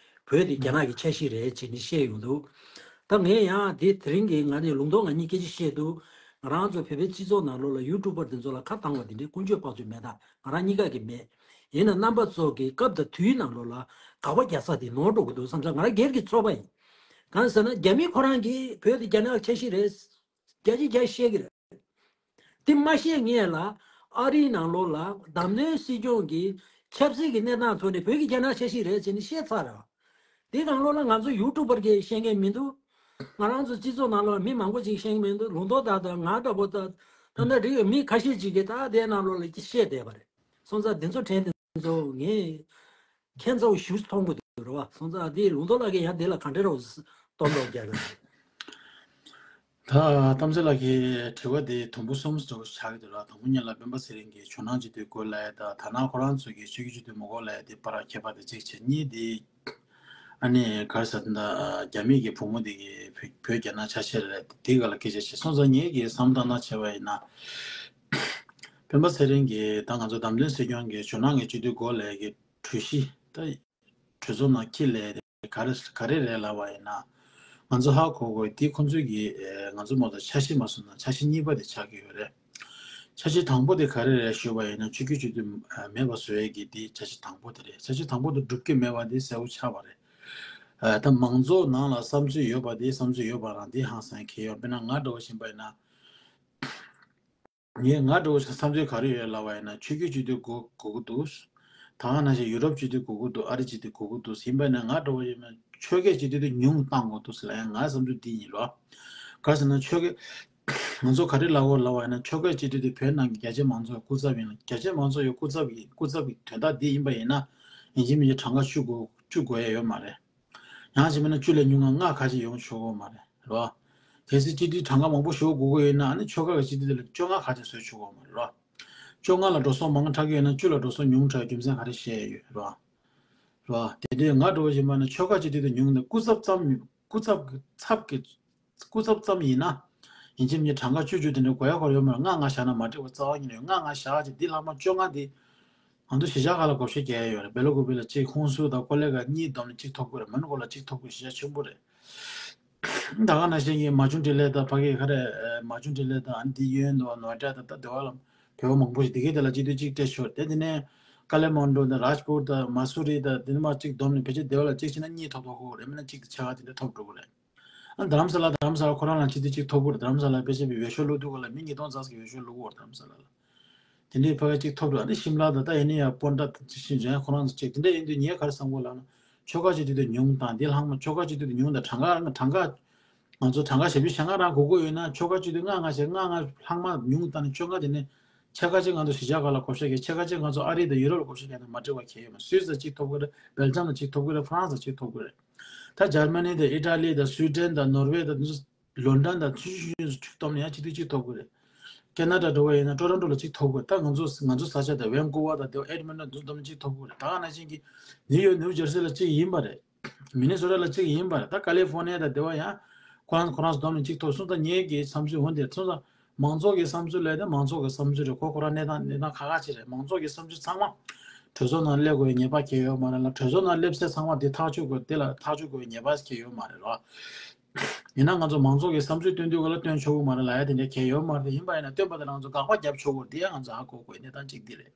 བོད་དེ་རྒྱ་ནག་གི་ཆ་ཤས་རེད་ཅེས་ནས་བཤད་ཡོང་འདུག་ད་ངས་ཡང་དེ་དེ་རིང་གི་ང་ནས་ལུང་རྟོགས་ང་གཉིས་སྐད་ཆ་བཤད་འདུག་ང་རང་ཚོ་བོད་པའི་སྤྱི་ཚོགས་ནང་ལོགས་ལ་ཡུ་ཊུབ་པར་དེ་ཚོ་ལ་ཁ་བཏང་བ་དེ་འདྲའི་ཀུན་སྤྱོད་བག་ཆགས་མེད། ད་ང་རང་གཉིས་ཀ་གི་མེད། ཡིན་ན་རྣམ་པ་ཚོ་གི་སྐབས་དང་དུས་ནང་ལོགས་ལ་དགག་པ་རྒྱག་ས་དེ་ནོར་འགྲོ་གི་འདུག་བསམ་ས་ང་རང་སྒེར་གྱི་ཚོར་བ་ཡིན། གང་ཟེར་ན་རྒྱ་མི་ཁོ་རང་གིས་བོད་དེ་རྒྱ་ནག་ཆ་ཤས་རེད། བརྒྱ་ཆ་བརྒྱ་བཤད་གི་རེད། དེ་མ་བཤད་སྔོན་ལ་ཨ་རིའི་ནང་ལོགས་ལ་བདམས་ཐོན་སྲིད་སྐྱོང་གིས་ཆབ་སྲིད་ཀྱི་གནས་སྟངས་ཐོག་ནས་བོད་ཀྱི་རྒྱ་ནག་ཆ་ཤས་རེད་ཅེས་ནས་བཤད་ཚར་རེད། དེ་ནང་ལོགས་ལ་ང་ཚོ་ཡུ་ཊུབ་པར་གྱིས་བཤད་མཁན་མི་འདུག་ང་རང་ཚོ་སྤྱི་ཚོགས་ནང་ལོགས་མི་མང་པོ་ཅིག་བཤད་མཁན་མི་འདུག་ལུང་རྟོགས་དང་དང་ང་འདྲ་པོ་དང་ད་ལྟ་འགྲིག་ཡོད་མི་ཁ་ཤས་ཅིག་གིས་ད་དེ་ནང་ལོགས་ལ་བཤད་བསྡད་པ་རེད། སོང་ཙང་དེ་ཚོ་དྲན་དེ་ཚོ་ངས་ཁྱད་མཚར་པོ་ཞིག་མཐོང་གི་འདུག་རེད་བ། སོང་ཙང་དེ་ལུང་རྟོགས་ལགས་ཀྱིས་ཡང་དེ་ལ་ག་འདྲ་རོགས་སྟོན་རོགས་རྒྱག་གི་འདུག་ད་གཏམ་ཚེ་ལགས་ཀྱི་དྲི་བ་དེ་དུམ་བུ་གསུམ་འདྲ་བོ་ཆགས་ཀྱི་འདུག་ལ། དང་པོ་ཉིད་ལ་སྤེན་པ་ཚེ་རིང་གིས་ཇོ་ནང་སྤྱི་འཐུས་དགོས་ལབ་ཡ་དང་ད་ནང་ཁོ་རང་ཚོ་གིས་ཆོས་བརྒྱུད་སྤྱི་འཐུས་མི་དགོས་ལབ་ཡ་དེ་བར་ཁྱད་པར་དེ་གཅིག་བྱས། གཉིས་དེ་ཨ་ནི་ག་རེ་ཟེར་ད་རྒྱ་མི་གི་བུ་མོ་དེ་གི་བོད་བོད་རྒྱ་ནག་ཆ་ཤས་རེད་དེ་ག་ལ་སྐད་ཆ་བཤད་སོང་ཙང་ངེད་ཀྱིས་བསམ་བཏང་ན་བྱས་པ་ཡིན་ན་སྤེན་པ་ཚེ་རིང་གིས་ད་ང་ཚོ་བདམས་ཐོན་སྲིད་སྐྱོང་གིས་ཇོ་ནང་གི་སྤྱི་འཐུས་དགོས་ལབ་ཡ་གི་གྲོས་གཞི་ད། གྲོས་ཚོགས་ནང་འཁྱེར་སླེབས་ཏེ་ག་རེ་ག་རེ་རེད་ལབ་པ་ཡིན་ན། ང་ཚོ་ཧ་གོ་དགོས་འདི་ཁོང་ཚོས་ཀྱི་ཨེ་ང་ཚོ་མ་གཏོགས་འཆར་གཞི་མ་བཟོ་ན་འཆར་གཞི་གཉིས་པ་དེ་ཆགས་ཀྱི་ཡོད་རེད། འཆར་གཞི་དང་པོ་དེ་ག་རེ་རེད་ཞུས་པ་ཡིན་ན་ཆོས་བརྒྱུད་སྤྱི་འཐུས་མེད་པ་བཟོ་ཡས་ཀྱི་འདི་འཆར་གཞི་དང་པོ་དེ་རེད། འཆར་གཞི་དང་པོ་དེ་འགྲུབ་ཀྱི་མེད་པ་འདི་གསལ་པོ་ཆགས་པ་རེད། ཨ་ད་མང་ཚོགས་ནང་ལ་བསམ་ཚུལ་ཡོད་པ་དེ་བསམ་ཚུལ་ཡོད་པ་རང་འདི་ཧང་སང་ཁེལ་ཡོད། དཔེར་ན་ང་འདྲ་བོ་ཞིག་ཡིན་པ་ཡིན་ན། ངས་ང་འདྲ་བོ་ཞིག་བསམ་ཚུལ་ག་རེ་ཡོད་ལབ་པ་ཡིན་ན་ཆོས་བརྒྱུད་སྤྱི་འཐུས་དགོས་དགོས་ཀྱི་འདུག་ད་ག་ནང་བཞིན་ཡུ་རོབ་སྤྱི་འཐུས་དགོས་ཀྱི་འདུག་ཨ་རི་སྤྱི་འཐུས་དགོས་ཀྱི་འདུག་ཡིན་པ་ཡིན་ན་ང་འདྲ་བོ་ཡིན་ན་ཆོལ་ཁའི་སྤྱི་འཐུས་དེ་ཉུང་བཏང་དགོས་འདུག་ཟེར་ལབ་ཡ་ང་བསམ་ཚུལ་འདི་ཡིན་རོ། ག་རེ་ཟེར་ན་ཆོལ་ཁའི་ང་ཚོ་ག་རེ་ལབ་དགོས་ལབ་པ་ཡིན་ན་ཆོལ་ཁའི་སྤྱི་འཐུས་དེ་བོད་ནང་གི་རྒྱ་ཆེ་མང་ཚོགས་ཀྱི་སྐུ་ཚབ་ཡིན་ལ་རྒྱ་ཆེ་མང་ཚོགས་ཀྱི་སྐུ་ཚབ་ཀྱི་སྐུ་ཚབ་ཀྱི་དོན་དག་འདི་ཡིན་པ་ཡིན་ན་ཡིན་གཅིག་མིན་གཅིག་གྲངས་ཀ་བཅུ་དགོས་བཅུ་དགོས་ཡ་ཡོད་མ་རེད། ཡང་གཅིག་མིན་ན་བཅུ་ལས་ཉུང་ང་ལྔ་ཁ་ཅིག་ཡོང་ཆོག་གི་མ་རེད་རོ། གལ་སྲིད་སྤྱི་འཐུས་གྲངས་ཀ་མང་པོ་ཞིག་དགོས་ཀྱི་ཡོད་ན་ཨ་ནི་ཆོལ་ཁ་གི་སྤྱི་འཐུས་དེ་ལ་བཅོ་ལྔ་ཁ་ཅིག་བཟོས་ཆོག་གི་མ་རེད་རོ། བཅོ་ལྔ་ལ་འགྲོ་སོང་མང་དྲགས་ཀྱི་ཡོད་ན་བཅུ་ལ་འགྲོ་སོང་ཉུང་དྲགས་རྒྱུ་མཚན་ག་རེ་བཤད་ཡོད་རོ། རོ། དེ་འདྲའི་ང་འདྲ་བོ་ཞིག་མ་ན་ཆོལ་ཁ་སྤྱི་འཐུས་དེ་ཉུང་ནས་སྐུ་ཚབ་ཙམ་སྐུ་ཚབ་ཀྱི་ཚབ་ཀྱི་སྐུ་ཚབ་ཙམ་ཡིན་ན། ཡིན་གཅིག་མིན་གཅིག་གྲངས་ཀ་བཅུ་བཅུ་དེ་འདྲའི་དགོས་ཡ་ཁོ་ར་ཡོད་མ་རེད། ལྔ་ལྔ་བཞག་ན་མ་འགྲིག་པ་རྩ་བ་ཉིད་ནས་ཡོད། ལྔ་ལྔ་བཞག་ཅིག་འདི་ལྷག་མ་བཅོ་ལྔ་འདི། ང་ཚོ་གཞིས་ཆགས་ཁག་ལ་བགོ་བཤའ་རྒྱག་ཡ་ཡོད་རེད། སྦེལ་ཀོབ་ལ་གཅིག་ཧུན་སུར་དང་ཀོ་ལི་གྷལ་གཉིས་བསྡོམས་ནས་གཅིག་ཐོབ་ཀྱི་རེད། མོན་གྷོ་ལ་གཅིག་ཐོབ་ཀྱི་རེད། གཞིས་ཆགས་ཆེན་པོ་རེད། ད་ག་ནང་བཞིན་གྱི་མ་ཆུང་འབྲི་ལེགས་དང་ཕ་གི་ག་རེ་མ་ཆུང་འབྲི་ལེགས་དང་ཨ་ནི་འདི་ཡོན་དང་ནོ་ཊ་དང་ད་དེ་བ་ལ་བོད་པ་མང་པོ་ཞིག་དེ་གའི་དེ་ལ་གཅིག་དུས་གཅིག་སྤྲད་ཆོག་དེ་དེ་ནས་ཀ་ལེ་མོན་ཌོ་དང་རཱཇ་པུར་དང་མ་སུ་རི་དང་དེ་ནས་མ་གཅིག་བསྡོམས་ནས་ཕལ་ཆེར་དེ་བ་ལ་གཅིག་བྱས་ན་གཉིས་ཐོབ་ཐོབ་ཁོ་རེད། མིན་ན་གཅིག་དང་ཕྱེད་ཀ་དེ་འདྲ་ཐོབ་འགྲོ་གི་རེད། ཨ་དྷ་རམ་ས་ལ་དྷ་རམ་ས་ལ་ཁོ་རང་ལ་གཅིག་དུས་གཅིག་ཐོབ་གི་རེད། དྷ་རམ་ས་ལ་དཔེ་ཆ་བའི་འོས་ཤོག་བླུགས་དུས་ག་ལ་མི་ཉིས་སྟོང་ཙམ་ཞིག་འོས་ཤོག་བླུགས་ཡོད་རེད་དྷ་རམ་ས་ལ་ལ། དེ་འདྲའི་ཕ་གི་གཅིག་ཐོབ་འགྲོ། ཨ་ནི་ཤིམ་ལ་དང་ད་ཡིན་ནི་ཡ་པོན་ཊ་དང་ཤིན་ཅང་ཁོ་རང་ཚོ་གཅིག་དེ་འདྲ་ཡིན་དུས་ངས་ག་རེ་བསམ་གོ་ལབ་ན་ཆོལ་ཁ་གཅིག་དུས་དེ་ཉུང་དང་འདི་ལྷག་མ་ཆོལ་ཁ་གཅིག་དུས་དེ་ཉུང་དང་གྲངས་ཀ་གྲངས་ཀ་ང་ཚོ་གྲངས་ཀ་ཞེ་པོ་ཞེ་ལྔ་རང་དགོས་ཀྱི་ཡོད་ན་ཆོལ་ཁ་གཅིག་དུས་ལྔ་ལྔ་ཞེ་ལྔ་ལྔ་ལྷག་མ་ཉུང་བཏང་ནས་བཅོ་ལྔ་དེ་ནས་ཕྱེད་ཀ་གཅིག་ང་ཚོ་གཞིས་ཆགས་ཁག་ལ་བགོ་བཤའ་རྒྱག་ཕྱེད་ཀ་གཅིག་ང་ཚོ་ཨ་རི་དང་ཡུ་རོབ་ལ་བགོ་བཤའ་རྒྱག་ན་མ་འགྲིག་པ་གང་ཡང་ཡོད་མ་རེད། སུད་སི་ལ་གཅིག་ཐོབ་ཀྱི་རེད། སྦེལ་ཇམ་ལ་གཅིག་ཐོབ་ཀྱི་རེད། ཧྥ་རན་སི་ལ་གཅིག་ཐོབ་ཀྱི་རེད། ད་འཇར་མ་ནི་དང་ཨི་ཊ་ལི་དང་སུའི་ཌེན་དང་ནོར་ཝེ་དང་དེ་ཚོ་ལོན་ཌོན་དང་ཆུང་ཆུང་ཆུང་ཆུང་བསྡོམས་ནས་ཡང་གཅིག་དུས་གཅིག་ཐོབ་ཀྱི་རེད། ཁེ་ན་ཌ་འགྲོ་བ་ཡིན་ན་ཊོ་རོན་ཊོ་ལ་གཅིག་ཐོབ་དགོས། ད་ང་ཚོ་ང་ཚོ་ས་ཆ་དང་ཝན་ཀུ་ཝར་དང་དེ་ཨེ་ཌི་མོན་ཊོན་དུ་འཛོམས་གཅིག་ཐོབ་དགོས་རེད། ད་ག་ནང་བཞིན་གྱི་ནིའུ་ཡོག་ནིའུ་ཇར་སི་ལ་གཅིག་ཡིན་པ་རེད། མི་ནི་སོ་ཊ་ལ་གཅིག་ཡིན་པ་རེད། ད་ཀ་ལི་ཧྥོ་ནི་ཡ་དང་དེ་བ་ཡང་ཁོ་རང་ཁོ་རང་ཚོ་བསྡོམས་ནས་གཅིག་ཐོབ་སོང་། ད་ངེད་ཀྱི་བསམ་ཚུལ་འོ་འདིར་སོང་ཙང་མང་ཚོགས་ཀྱི་བསམ་ཚུལ་ལས་དེ་མང་ཚོགས་ཀྱི་བསམ་ཚུལ་རེད། ཁོ་ཁོ་རང་གནས་སྟངས་གནས་སྟངས་ཁག་ཁག་ཅིག་རེད། མང་ཚོགས་ཀྱི་བསམ་ཚུལ་ཚང་མ་གྲོས་ཚོགས་ནང་སླེབས་དགོས་པའི་ངེས་པ་གང་ཡང་ཡོད་མ་རེད་ལ། གྲོས་ཚོགས་ནང་སླེབས་ཚད་ཚང་མ་དེ་ཐག་གཅོད་དགོས་དེ་ལ་ཐག་གཅོད་དགོས་པའི་ངེས་པ་གང་ཡང་ཡོད་མ་རེད་ལ། ཡིན་ན་ང་ཚོ་མང་ཚོགས་ཀྱི་བསམ་ཚུལ་བཏོན་དུས་ག་ལ་བཏོན་ཆོག་གི་མ་རེད་ལབ་ཡ་དེ་འདྲ་གང་ཡང་ཡོད་མ་རེད། ཡིན་པ་ཡིན་ན་བཏོན་པ་དེ་ལ་ང་ཚོ་དགག་པ་རྒྱབ་ཆོག་གི་རེད། དེ་ཡང་ང་ཚོ་ཧ་གོ་དགོས་གནས་སྟངས་གཅིག་འདི་རེད།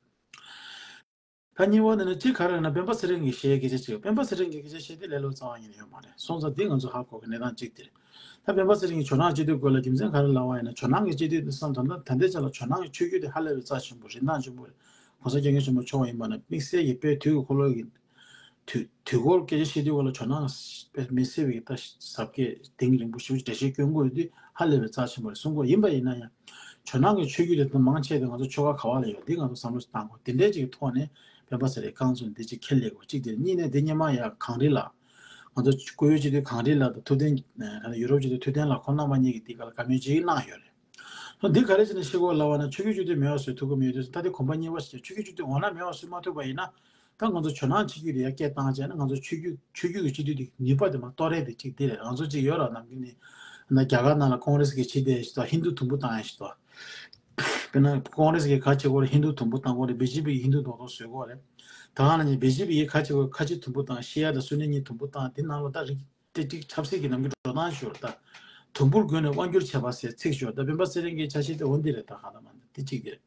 ད་གཉིས་པ་ནི་ནི་གཅིག་ག་རེ་ན་སྤེན་པ་ཚེ་རིང་གིས་བཤད་སྐད་ཆ་གཅིག་སྤེན་པ་ཚེ་རིང་གིས་སྐད་ཆ་བཤད་དེ་ལས་ལོ་རྩ་བ་ཉིད་ནས་ཡོད་མ་རེད། སོང་ཙང་འདི་ང་ཚོ་ཧ་གོ་གི་གནས་སྟངས་གཅིག་དེ་རེད། ད་སྤེན་པ་ཚེ་རིང་གིས་ཇོ་ནང་སྤྱི་འཐུས་དགོས་ལ་རྒྱུ་མཚན་ག་རེ་ལབ་པ་ཡིན་ན་ཇོ་ནང་གི་སྤྱི་འཐུས་དེ་བསམ་ད་ལྟ་ད་ལྟའི་ཆ་ལ་ཇོ་ནང་གི་ཆོས་བརྒྱུད་དེ་ཧ་ལས་པའི་རྩ་ཆེན་པོ་རིན་ཐང་ཆེན་པོ་རེད། གོང་ས་སྐྱབས་མགོན་ཆེན་པོ་མཆོག་ཡིན་པ་ན་དམིགས་བསལ་གྱི་དཔལ་དུས་ཀྱི་འཁོར་ལོ་གི་དུས་དུས་འཁོར་སྐད་ཆ་བཤད་དུས་སྐོར་ལ་ཇོ་ནང་དཔེ་མི་སྲིད་པའི་ད་ཟབ་རྒྱས་གཏིང་རིང་པོ་ཞེ་པོ་ཅིག་འགྲེལ་བཤད་སྐྱོན་དགོས་ཡོད་དུས་ཧ་ལས་པའི་རྩ་ཆེན་པོ་རེད་གསུང་གི་ཡོད། ཡིན་པ་ཡིན་ན་ཡང་ཇོ་ནང་གི་ཆོས་བརྒྱུད་དེ་ཚོ་མང་ཆེ་དེ་ང་ཚོ་ཆོལ་ཁ་ག་བ་ལ་ཡོད་འདི་ང་ཚོ་བསམ་བློ་ཞིག་བཏང་དགོས། དེ་འདྲའི་ཅིག་གི་ཐོག་ནས་སྤེན་པ་ཚེ་རིང་རྐང་བཙུགས་འདི་ཅིག་ཁས་ལེན་དགོས། གཅིག་དེ་རེད། གཉིས་ནས་འདི་སྔོན་མ་ཡང་གངས་རི་ལ་ང་ཚོ་སྐུ་ཡོད་སྤྱི་འཐུས་གངས་རི་ལ་དང་ཐུབ་བསྟན་ཡུ་རོབ་སྤྱི་འཐུས་ཐུབ་བསྟན་ལ་ཁོང་རྣམ་པ་གཉིས་ཀྱིས་འདི་ག་ལ་བཀའ་མོལ་ཅིག་གནང་ཡོད་རེད། འདི་ག་རེ་བྱས་ནས་ཤེས་དགོས་ལབ་པ་ན། ཆོས་བརྒྱུད་གཅིག་སྡུད་མེད་པ་བཟོས་ཐུབ་ཀྱི་མེད་དུས། ད་དེ་གོམ་པ་གཉིས་པ་ཞིག་ཆོས་བརྒྱུད་གཅིག་སྡུད་འོ་ན་མེད་པ་བཟོས་མ་ཐུབ་པ་ཡིན་ན། ད་ང་ཚོ་ཇོ་ནང་ཆིག་བརྒྱུད་དེ་ཡར་སྐད་བཏང་བྱས་ན། ང་ཚོ་ཆོས་བརྒྱུད་ཆོས་བརྒྱུད་ཀྱི་སྤྱི་འཐུས་དེ་ནུས་པ་དེ་མ་གཏོར་ཡས་དེ་གཅིག་དེ་རེད། ང་ཚོ་གཅིག་ཡོད་ར། ནམ་རྒྱུན་ནས་ན་རྒྱ་གར་ནང་ལ་ཀོང་རེས་ཀྱི་བྱས་དེ་ཞིག་དང་། ཧིན་དུ་དུམ་བུ་བཏང་ཡས་ཞིག་དང་། དཔེར་ན་ཀོང་རེས་ཀྱིས་ག་བྱེད་ཀྱི་ཡོད་རེད། ཧིན་དུ་དུམ་བུ་བཏང་གི་ཡོད་རེད། བི་ཇེ་པི་ཡིས་ཧིན་དུ་རྡོག་རྡོག་བཟོས་ཀྱི་ཡོད་རེད། ད་ག་ནང་བཞིན་བི་ཇེ་པི་ཡིས་ག་བྱེད་ཀྱི་ཡོད། ཁ་ཆེ་དུམ་བུ་བཏང་། ཤི་ཡ་དང་སུ་ནི་གཉིས་དུམ་བུ་བཏང་། དེ་ནང་ལ་ད་རིགས་དེ་གཅིག་ཆབ་སྲིད་ཀྱི་ནང་གི་འགྲོ་སྟངས་ཤིག་ཡོད་རེད། ད་དུམ་བུར་བགོས་ནས་དབང་སྒྱུར་བྱས་པ་ཟེར་ཚིག་ཤིག་ཡོད་རེད། ད་སྤེན་པ་ཚེ་རིང་གི་ཆ་ཤས་དེ་འོ་འདི་རེད། ད་ག་ད་མ་འདི་དེ་གཅིག་དེ་རེད།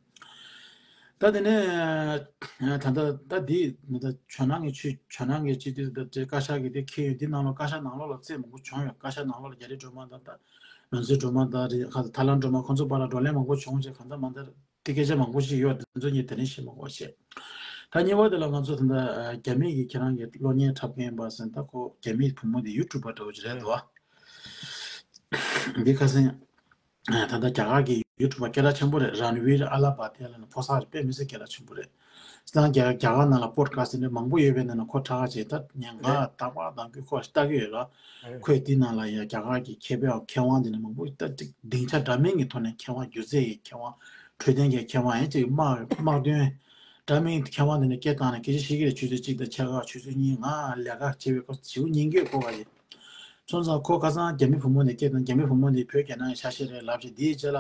ད་དེ་ནས་ད་ད་ད་འདི་ད་ཇོ་ནང་གི་ཆོས། ཇོ་ནང་གི་སྤྱི་འཐུས་ད་དེ་བཀའ་ཤག་གི་དེ་འཁྱེར་ཡོད། འདི་ནང་ལོགས་བཀའ་ཤག་ནང་ལོགས་ལ་རྩེད་མང་པོ་བྱུང་ཡོད། བཀའ་ཤག་ནང་ལོགས་ལ་རྒྱ་རི་སྒྲོལ་མ་དང་། ད་ནོར་འཛིན་སྒྲོལ་མ་དང་རེད། ཁ་ཐ་ལམ་སྒྲོལ་མ། ཁོང་ཚོ་བར་ལ་བགྲོ་གླེང་མང་པོ་བྱུང་བྱས། གང་ལྟར་མ་ལྟར་དེ་སྐད་ཆ་མང་པོ་ཞིག་ཡོད། དེ་ཚོ་ངས་དེ་རིང་བཤད་མ་དགོས་བྱས། ད་གཉིས་པ་དེ་ལ་ང་ཚོ་ད་ལྟ་རྒྱ་མི་གི་ཁྱེད་རང་གི་གློག་བརྙན་འཁྲབ་མཁན་པ་ཟེར། ད་ཁོ་རྒྱ་མིའི་བུ་མོ་དེ་ཡུ་ཊུབ་པ་འདྲ་བོ་ཅིག་རེད་འདུག་བ། འདི་ཁ་སང་ད་ལྟ་རྒྱ་གར་གྱི་ཡུ་ཊུབ་པ་སྐད་གྲགས་ཆེན་པོ་རེད། རན་བིར་ཨ་ལ་བྷ་ཏི་ཡ་ལབ་ནས། ཕོ་གསར་རེད། དཔེ་མི་སྲིད་སྐད་གྲགས་ཆེན་པོ་རེད། སྤྱིར་བཏང་རྒྱ་རྒྱ་གར་ནང་ལ་པོ་ཌི་ཁ་སི་ཊི་འདྲ་མང་པོ་ཡོད་པའི་ནང་ནས་ཁོ་གྲགས་ཆེ། ད་ཉན་ག་རྟག་པར་ནམ་རྒྱུན་ཁོ་ལྟ་གི་ཡོད་ར། ཁོས་འདི་ནང་ལ་ཡ་རྒྱ་གར་གྱི་མཁས་པའི་མཁས་དབང་འདི་ནས་མང་པོ་ད་ཅིག་སྡིངས་ཆ་འདྲ་མིན་གྱི་ཐོག་ནས་མཁས་དབང་སྒྱུ་རྩལ་གྱི་མཁས་དབང་། འཕྲོད་བསྟེན་གྱི་མཁས་དབང་། ཡང་ཅིག་དམག་དམག་དོན་འདྲ་མིན་མཁས་དབང་འདི་ནས་སྐད་བཏང་ནས་སྐད་ཆ་བཤད་ཀྱི་རེད། ཆུ་ཚོད་གཅིག་དང་ཕྱེད་ཀ། ཆུ་ཚོད་གཉིས། ང་ལས་ཀ་བྱེད་པའི་སྐབས་སུ་བྱིའུ་གཉིས་ཀས་གོ་བ་ཡིན། སོང་ཙང་ཁོ་ཁ་སང་རྒྱ་མི་བུ་མོ་འདི་སྐད་བཏང་། རྒྱ་མི་བུ་མོ་འདི་བོད་རྒྱ་ནག་གི་ཆ་ཤས་རེད་ལབ་བྱས། འདིའི་རྗེས་ལ་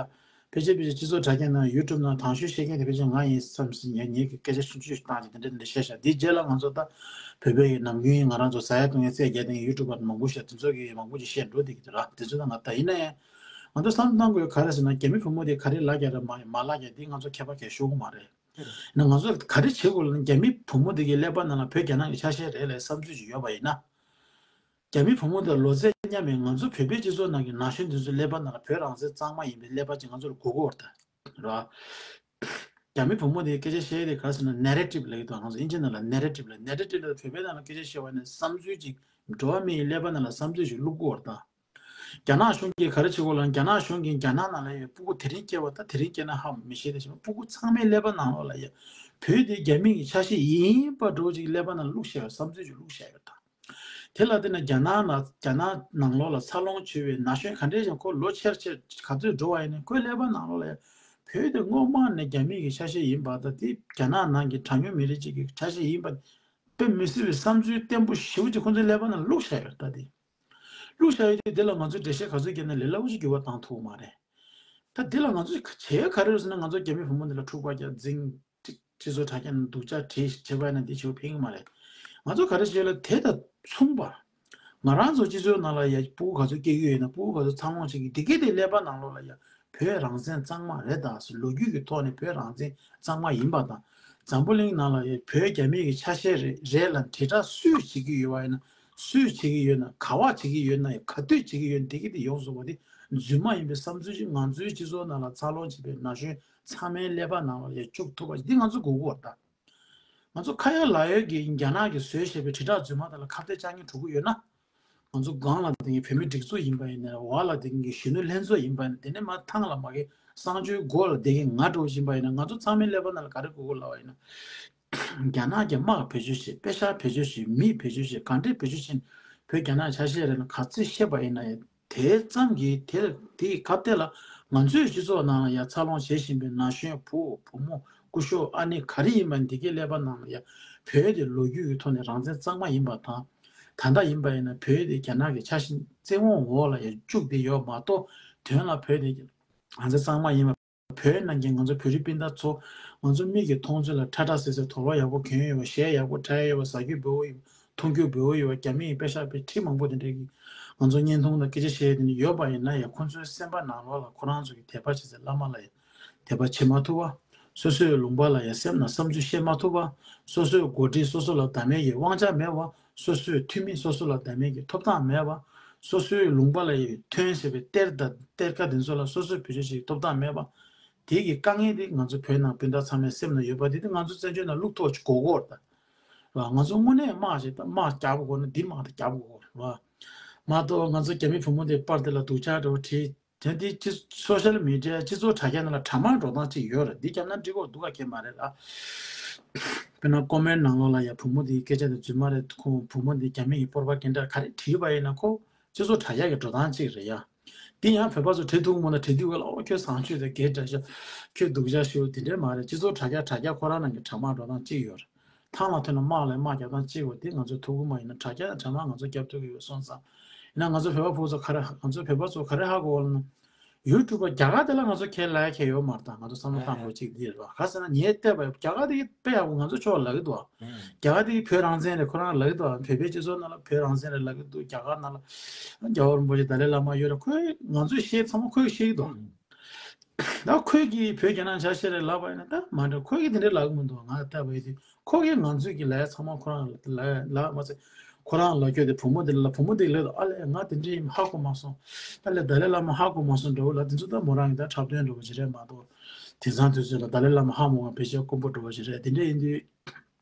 ཕལ་ཆེར་ཕལ་ཆེར་སྤྱི་ཚོགས་དྲ་རྒྱ་ནང་ཡུ་ཊུབ་ནང་དང་ཤོས་བཤད་མཁན་དེ་ཕལ་ཆེར་ང་ཡིན་བསམ་སྲིད། ངས་ངེད་ཀྱི་སྐད་ཆ་ཆུང་ཆུང་ཞིག་བཏང་བྱས་དེ་འདྲ་འདི་འདྲ་བཤད་ཤག་འདིའི་རྗེས་ལ་ང་ཚོ་ད་བོད་པའི་ནམ་རྒྱུན་ང་རང་ཚོ་ཟ་ཡ་བཏུང་ཡ་རྩེད་རྒྱག་མཁན་ཡུ་ཊུབ་པ་མང་པོ་ཞིག་དེ་ཚོ་གིས་མང་པོ་ཞིག་བཤད་འགྲོ་བསྡད་ཀྱི་འདུག་ར། དེ་ཚོ་ད་ང་ད་ཡིན་ན་ཡང་ང་ཚོ་བསམ་བློ་བཏང་དགོས་ག་རེ་ཟེར་ན། རྒྱ་མི་བུ་མོ་དེ་ག་རེ་ལབ་ཀྱང་རེད། མ་མ་ལབ་ཀྱང་དེ་ང་ཚོ་ཁྱད་པར་གང་ཤོར་གི་མ་རེད། ན་ང་ཚོ་ག་རེ་བྱེད་དགོས་ལབ་ན། རྒྱ་མི་བུ་མོ་དེ་གི་ཀླད་པ་ནང་ལ་བོད་རྒྱ་ནག་གི་ཆ་ཤས་རེད་ལབ་བསམ་ཚུལ་ཞིག་ཡོད་པ་ཡིན་ན། རྒྱ་མི་བུ་མོ་དང་ལོ་ཚད་མཉམ་པའི་ང་ཚོ་བོད་པའི་སྤྱི་ཚོགས་ནང་གི་ན་གཞོན་དེ་ཚོའི་ཀླད་པ་ནང་ལ་བོད་རང་བཙན་གཙང་མ་ཡིན་པའི་ཀླད་པ་ཅིག་ང་ཚོར་དགོས་ཀྱི་ཡོད་རེད་ད། ར། རྒྱ་མི་བུ་མོ་དེའི་སྐད་ཆ་བཤད་ཡས་དེ་ག་རེ་ཟེར་ན། ནེ་རེ་ཊིབ་ལབ་ཀྱི་འདུག་ང་ཚོ་ཨིན་ཇི་ནང་ལ་ནེ་རེ་ཊིབ་ལབ། ནེ་རེ་ཊིབ་ལབ་བོད་པའི་ནང་ལ་སྐད་ཆ་བཤད་པ་ནི་བསམ་ཚུལ་ཅིག་འགྲོ་བ་མིའི་ཀླད་པ་ནང་ལ་བསམ་ཚུལ་ཞིག་བླུག་དགོས་རེད་ད། རྒྱ་ནག་གཞུང་གིས་ག་རེ་བྱེད་དགོས་ལབ་ན། རྒྱ་ནག་གཞུང་གིས་རྒྱ་ནག་ནང་ལ་ཡ་སྤུ་གུ་དེ་རིང་སྐྱེས་པ་དང་དེ་རིང་སྐྱེས་ན་ཧ་མི་ཤེས་དེ་བྱས། སྤུ་གུ་ཚང་མའི་ཀླད་པ་ནང་ལོགས་ལ་ཡ་བོད་དེ་རྒྱ་མི་གི་ཆ་ཤས་ཡིན་པ་འདྲ་བོ་ཅིག་ཀླད་པ་ནང་བླུགས་བཞག་ཡོད། བསམ་ཚུལ་ཅིག་བླུགས་བཞག་ཡོད་ད། དེ་ལ་བརྟེན་ནས་རྒྱ་ནག་ནང་རྒྱ་ནག་ནང་ལོགས་ལ་འཚར་ལོངས་བྱུང་བའི་ན་གཞོན་ག་འདྲས་ཀྱང་ཁོ་ལོ་ཆེར་ཆེར་ག་ཚོད་འགྲོ་བ་ཡིན་ནའི་ཁོའི་ཀླད་པ་ནང་ལོགས་ལ་ཡ་བོད་དེ་སྔོན་མ་ནས་རྒྱ་མི་གི་ཆ་ཤས་ཡིན་པ་དང་། དེ་རྒྱ་ནག་ནང་གི་གྲངས་ཉུང་མི་རིགས་ཅིག་གི་ཆ་ཤས་ཡིན་པ་དཔེ་མི་སྲིད་པའི་བསམ་ཚུལ་བརྟན་པོ་ཞེ་པོ་ཅིག་ཁོ་ཚོའི་ཀླད་པ་ནང་བླུགས་བཞག་ཡོད་ད། དེ་བླུགས་བཞག་ཡོད་དུས་དེ་ལ་ང་ཚོས་འགྲེལ་བཤད་ག་ཚོད་བརྒྱབ་ན་ལས་སླ་པོ་ཅིག་འགྱུར་བ་བཏང་ཐུབ་མ་རེད། ད་འདི་ལ་ང་ཚོས་བྱེད་ཡ་ག་རེ་རེད་ཟེར་ན། ང་ཚོ་རྒྱ་མི་བུ་མོ་འདི་ལ་འཁྲུག་པ་རྒྱག་འཛིང་སྤྱི་ཚོགས་དྲ་རྒྱ་ནང་སྡུག་ཅག་བྲིས་བྱས་པ་ཡིན་ན་འདི་བྱེད་པ་ཕན་གྱི་མ་རེད། ང་ཚོ་ག་རེ་བྱེད་ལ་དེ་དང་མཚུངས་པ། ང་རང་ཚོ་སྤྱི་ཚོགས་ནང་ལ་ཡ་སྤུ་གུ་ག་ཚོད་སྐྱེ་གི་ཡོད་ན། སྤུ་གུ་ག་ཚོད་འཚར་ལོངས་བྱེད་ཀྱི་འདི་གའི་དེ་ཀླད་པ་ནང་ལོགས་ལ་ཡ་བོད་རང་བཙན་གཙང་མ་རེད་ད་ཟེར། ལོ་རྒྱུས་ཀྱི་ཐོག་ནས་བོད་རང་བཙན་གཙང་མ་ཡིན་པ་དང་། འཛམ་བུ་གླིང་ནང་ལ་ཡ་བོད་རྒྱ་མི་གི་ཆ་ཤས་རེད་རེད་ལ་དྲིལ་བསྒྲགས་སུས་བྱེད་ཀྱི་ཡོད་པ་ཡིན་ན། སུས་བྱེད་ཀྱི་ཡོད་ན། ག་བ་བྱེད་ཀྱི་ཡོད་ན། ག་དུས་བྱེད་ཀྱི་ཡོད་ན། འདི་གི་དེ་ཡོངས་སུ་བ་དེ་རྫུན་མ་ཡིན་པའི་བསམ་ཚུལ་ཅིག་ང་ཚོའི་སྤྱི་ཚོགས་ནང་ལ་འཚར་ལོངས་བྱེད་པའི་ན་གཞོན་ཚང་མའི་ཀླད་པ་ནང་ལ་ཡ་བཅུག་ཐུབ་པ་ཅིག་འདི་ང་ཚོ་དགོས་ཀྱི་ཡོད་རེད་ད། ང་ཚོ་ཁ་ཡོད་ལག་ཡོད་ཀྱིས་རྒྱ་ནག་གིས་བཟོས་བཞག་པའི་དྲིལ་བསྒྲགས་རྫུན་མ་དག་ལ་ཁ་གཏད་གཅོག་སྙིང་བྲོ་གི་ཡོད་ན། ང་ཚོ་སྒང་ལ་བསྡད་མཁན་བོད་མིའི་སྒྲིག་འཛུགས་ཡིན་པ་ཡིན་ན། འོག་ལ་བསྡད་མཁན་གྱི་གཞོན་ནུ་ལྷན་ཚོགས་ཡིན་པ་ཡིན་ན། དེ་ནས་མར་ཐང་ལ་མ་གི་གསང་སྤྱོད་སྒོ་ལ་བསྡད་མཁན་ང་འདྲ་བོ་ཡིན་པ་ཡིན་ན། ང་ཚོ་ཚང་མའི་ཀླད་པ་ནང་ལ་ག་རེ་དགོས་ཀྱི་ལབ་པ་ཡིན་ན། རྒྱ་ནག་གི་དམག་བེད་སྤྱོད་བྱེད། པེ་ཤག་བེད་སྤྱོད་བྱེད། མི་བེད་སྤྱོད་བྱེད། ག་འདྲས་བེད་སྤྱོད་བྱེད། བོད་རྒྱ་ནག་ཆ་ཤས་རེད་ལ་ག་ཚོད་བཤད་པ་ཡིན་ན་ཡང་། དེ་ཙམ་གྱིས་དེ་དེ་གི་ཁ་གཏད་ལ་ང་ཚོའི་སྤྱི་ཚོགས་ནང་ལ་ཡ་འཚར་ལོངས་བྱེད་བཞིན་པའི་ན་གཞོན་བུ་བུ་མོ་སྐུ་ཞབས་ཨ་ནེ་ག་རེ་ཡིན་པ་འདི་གའི་ཀླད་པ་ནང་ལ་ཡ་བོད་དེ་ལོ་རྒྱུས་ཀྱི་ཐོག་ནས་རང་བཙན་གཙང་མ་ཡིན་པ་དང་། ད་ལྟ་ཡིན་པ་ཡིན་ན་བོད་དེ་རྒྱ་ནག་གི་ཆ་ཤས་བཙན་དབང་འོག་ལ་ཡ་བཅུག་བསྡད་ཡོད་མ་གཏོགས། དོན་ལ་བོད་དེ་རང་བཙན་གཙང་མ་ཡིན་པ། བོད་ནང་གི་ང་ཚོ་བོད་རིགས་སྤུན་ཟླ་ཚོ། ང་ཚོ་མིག་གིས་མཐོང་ཚོད་ལ་ཁྲ་ཁྲ་སེ་སེ་དོར་བ་ཡག་པོ་གྱོན་ཡོད་པ། གཞས་ཡག་པོ་འཁྲབ་ཡོད་པ། ཟ་རྒྱུ་འབེལ་པོ་ཡོད་པ། འཐུང་རྒྱུ་འབེལ་པོ་ཡོད་པ། རྒྱ་མི་ཡི་པེ་ཤག་པའི་ཁྲི་མང་པོ་དེ་འདྲ་གིས་ང་ཚོ་བརྙན་ཐུང་དང་སྐད་ཆ་བཤད་དེ་འདྲ་ཡོད་པ་ཡིན་ན་ཡང་། ཁོ་ཚོའི་སེམས་པ་ནང་ལོགས་ལ་ཁོ་རང་ཚོ་གི་དད་པ་བྱེད་སའི་བླ་མ་ལ་ཡང་དད་པ་བྱེད་མ་ཐུབ་པ། སོ་སོའི་ལུང་པ་ལ་ཡང་སེམས་ནང་བསམ་ཚུལ་བཤད་མ་ཐུབ་པ། སོ་སོའི་འགོ་ཁྲིད་སོ་སོ་ལ་བདག་མེད་ཀྱི་དབང་ཆ་མེད་པ། སོ་སོའི་འཐུས་མི་སོ་སོ་ལ་བདག་མེད་ཀྱི་ཐོབ་ཐང་མེད་པ། སོ་སོའི་ལུང་པ་ལ་ཡང་ཐོན་བྱས་པའི་གཏེར་དང་གཏེར་ཁ་དེ་ཚོ་ལ་སོ་སོའི་བེད་སྤྱོད་བྱེད་ཀྱི་ཐོབ་ཐང་མེད་པ། དེ་གི་དཀའ་ངལ་དེ་ང་ཚོ་བོད་ནང་སྤུན་ཟླ་ཚང་མའི་སེམས་ནང་ཡོད་པ་དེ། དེ་ང་ཚོ་བཙན་བྱོལ་ནང་བླུག་ཐུབ་པ་ཅིག་དགོས་ཀྱི་ཡོད་རེད་ད། རེད་བ། ང་ཚོ་དངོས་གནས་དམག་ཅིག་ད་དམག་རྒྱག་དགོས་ན་འདི་དམག་དེ་རྒྱག་དགོས་རེད་བ། མ་གཏོགས་ང་ཚོ་རྒྱ་མི་བུ་མོ་དེ་པར་དེ་ལ་སྡུག་ཅག་འདྲ་བོ་བྲིས། དེ་འདི་སྤྱི་སོ་ཤལ་མི་ཌི་ཡ་སྤྱི་ཚོགས་དྲ་རྒྱ་ནང་ལ་དྲ་དམར་འགྲོ་སྟངས་ཅིག་ཡོད་རེད། འདི་བརྒྱབ་ན་འགྲིག་གི་འདུག་ག་གལ་མ་རེད་ལ། དཔེར་ན་ཀོ་མེན་ནང་ལོགས་ལ་ཡ་བུ་མོ་དེའི་སྐད་ཆ་དེ་རྫུན་མ་རེད། ཁོ་བུ་མོ་འདི་རྒྱ་མི་ཡི་པོར་པ་གན་ཌ་ག་རེ་བྲིས་པ་ཡིན་ན་ཁོ་སྤྱི་ཚོགས་དྲ་རྒྱ་གི་འགྲོ་སྟངས་ཅིག་རེད་ཡ། དེ་ཡང་བོད་པ་ཚོ་བྲེལ་ཐུག་མོ་ན་བྲེལ་དུས་ག་ལ་ཨོ་ཁྱོད་བཟང་སྤྱོད་དེ་གས་དྲག་ཤག་ཁྱོད་སྡུག་ཅག་ཤོད་དེ་འདྲས་མ་རེད། སྤྱི་ཚོགས་དྲ་རྒྱ་དྲ་རྒྱ་ཁོ་རང་ནང་གི་དྲ་དམག་འགྲོ་སྟངས་གཅིག་ཡོད་རེད། ཐང་ལ་ཐོན་ན་དམག་ལ་དམག་རྒྱག་སྟངས་གཅིག་ཡོད། དེ་ང་ཚོས་ཐུབ་ཀྱི་མ་ཡིན་ན་དྲ་རྒྱ་དྲ་དམག་ང་ཚོ་རྒྱབ་ཐུབ་ཀྱི་ཡོད་སོང་ཙང་། ཡིན་ན་ང་ཚོ་བོད་པ་ཕོ་ཚོ་ག་རེ་ང་ཚོ་བོད་པ་ཚོ་ག་རེ་ཧ་གོ་བ་ལ་ན། ཡུ་ཊུབ་པ་རྒྱ་གར་དེ་ལ་ང་ཚོ་ཁས་ལེན་ཡ་ཁས་ཡོད་མ་རེད། ད་ང་ཚོ་བསམ་བློ་བཏང་དགོས་གཅིག་འདི་རེད་བ། ག་ཟེར་ན་ངས་བལྟས་པ་རྒྱ་གར་དེ་དཔེ་ཡག་པོ་ང་ཚོ་ཕྱོགས་ལ་ལབ་ཀྱི་འདུག་བ། རྒྱ་གར་དེ་བོད་རང་བཙན་རེད་ཁོ་རང་ལབ་ཀྱི་འདུག་བ། བོད་པའི་སྤྱི་ཚོགས་ནང་ལ་བོད་རང་བཙན་རེད་ལབ་ཀྱི་འདུག་རྒྱ་གར་ནང་ལ་རྒྱལ་བ་རིན་པོ་ཆེ་ཏཱ་ལའི་བླ་མ་ཡོད་རེད། ཁོས་ང་ཚོས་བཤད་ཚང་མ་ཁོས་བཤད་ཀྱི་འདུག་ད་ཁོས་ཀྱིས་བོད་རྒྱ་ནག་ཆ་ཤས་རེད་ལབ་པ་ཡིན་ན་ད་མ་འདྲ། ཁོས་ཀྱིས་དེ་འདྲས་ལབ་ཀྱི་མི་འདུག་ང་བལྟས་པ་ཡིན་དུས་ཁོ་གིས་ང་ཚོས་ཀྱི་ལས་ཚང་མ་ཁོ་རང་ལ་ལབ་མ་ཚད། ཁོ་རང་ལ་ཁྱོད་དེ་བུ་མོ་དེ་ལ་བུ་མོ་དེ་ལབ་དུས་ཨ་ལས་ང་དེ་འདྲས་ཡིན་ཧ་གོ་མ་སོང་། ཨ་ལས་ཏཱ་ལའི་བླ་མ་ཧ་གོ་མ་སོང་འདྲ་བོ་ལ་དེ་ཚོ་ད་མོ་རང་གི་ད་འཁྲབ་སྟོན་འདྲ་བོ་ཅིག་རེད་མ་གཏོགས། དེང་སང་དུས་ཚོད་ལ་ཏཱ་ལའི་བླ་མ་ཧ་མ་གོ་བ་ཕལ་ཆེར་དཀོན་པོ་འདྲ་བོ་ཅིག་རེད། དེ་འདྲས་ཡིན་དུས།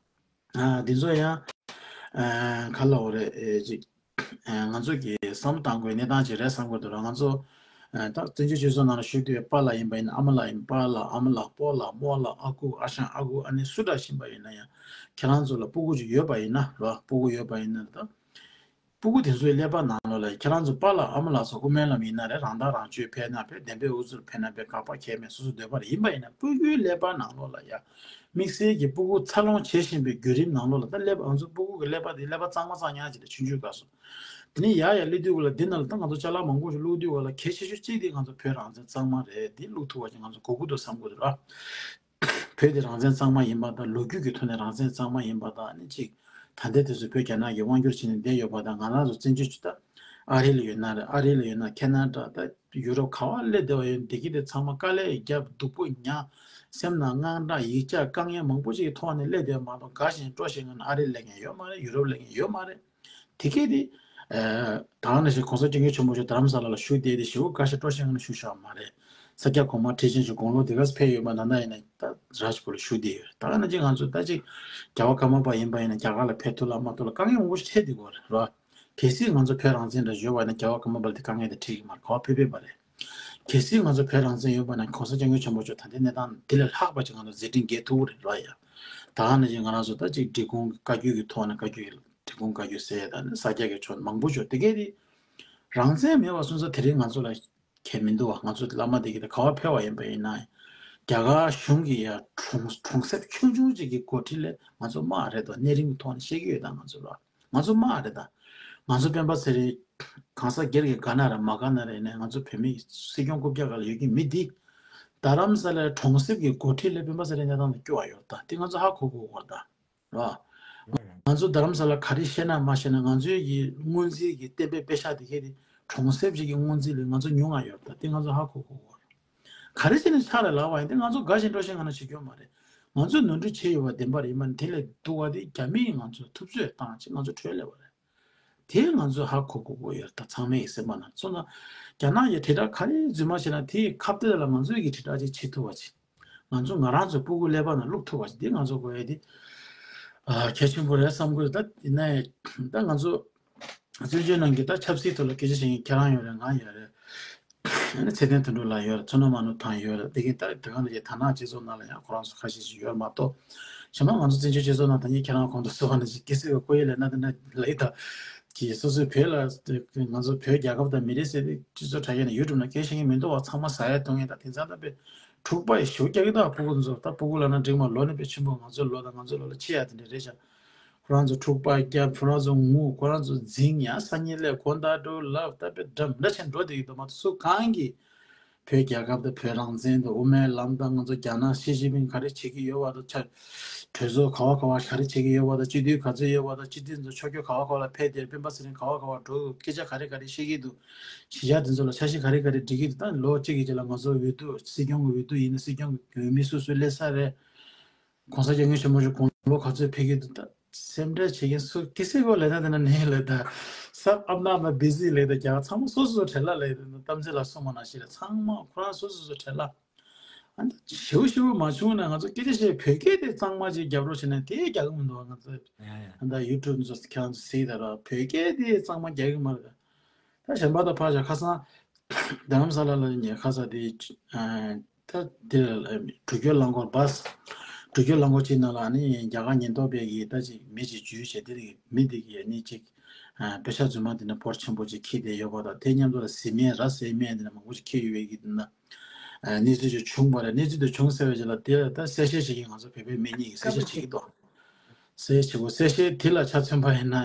ཨ་དེ་ཚོ་ཡང་ཨ་ག་ལབ་དགོས་རེད། ཨེ་ཅིག་ཨ་ང་ཚོ་གི་བསམ་བློ་གཏང་དགོས་གནས་སྟངས་ཅིག་རེད་བསམ་གྱི་འདུག་ར། ང་ཚོ་ཨ་ད་བཙན་བྱོལ་སྤྱི་ཚོགས་ནང་ལ་བཞུགས་དུས་པཱ་ལགས་ཡིན་པ་ཡིན་ན་ཨ་མ་ལགས་ཡིན། པཱ་ལགས་ཨ་མ་ལགས་སྤོ་ལགས་རྨོ་ལགས་ཨ་ཁུ་ཨ་ཞང་ཨ་ཁུ་ཨ་ནེ་སུ་འདྲ་ཞིག་ཡིན་པ་ཡིན་ན་ཡང་ཁྱེད་རང་ཚོ་ལ་སྤུ་གུ་ཅིག་ཡོད་པ་ཡིན་ན་ར། སྤུ་གུ་ཡོད་པ་ཡིན་ན་ད། སྤུ་གུ་དེ་ཚོའི་ཀླད་པ་ནང་ལོགས་ལ་ཁྱེད་རང་ཚོ་པཱ་ལགས་ཨ་མ་ལགས་ཚོ་དབུ་མའི་ལམ་ཡིན་ན་རེད། རང་ཐག་རང་གཅོད་ཕེབས་ན་ཕེབས། བདེན་པའི་ཨུ་ཚུགས་ཕེབས་ན་ཕེབས། དགག་པ་གལ་མེད། སོ་སོ་འདོད་པ་རེད། ཡིན་པ་ཡིན་ན་སྤུ་གུའི་ཀླད་པ་ནང་ལོགས་ལ་ཡ། དམིགས་བསལ་གྱི་སྤུ་གུ་འཚར་ལོངས་བྱེད་བཞིན་པའི་བརྒྱུད་རིམ་ནང་ལོགས་ལ་ད་ཀླད་པ་ང་ཚོ་སྤུ་གུ་གི་ཀླད་པ་དེ་ཀླད་པ་གཙང་མ་གཙང་ཉག་ཅིག་རེད། ཆུང་ཆུང་སྐབས་སུ། དེ་ནས་ཡར་ཡར་སླེབས་དུས་ག་ལ་འདི་ནང་ལ་ད་ང་ཚོ་ཅ་ལག་མང་པོ་ཞིག་བླུགས་དུས་ག་ལ་གལ་ཆེ་ཤོས་གཅིག་དེ་ང་ཚོ་བོད་རང་བཙན་གཙང་མ་རེད། འདི་བླུགས་ཐུབ་པ་ཅིག་ང་ཚོ་དགོས་ཀྱི་འདུག་བསམ་གྱི་འདུག་ར། བོད་དེ་རང་བཙན་གཙང་མ་ཡིན་པ་དང་། ལོ་རྒྱུས་ཀྱི་ཐོག་ནས་རང་བཙན་གཙང་མ་ཡིན་པ་དང་། ཨ་ནི་གཅིག་ད་ལྟའི་དུས་སུ་བོད་རྒྱ་ནག་གིས་དབང་བསྒྱུར་བྱས་ནས་བསྡད་ཡོད་པ་དང་། ང་རང་ཚོ་བཙན་བྱོལ་སྤྱི་ད་ཨ་རི་ལ་ཡོད་ན་རེད། ཨ་རི་ལ་ཡོད་ན་ཁེ་ན་ཌ་ད་ཡུ་རོབ་ག་བ་སླེབས་བསྡད་པ་ཡོད་བདེ་སྐྱིད་དེ་ཚང་མ་དཀའ་ལས་རྒྱབ་སྡུག་པོ་མྱངས། སེམས་ནང་དངངས་སྐྲག་ཡིག་ཆ་དཀའ་ངལ་མང་པོ་ཞིག་གི་ཐོག་ནས་སླེབས་བསྡད་པ་མ་གཏོགས་དགའ་ཞིང་སྤྲོ་ཞིང་ང་ཨ་རི་སླེབས་མཁན་ཡོད་མ་རེད། ཡུ་རོབ་སླེབས་མཁན་ཡོད་མ་རེད། དེ་གས་དེ། ཨ་ད་ག་ནང་བཞིན་གོང་ས་སྐྱབས་མགོན་ཆེན་པོ་མཆོག་རྡ་རམ་ས་ལ་ལ་བཞུགས་བསྡད་དེ་ཞེ་པོ་དགའ་ཞིང་སྤྲོ་ཞིང་ངང་བཞུགས་བཞག་མ་རེད། ས་སྐྱ་གོང་མ་ཁྲི་ཆེན་མཆོག་དགུང་ལོ་དེ་ག་ཙམ་ཕེབས་ཡོད་པ་ད་ལྟ་ཡིན་ན་ད་རཱཇ་པུར་ལ་བཞུགས་བསྡད་ཡོད་རེད། ད་ག་ནང་བཞིན་ང་ཚོ་ད་ཅིག་རྒྱལ་བ་ཀརྨ་པ་ཡིན་པ་ཡིན་ན་རྒྱ་གར་ལ་ཕེབས་ཐུབ་ལ་མ་ཐུབ་ལ་དཀའ་ངལ་མང་པོ་ཞིག་འཕྲད་བསྡད་ཀྱི་ཡོད་རེད་ར། གལ་སྲིད་ང་ཚོ་བོད་རང་བཙན་འདྲ་ཡོད་པ་ཡིན་ན་རྒྱལ་བ་ཀརྨ་པ་ལ་དེ་དཀའ་ངལ་དེ་འཕྲད་ཀྱི་མ་རེད། ག་བ་ཕེབས་ཕེབས་པ་རེད། གལ་སྲིད་ང་ཚོ་བོད་རང་བཙན་ཡོད་པ་ན་གོང་ས་སྐྱབས་མགོན་ཆེན་པོ་མཆོག་ད་ལྟའི་གནས་སྟངས་འདི་ལས་ལྷག་པ་ཅིག་ང་ཚོ་མཛད་འཕྲིན་རྒྱས་ཐུབ་ཀྱི་རེད་ལ་ཡ། ད་ག་ནང་བཞིན་ང་རང་ཚོ་ད་ཅིག་འབྲི་གུང་བཀའ་བརྒྱུད་ཀྱི་ཐོག་ནས་བཀའ་བརྒྱུད་ཀྱི་འབྲི་གུང་བཀའ་བརྒྱུད་ཟེར་ཡ་ད་ནི་ས་སྐྱ་གི་ཕྱོགས་མང་པོ་ཞིག་དེ་གས་དེ་རང་བཙན་མེད་པ་སོང་ཙང་དེ་རིང་ང་ཚོ་ལ་ཁྱད་མི་འདུག་བ། ང་ཚོ་བླ་མ་དེ་གས་ད་ག་བ་ཕེབས་པ་ཡིན་པ་ཡིན་ན་རྒྱ་གར་གཞུང་གི་ཡ་གྲོང་གྲོང་གསེབ་ཆུང་ཆུང་ཅིག་གི་འགོ་ཁྲིད་ལས་ང་ཚོ་དམའ་རེད་དོ། གནས་རིམ་གྱི་ཐོག་ནས་བཤད་ཀྱི་ཡོད་ད་ང་ཚོ་ལ། ང་ཚོ་དམའ་རེད་ད། ང་ཚོ་སྤེན་པ་ཚེ་རིང་གང་ཟག་སྒེར་གྱི་དགའ་ན་ར་མ་དགའ་ན་ར་ཡིན་ནའི་ང་ཚོ་བོད་མི་སྲིད་སྐྱོང་རྐུབ་བཀྱག་སྒང་ལ་ཡོད་ཀྱི་མི་འདི། རྡ་རམ་ས་ལའི་གྲོང་གསེབ་ཀྱི་འགོ་ཁྲིད་ལས་སྤེན་པ་ཚེ་རིང་གནས་སྟངས་དང་སྐྱོ་བ་ཡོད་ད། དེ་ང་ཚོ་ཧ་གོ་དགོས་ཀྱི་ཡོད་ད། ར། ང་ཚོ་རྡ་རམ་ས་ལ་ག་རེ་བཤད་ན་མ་བཤད་ན་ང་ཚོའི་གི་སྔོན་རྩིས་ཀྱི་གཏན་འབེབས་པེ་ཤག་དེ་གས་དེ་གྲོང་གསེབ་ཅིག་གི་སྔོན་རྩིས་ལས་ང་ཚོ་ཉུང་ང་ཡོད་ད། དེ་ང་ཚོ་ཧ་གོ་དགོས་ཀྱི་ཡོད། ག་རེ་བྱས་ནས་ཕྱག་ལས་ལབ་པ་ཡིན་ཏེ་ང་ཚོ་དགའ་ཞིང་སྤྲོ་ཞིང་ང་ན་བྱེད་རྒྱུ་མ་རེད། ང་ཚོས་ནོར་འཁྲུལ་བྱས་ཡོད་པ་བདེན་པ་རེད། ཡིན་པ་ནི་དེ་ལས་སྡུག་པ་དེ་རྒྱ་མིས་ང་ཚོ་ཐུབ་ཚོད་བཏང་ཅིག་ང་ཚོ་བྲོས་སླེབས་པ་རེད། དེ་ང་ཚོས་ཧ་གོ་དགོས་ཀྱི་ཡོད་རེད་ད། ཚང་མའི་སེམས་པ་ནང་སོང་ཙང་རྒྱ་ནག་གིས་དྲིལ་བསྒྲགས་ག་རེ་རྫུན་མ་བྱས་ན་དེའི་ཁ་གཏད་ལ་ང་ཚོས་ཀྱི་དྲིལ་བསྒྲགས་ཅིག་བྱེད་ཐུབ་པ་ཅིག་ང་ཚོ་ང་རང་ཚོའི་སྤུ་གུ་ཀླད་པ་ནང་བླུག་ཐུབ་པ་ཅིག་དེ་ང་ཚོ་དགོས་ཡ་དེ་ཨ་གལ་ཆེན་པོ་རེད་བསམ་གྱི་ཡོད། ད་ཡིན་ནའི་ད་ང་ཚོ། བཙན་བྱོལ་ནང་གི་ད་ཆབ་སྲིད་ཐོག་ལ་སྐད་ཆ་བཤད་མཁན་ཁྱེད་རང་ཡོད་རེད། ང་ཡོད་རེད། ཨ་ནི་ཚེ་བརྟན་དོན་གྲུབ་ལགས་ཡོད་རེད། མཚོ་སྣ་མ་ནུ་ཐང་ཡོད་རེད། དེ་གིན་ད་དེ་ག་ནང་བཞིན་དར་ནག་སྤྱི་ཚོགས་ནང་ལ་ཡང་ཁོ་རང་ཚོ་ཁ་ཤས་ཤིག་ཡོད་རེད་མ་གཏོགས། གཞན་མ་ང་ཚོ་བཙན་བྱོལ་སྤྱི་ཚོགས་ནང་ད་ནི་ཁྱེད་རང་གོང་དུ་གསུངས་པ་ནང་བཞིན་གལ་སྲིད་ཀོ་ཡེ་ལས་ན་དེ་ན་ལ་ཡི་ད་ཀྱི་སོ་སོའི་བོད་ལ་ང་ཚོ་བོད་རྒྱལ་ཁབ་དང་མི་རིགས་ཟེར་ཏེ་སྤྱི་ཚོགས་དྲ་རྒྱ་ནས་ཡུ་ཊུབ་ནང་སྐད་བཤད་མཁན་མི་འདུག་བ། ཚང་མ་ཟ་ཡ་འཐུང་ཡ་ད་དེང་སང་ད་དཔེ་འཁྲུག་པ་ཡི་ཞེ་པོ་རྒྱག་གི་འདུག་སྤུ་གུ་ཚོ་ད་སྤུ་གུ་ལབ་ན་འགྲིག་མ་ལོ་ནི་དཔེ་ཆེན་པོ་ང་ཚོའི་ལོ་དང་ང་ཚོའི་ལོ་ལ་ཆེ་ཡ་དེ་འདྲ་རེད་ཤག་ཁོ་རང་ཚོ་འཁྲུག་པ་རྒྱབ། ཁོ་རང་ཚོ་ངུ། ཁོ་རང་ཚོ་འཛིང་ཡ། སང་ཉིན་སླེབས་དགོང་དག་འགྲོ་ལབ། ད་དཔེ་འདྲ་འདྲ་ཆེན་འགྲོ་བསྡད་ཡོད་དོ་མ་གཏོགས་སུ་གང་གིས་བོད་རྒྱལ་ཁབ་དང་བོད་རང་བཙན་དང་དབུ་མའི་ལམ་དང་ང་ཚོ་རྒྱ་ནག་ཞི་ཅིན་ཕིང་ག་རེ་བྱེད་ཀྱི་ཡོད་པ་དང་ཆ་གྲོས་ཚོགས་ག་བ་ག་བ་ག་རེ་བྱེད་ཀྱི་ཡོད་པ་དང་སྤྱི་འཐུས་ག་ཚོད་ཡོད་པ་དང་སྤྱི་འཐུས་ཚོ་ཕྱོགས་སྐྱོད་ག་བ་ག་བ་ལ་ཕེབས་ཏེ་སྤེན་པ་ཚེ་རིང་ག་བ་ག་བ་འགྲོ་སྐད་ཆ་ག་རེ་ག་རེ་བཤད་ཀྱི་འདུག་གཞིས་ཆགས་དེ་ཚོ་ལ་འཆར་གཞི་ག་རེ་ག་རེ་སྒྲིག་གི་འདུག་ད་ལོ་གཅིག་གི་རྗེས་ལ་ང་ཚོ་འོས་བསྡུ་སྲིད་སྐྱོང་གི་འོས་བསྡུ་ཡིན་ན་སྲིད་སྐྱོང་གི་འོས་མི་སུ་སུ་སླེབས་ས་རེད། གོང་ས་སྐྱབས་མགོན་ཆེན་པོ་མཆོག་དགུང་ལོ་ག་ཚོད་ཕེབས་ཀྱི་འདུག་ད་སེམས་ཁྲལ་བྱེད་མཁན་སུ་གི་སེ་གོ་ལས་ན་དེ་ན་ནས་ལས་ད་སབ་ཨབ་ན་མ་བི་ཟི་ལས་ད་རྒྱ་གར་ཚང་མ་སོ་སོ་བྲེལ་ལ་ལས་ད་གཏམ་ཚེ་ལ་སོང་མ་ན་ཞིག་ལ་ཚང་མ་ཁོ་རང་སོ་སོ་སོ་བྲེལ་ལ་ཨ་ད་ཞེ་པོ་ཞེ་པོ་མ་བྱུང་ན་ང་ཚོ་སྐད་ཆ་བཤད་བོད་སྐད་དེ་གཙང་མ་ཅིག་རྒྱབ་རོགས་བྱས་ན་དེ་རྒྱག་གི་མི་འདུག་ང་ཚོ་ཡ་ཡ་ཨ་ད་ཡུ་ཊུབ་ཚོ་ཁྱེད་རང་ཚོ་གཟིགས་ད་ར་བོད་སྐད་དེ་གཙང་མ་རྒྱག་གི་མ་རེད། ད་གཞན་པ་ད་ཕར་བཞག་ཁ་སང་རྡ་རམ་ས་ལ་ལ་ཉལ་ཁ་ས་དེ་ད་དེ་འགྲུལ་སྐྱོད་རླངས་འཁོར་བཱས་ འགྲུལ་སྐྱོད་རླངས་འཁོར་གཅིག་ནང་ལ་ནི་རྒྱ་གར་ཉེན་རྟོག་པས་ཀྱིས་ད་ཅིག་མི་ཅིག་འཇུས་བྱས་དེ་ནི་མི་དེ་གིས་ནི་ཅིག་ཨ་པེ་ཤག་རྫུན་མ་དེ་འདྲ་འབོར་ཆེན་པོ་ཅིག་འཁྱེར་བསྡད་ཡོད་པ་དང་དེ་མཉམ་དུ་ལ་བཟི་སྨན་ར་བཟི་སྨན་དེ་འདྲ་མང་པོ་ཅིག་འཁྱེར་ཡོད་པའི་གི་དེ་འདྲ་ཨ་གནས་ཚུལ་ཅིག་བྱུང་བ་རེད། གནས་ཚུལ་དེ་བྱུང་ཟེར་བའི་རྗེས་ལ་དེ་ལ་ད་གསལ་བཤད་བྱེད་མཁན་ང་ཚོ་བོད་པའི་མི་གཉིས་ཀྱིས་གསལ་བཤད་བྱེད་ཀྱི་འདུག་གསལ་བཤད་བྱེད་དགོས། གསལ་བཤད་དེ་ལ་ཆ་མཚོན་པ་ཡིན་ན་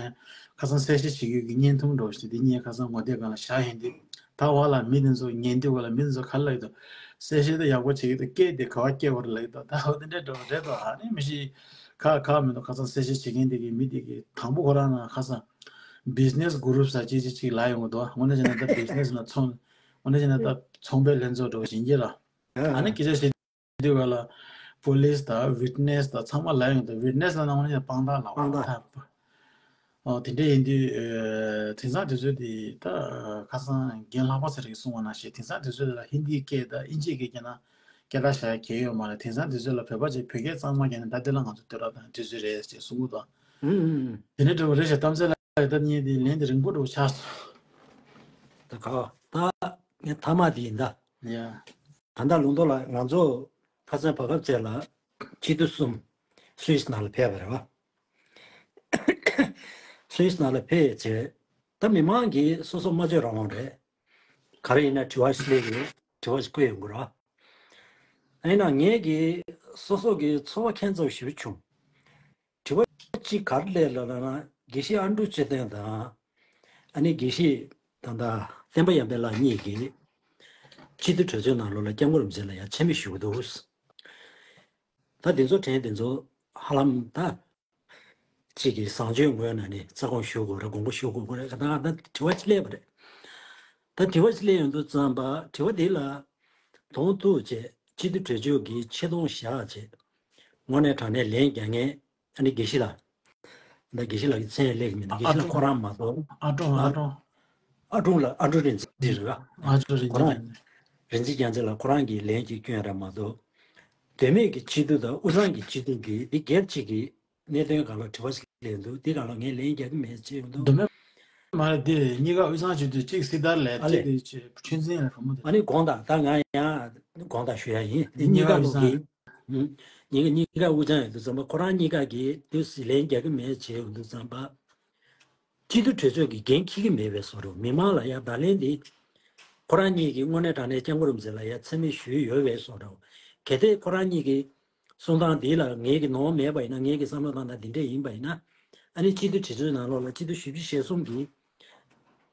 ཁ་སང་གསལ་བཤད་བྱེད་རྒྱུ་གི་བརྙན་ཐུང་འདྲ་བོ་ཞིག་དེ་གཉིས་ཁ་སང་ངོ་དེབ་སྒང་ལ་བཞག་ཡིན་དུས་ད་བར་ལ་མི་དེ་ཚོ་ཉན་དུས་བར་ལ་མི་དེ་ཚོ་ག་རེ་ལབ་ཀྱི་འདུག་གསལ་བཤད་དེ་ཡག་པོ་བྱེད་ཀྱི་འདུག་སྐད་དེ་ག་བ་སྐྱེ་བར་ལབ་ཀྱི་འདུག་ད་འོ་དེ་འདྲའི་འདྲ་བོ་རེད་དོ། ཨ་ནི་མི་ཤེས་ཁ་ཁ་མི་འདུག་ཁ་སང་གསལ་བཤད་བྱེད་མཁན་དེ་གི་མི་དེ་གི་དང་པོ་ཁོ་རང་ན་ཁ་སང་བི་ཛི་ནེ་སི་གུ་རུབ་ཟེར་ཅིག་ཅིག་ཅིག་ལབ་ཡོང་གི་འདུག་དངོས་གནས་བྱས་ན་ད་བི་ཛི་ནེ་སི་ན་ཚོང་དངོས་གནས་བྱས་ན་ད་ཚོང་པའི་ལྷན་ཚོགས་འདྲ་བོ་ཞིག་ཡིན་གྱི་ལ། ཨ་ནི་སྐད་ཆ་བཤད་དུས་ག་ལ་པོ་ལིས་དང་ཝིཊ་ནེ་སི་དང་ཚང་མ་ལབ་ཡོང་དུས་ཝིཊ་ནེ་སི་ལབ་ན་དངོས་གནས་དཔང་རྟགས་ལབ་པ་དཔང་རྟགས། ད་ཨོ་དེ་འདྲ་ཡིན་དུས་ཨ་དེང་སང་དུས་ཚོད་འདི་ད་ཁ་སང་རྒན་ལྷག་པ་ཚེ་རིང་གིས་གསུངས་པ་ནང་བཞིན་དེང་སང་དུས་ཚོད་ལ་ཧིན་དིའི་སྐད་དང་དབྱིན་ཇིའི་སྐད་སྐྱེས་ན་སྐད་གྲགས་བཞག་ཡ་གལ་ཡོད་མ་རེད། དེང་སང་དུས་ཚོད་ལ་བོད་པ་ཅིག་བོད་སྐད་གཙང་མ་སྐྱེས་ན་ད་དེ་ལ་ང་ཚོ་བསྟོད་ར་དང་དུས་ཚོད་རེད་ཅེས་གསུང་གི་འདུག་ཨུ་ཨུ་ཨུ། དེ་འདྲ་འདྲ་བོ་རེད་ཤག་གཏམ་ཚེ་ལ་ད་ངས་དེ་ལན་དེ་རིང་པོ་འདྲ་བོ་ཆགས་སོང་། ད་ག་ད་ངས་མཐའ་མ་དེ་ཡིན་ད། ཡ། ད་ལྟ་ལུང་རྟོགས་ལགས་ང་ཚོ་ཁ་སང་བར་སྐབས་ཚེ་ལ་སྤྱི་འཐུས་གསུམ་སུད་སི་ནང་ལ་ཕེབས་པ་རེད་བ། སུད་སི་ནང་ལ་ཕེབས་བྱས་ད་མི་མང་གིས་སོ་སོ་སྨྲ་བརྗོད་རང་དབང་རེད། ག་རེ་ཡིན་ན་དྲི་བ་ཞིག་སླེབས་ཡོད་དྲི་བ་ཞིག་བཀོད་ཡོང་གི་རེད་བ། ཡིན་ན་ངས་ཀྱིས་སོ་སོ་གི་ཚོར་བ་ཁྱད་མཚར་ཞེ་པོ་བྱུང་། དྲི་བ་གཅིག་ག་རེ་སླེབས་ལབ་ན་དགེ་བཤེས་ཨ་འབྲུག་ཚེ་བརྟན་དང་ཨ་ནི་དགེ་བཤེས་ད་ལྟ་བསྟན་པ་ཡར་འཕེལ་ལགས་གཉིས་ཀྱིས་སྤྱི་འཐུས་གྲོས་ཚོགས་ནང་ལོགས་ལ་སྐྱབས་མགོན་རིན་པོ་ཆེ་ལ་ཡང་མཚན་སྨད་ཞུ་གི་འདུག་ད་དེ་ཚོ་དྲན་དེ་ཚོ་ཧ་ལམ་ད་གཅིག་གིས་བཟང་སྤྱོད་ངོས་ནས་ནི་རྩ་དགོངས་ཞུ་དགོས་རེད། དགོངས་པ་ཞུ་དགོས་ཀྱི་རེད། ད་ད་དྲི་བ་གཅིག་སླེབས་པ་རེད། ད་དྲི་བ་གཅིག་སླེབས་ཡོང་དུས་ཙམ་པ་དྲི་བ་འདི་ལ་གདོང་གཏུགས་བྱས་སྤྱི་འཐུས་གྲོས་ཚོགས་ཀྱིས་ཆེ་མཐོང་བཞག་བྱས་དངོས་གནས་དྲང་གནས་ལན་རྒྱག་མཁན་ཨ་ནི་དགེ་བཤེས་ལགས། ད་དགེ་བཤེས་ལགས་ཀྱི་མཚན་སླེབས་ཀྱི་མི་འདུག་དགེ་བཤེས་ལགས་ཁོ་རང་མ་གཏོགས་ཨ་ཀྲོང་ཨ་ཀྲོང་ཨ་ཀྲོང་ལགས་ཨ་ཀྲོང་རིན་ཆེན་རེད་བ། ཨ་ཀྲོང་རིན་ཁོ་ཆེན་རང་རྒྱལ་མཚན། རིན་ཆེན་རྒྱལ་མཚན་ལགས་ཁོ་རང་གིས་ལན་གཅིག་བསྐྱོན་རེད་མ་གཏོགས། དོན་མེད་ཀྱི་སྤྱི་འཐུས་དང་དབུས་གཙང་གི་སྤྱི་འཐུས་ཀྱིས་འདི་སྒེར་གཅིག་གི་གནད་དོན་སྒང་ལ་དྲི་བ་ཞིག་སླེབས་འདུག་འདི་སྒང་ལ་ངས་ལན་རྒྱག་གི་མེད་ཅེས་ཡོང་འདུག་དོན་མེད་མ་རེད། འདི་གཉིས་ཀ་དབུས་གཙང་སྤྱི་འཐུས་གཅིག་སྲི་ཐར་ལགས། ཨ་ལས། གཅིག་དེ་ཆོས་ཆོས་འཛིན་ལགས་བུ་མོ་དེ། ཨ་ནི་དགོངས་དག་ད་ང་ཡང་དགོངས་དག་ཞུ་ཡ་ཡིན། འདི་གཉིས་ཀ་ལོ་གི་གཉིས་ཀ་གཉིས་ཀ་དབུས་གཙང་ཡོད་དུས་ཙམ་པ་ཁོ་རང་གཉིས་ཀ་གིས་དུས་སུ་ལན་རྒྱག་གི་མེད་བྱས་ཡོང་དུས་ཙམ་པ། སྤྱི་འཐུས་གྲོས་ཚོགས་ཀྱིས་འགན་འཁྱེར་གྱི་མེད་པའི་བཟོ་འདྲ། མི་མང་ལ་ཡང་བརྡ་ལན་འདི་ཁོ་རང་གཉིས་ཀྱིས་དངོས་གནས་དྲང་གནས་སྐྱབས་མགོན་རིན་པོ་ཆེ་ལ་ཡང་མཚན་སྨད་ཞུས་ཡོད་པའི་བཟོ་འདྲ། གལ་ཏེ་ཁོ་རང་གཉིས་ཀྱི་གསུང་སྟངས་འདི་ལ་ངེད་ཀྱི་ནོར་མེད་པ་ཡིན་ན། ངེད་ཀྱི་བསམ་བློ་བཏང་སྟངས་འདི་འདྲས་ཡིན་པ་ཡིན་ན། ཨ་ནི་སྤྱི་འཐུས་གྲོས་ཚོགས་ནང་ལོགས་ལ་སྤྱི་འཐུས་བཞི་བཅུ་ཞེ་གསུམ་གྱིས་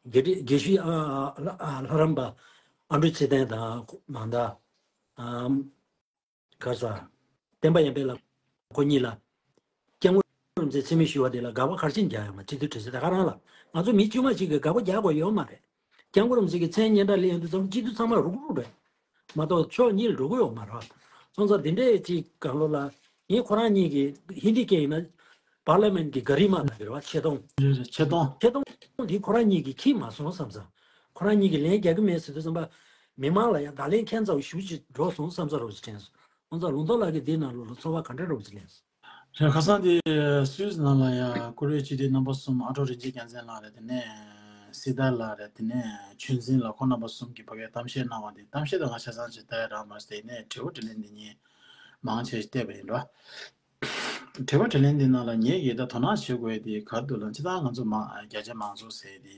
དགེ་བཤེས་དགེ་བཤེས་ཨ་ཨ་ལྷ་ལྷ་རམས་པ་ཨ་འབྲུག་ཚེ་བརྟན་དང་མང་དག་ཨམ། ག་ས། བསྟན་པ་ཡར་འཕེལ་ལགས་ཁོ་གཉིས་ལ་སྐྱབས་མགོན་རིན་པོ་ཆེ་མཚན་སྨད་ཞུ་བ་དེ་ལ་དགག་པ་ག་རེ་བྱས་རྒྱག་ཡོད་མ། སྤྱི་འཐུས་གྲོས་ཚོགས་ད་ག་རང་ལ་ང་ཚོ་མི་དཀྱུས་མ་ཞིག་གིས་དགག་པ་རྒྱག་དགོས་ཡོད་མ་རེད། སྐྱབས་མགོན་རིན་པོ་ཆེ་གི་མཚན་སྙན་གྲགས་སླེབས་ཡོང་དུས་ཙམ་སྤྱི་འཐུས་ཚང་མ་རུག་རུག་རེད་མ་གཏོགས་ཕྱོགས་གཉིས་ལ་འགྲོ་གི་ཡོད་མ་རེད། སོང་ཙང་དེ་འདྲས་ཅིག་སྒང་ལོགས་ལ་ངས་ཁོ་རང་གཉིས་ཀྱི་ཧིན་དི་སྐད་ཡིན་ན་པར་ལི་མེན་གྱི་ག་རི་མ་ལབ་ཀྱི་རེད་བ། ཆེ་མཐོང་། རེད་རེད། ཆེ་མཐོང་། ཆེ་མཐོང་འདི་ཁོ་རང་གཉིས་ཀྱིས་འཁྱེར་མ་སོང་བསམ་ས། ཁོ་རང་གཉིས་ཀྱིས་ལན་རྒྱག་གི་མེད་ཟེར་དུས་ཙམ་པ། མི་མང་ལ་ཡང་བརྡ་ལན་ཁྱད་མཚར་བ་ཞེ་པོ་ཅིག་འགྲོ་སོང་བསམ་ས་རོགས་ཅིག་དྲན་སོང་། ཁོང་ཚོ་ལུང་རྟོགས་ལགས་ཀྱིས་འདི་ནང་ལོགས་ལ་ཚོར་བ་ག་འདྲ་རོགས་ཅིག་ལེན་སོང་། རེད། ཁ་སང་དེ་སུད་སི་ནང་ལ་ཡང་བཀུར་འོས་སྤྱི་འཐུས་རྣམ་པ་གསུམ་ཨ་ཀྲོང་རིན་ཆེན་རྒྱལ་མཚན་ལགས་རེད། དེ་ནས་སྲི་ཐར་ལགས་རེད། དེ་ནས་ཆོས་འཛིན་ལགས། ཁོང་རྣམ་པ་གསུམ་གྱིས་ཕ་གིར་གཏམ་བཤད་གནང་བ་དེ། གཏམ་བཤད་དང་ང་ཆ་ཚང་ཅིག་ལྟ་ཡ་རག་མ་སོང་། དེ་ནས་དྲི་བ་དྲིས་ལན་འདི་ཉིད་མང་ཆེ་ཞིག་བལྟས་པ་ཡིན་འགྲོ། དྲི་བ་དྲིས་ལན་འདི་ནང་ལ་ངས་ཡིད་ད་དོ་སྣང་བྱེད་དགོས་ཡ་དེ་ག་རེ་འདུག་ལབ་ན། སྤྱིར་བཏང་ང་ཚོ་མང་རྒྱ་ཆེ་མང་ཚོགས་ཟེར་དེ་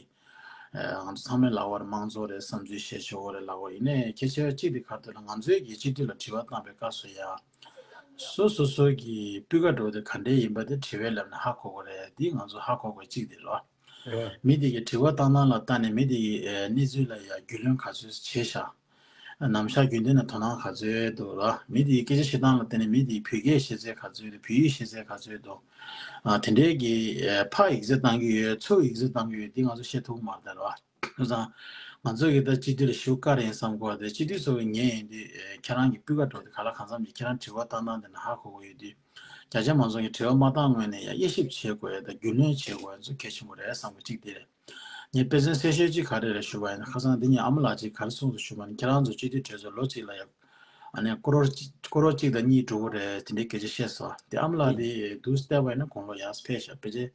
ང་ཚོ་ཚང་མས་ལབ་པ་རེད། དམངས་གཙོ་རེད། བསམ་ཚུལ་བཤད་ཆོག་གི་རེད་ལབ་པ། ཡིན་ནའི་གལ་ཆེ་བ་གཅིག་དེ་ག་རེ་འདུག་ལབ་ན། ང་ཚོའི་གི་སྤྱི་འཐུས་ལ་དྲི་བ་བཏང་པའི་སྐབས་སུ་ཡ་སོ་སོ་སོ་གི་སྤུས་ཀ་འདྲ་བོ་དེ་ག་འདྲས་ཡིན་པ་དེ་དྲི་བའི་ལམ་ནས་ཧ་གོ་དགོས་རེད། འདི་ང་ཚོ་ཧ་གོ་དགོས་གཅིག་དེ་རེད། རེད། མི་དེ་གི་དྲི་བ་བཏང་སྟངས་ལ་བལྟས་ནས་མི་དེ་གི་གནས་ཚུལ་ལ་ཡ་རྒྱུས་ལོན་ག་ཚོད་བྱས་ཤག་ནམ་ཞག་རྒྱུན་ལྡན་ནས་དོ་སྣང་ག་ཚོད་འདུག་ལ། མི་དེའི་སྐད་ཆ་བཤད་སྟངས་ལ་བརྟེན་ནས་མི་དེའི་བོད་སྐད་ཤེས་ཚད་ག་ཚོད་འདུག་བོད་ཡིག་ཤེས་ཚད་ག་ཚོད་འདུག་ཨ་དེ་འདྲའི་གི་ཨ་ཕར་ཡིག་ཚད་བཏང་གི་ཡོད། ཚུར་ཡིག་ཚད་བཏང་གི་ཡོད། འདི་ང་ཚོ་བཤད་ཐུབ་ཀྱི་མ་རེད་ད་ར། བྱས་ཙང་ང་ཚོ་གི་ད་སྤྱི་འཐུས་ལ་ཞུ་དཀའ་རེད་བསམ་གོ་བ་དེ། སྤྱི་འཐུས་ཚོ་གི་ཉན་ཡིན་དུས་ཨ་ཁྱེད་རང་གི་སྤུས་ཀ་འདྲ་བོ་དེ་ག་ལ་གང་འཚམ་གྱི་ཁྱེད་རང་དྲི་བ་བཏང་སྟངས་དེ་ནས་ཧ་གོ་གི་ཡོད་དུས། རྒྱ་ཆེ་མང་ཚོགས་ཀྱི་དྲི་བ་མ་བཏང་སྔོན་ནས་ཡ་དབྱེ་ཞིབ་བྱེད་དགོས་ཡ་དང་རྒྱུས་ལོན་བྱེད་དགོས་ཡ་ཚོ་གལ་ཆེན་པོ་རེད་བསམ་གི། གཅིག་དེ་རེད། ངས་དཔེ་མཚོན་གསལ་ཤོས་གཅིག་ག་རེ་རེད་ཞུ་བ་ཡིན་ན། ཁ་སང་འདི་ཉིད་ཨ་མ་ལགས་ཀྱིས་ག་རེ་གསུངས་འདུག་ཞུ་བ་ཡིན་ན། ཁྱེད་རང་ཚོ་སྤྱི་འཐུས་གྲོས་ཚོགས་ལོ་གཅིག་ལ་ཡ་ཨ་ནི་ཀོ་རོར་ཀོ་རོར་གཅིག་དང་གཉིས་འགྲོ་གི་རེད། དེ་འདྲའི་སྐད་ཆ་བཤད་སོང་། དེ་ཨ་མ་ལགས་དེ་དུས་བལྟས་པ་ཡིན་ན་དགུང་ལོ་ཡར་ཕེབས་ཤག་ཕལ་ཆེར་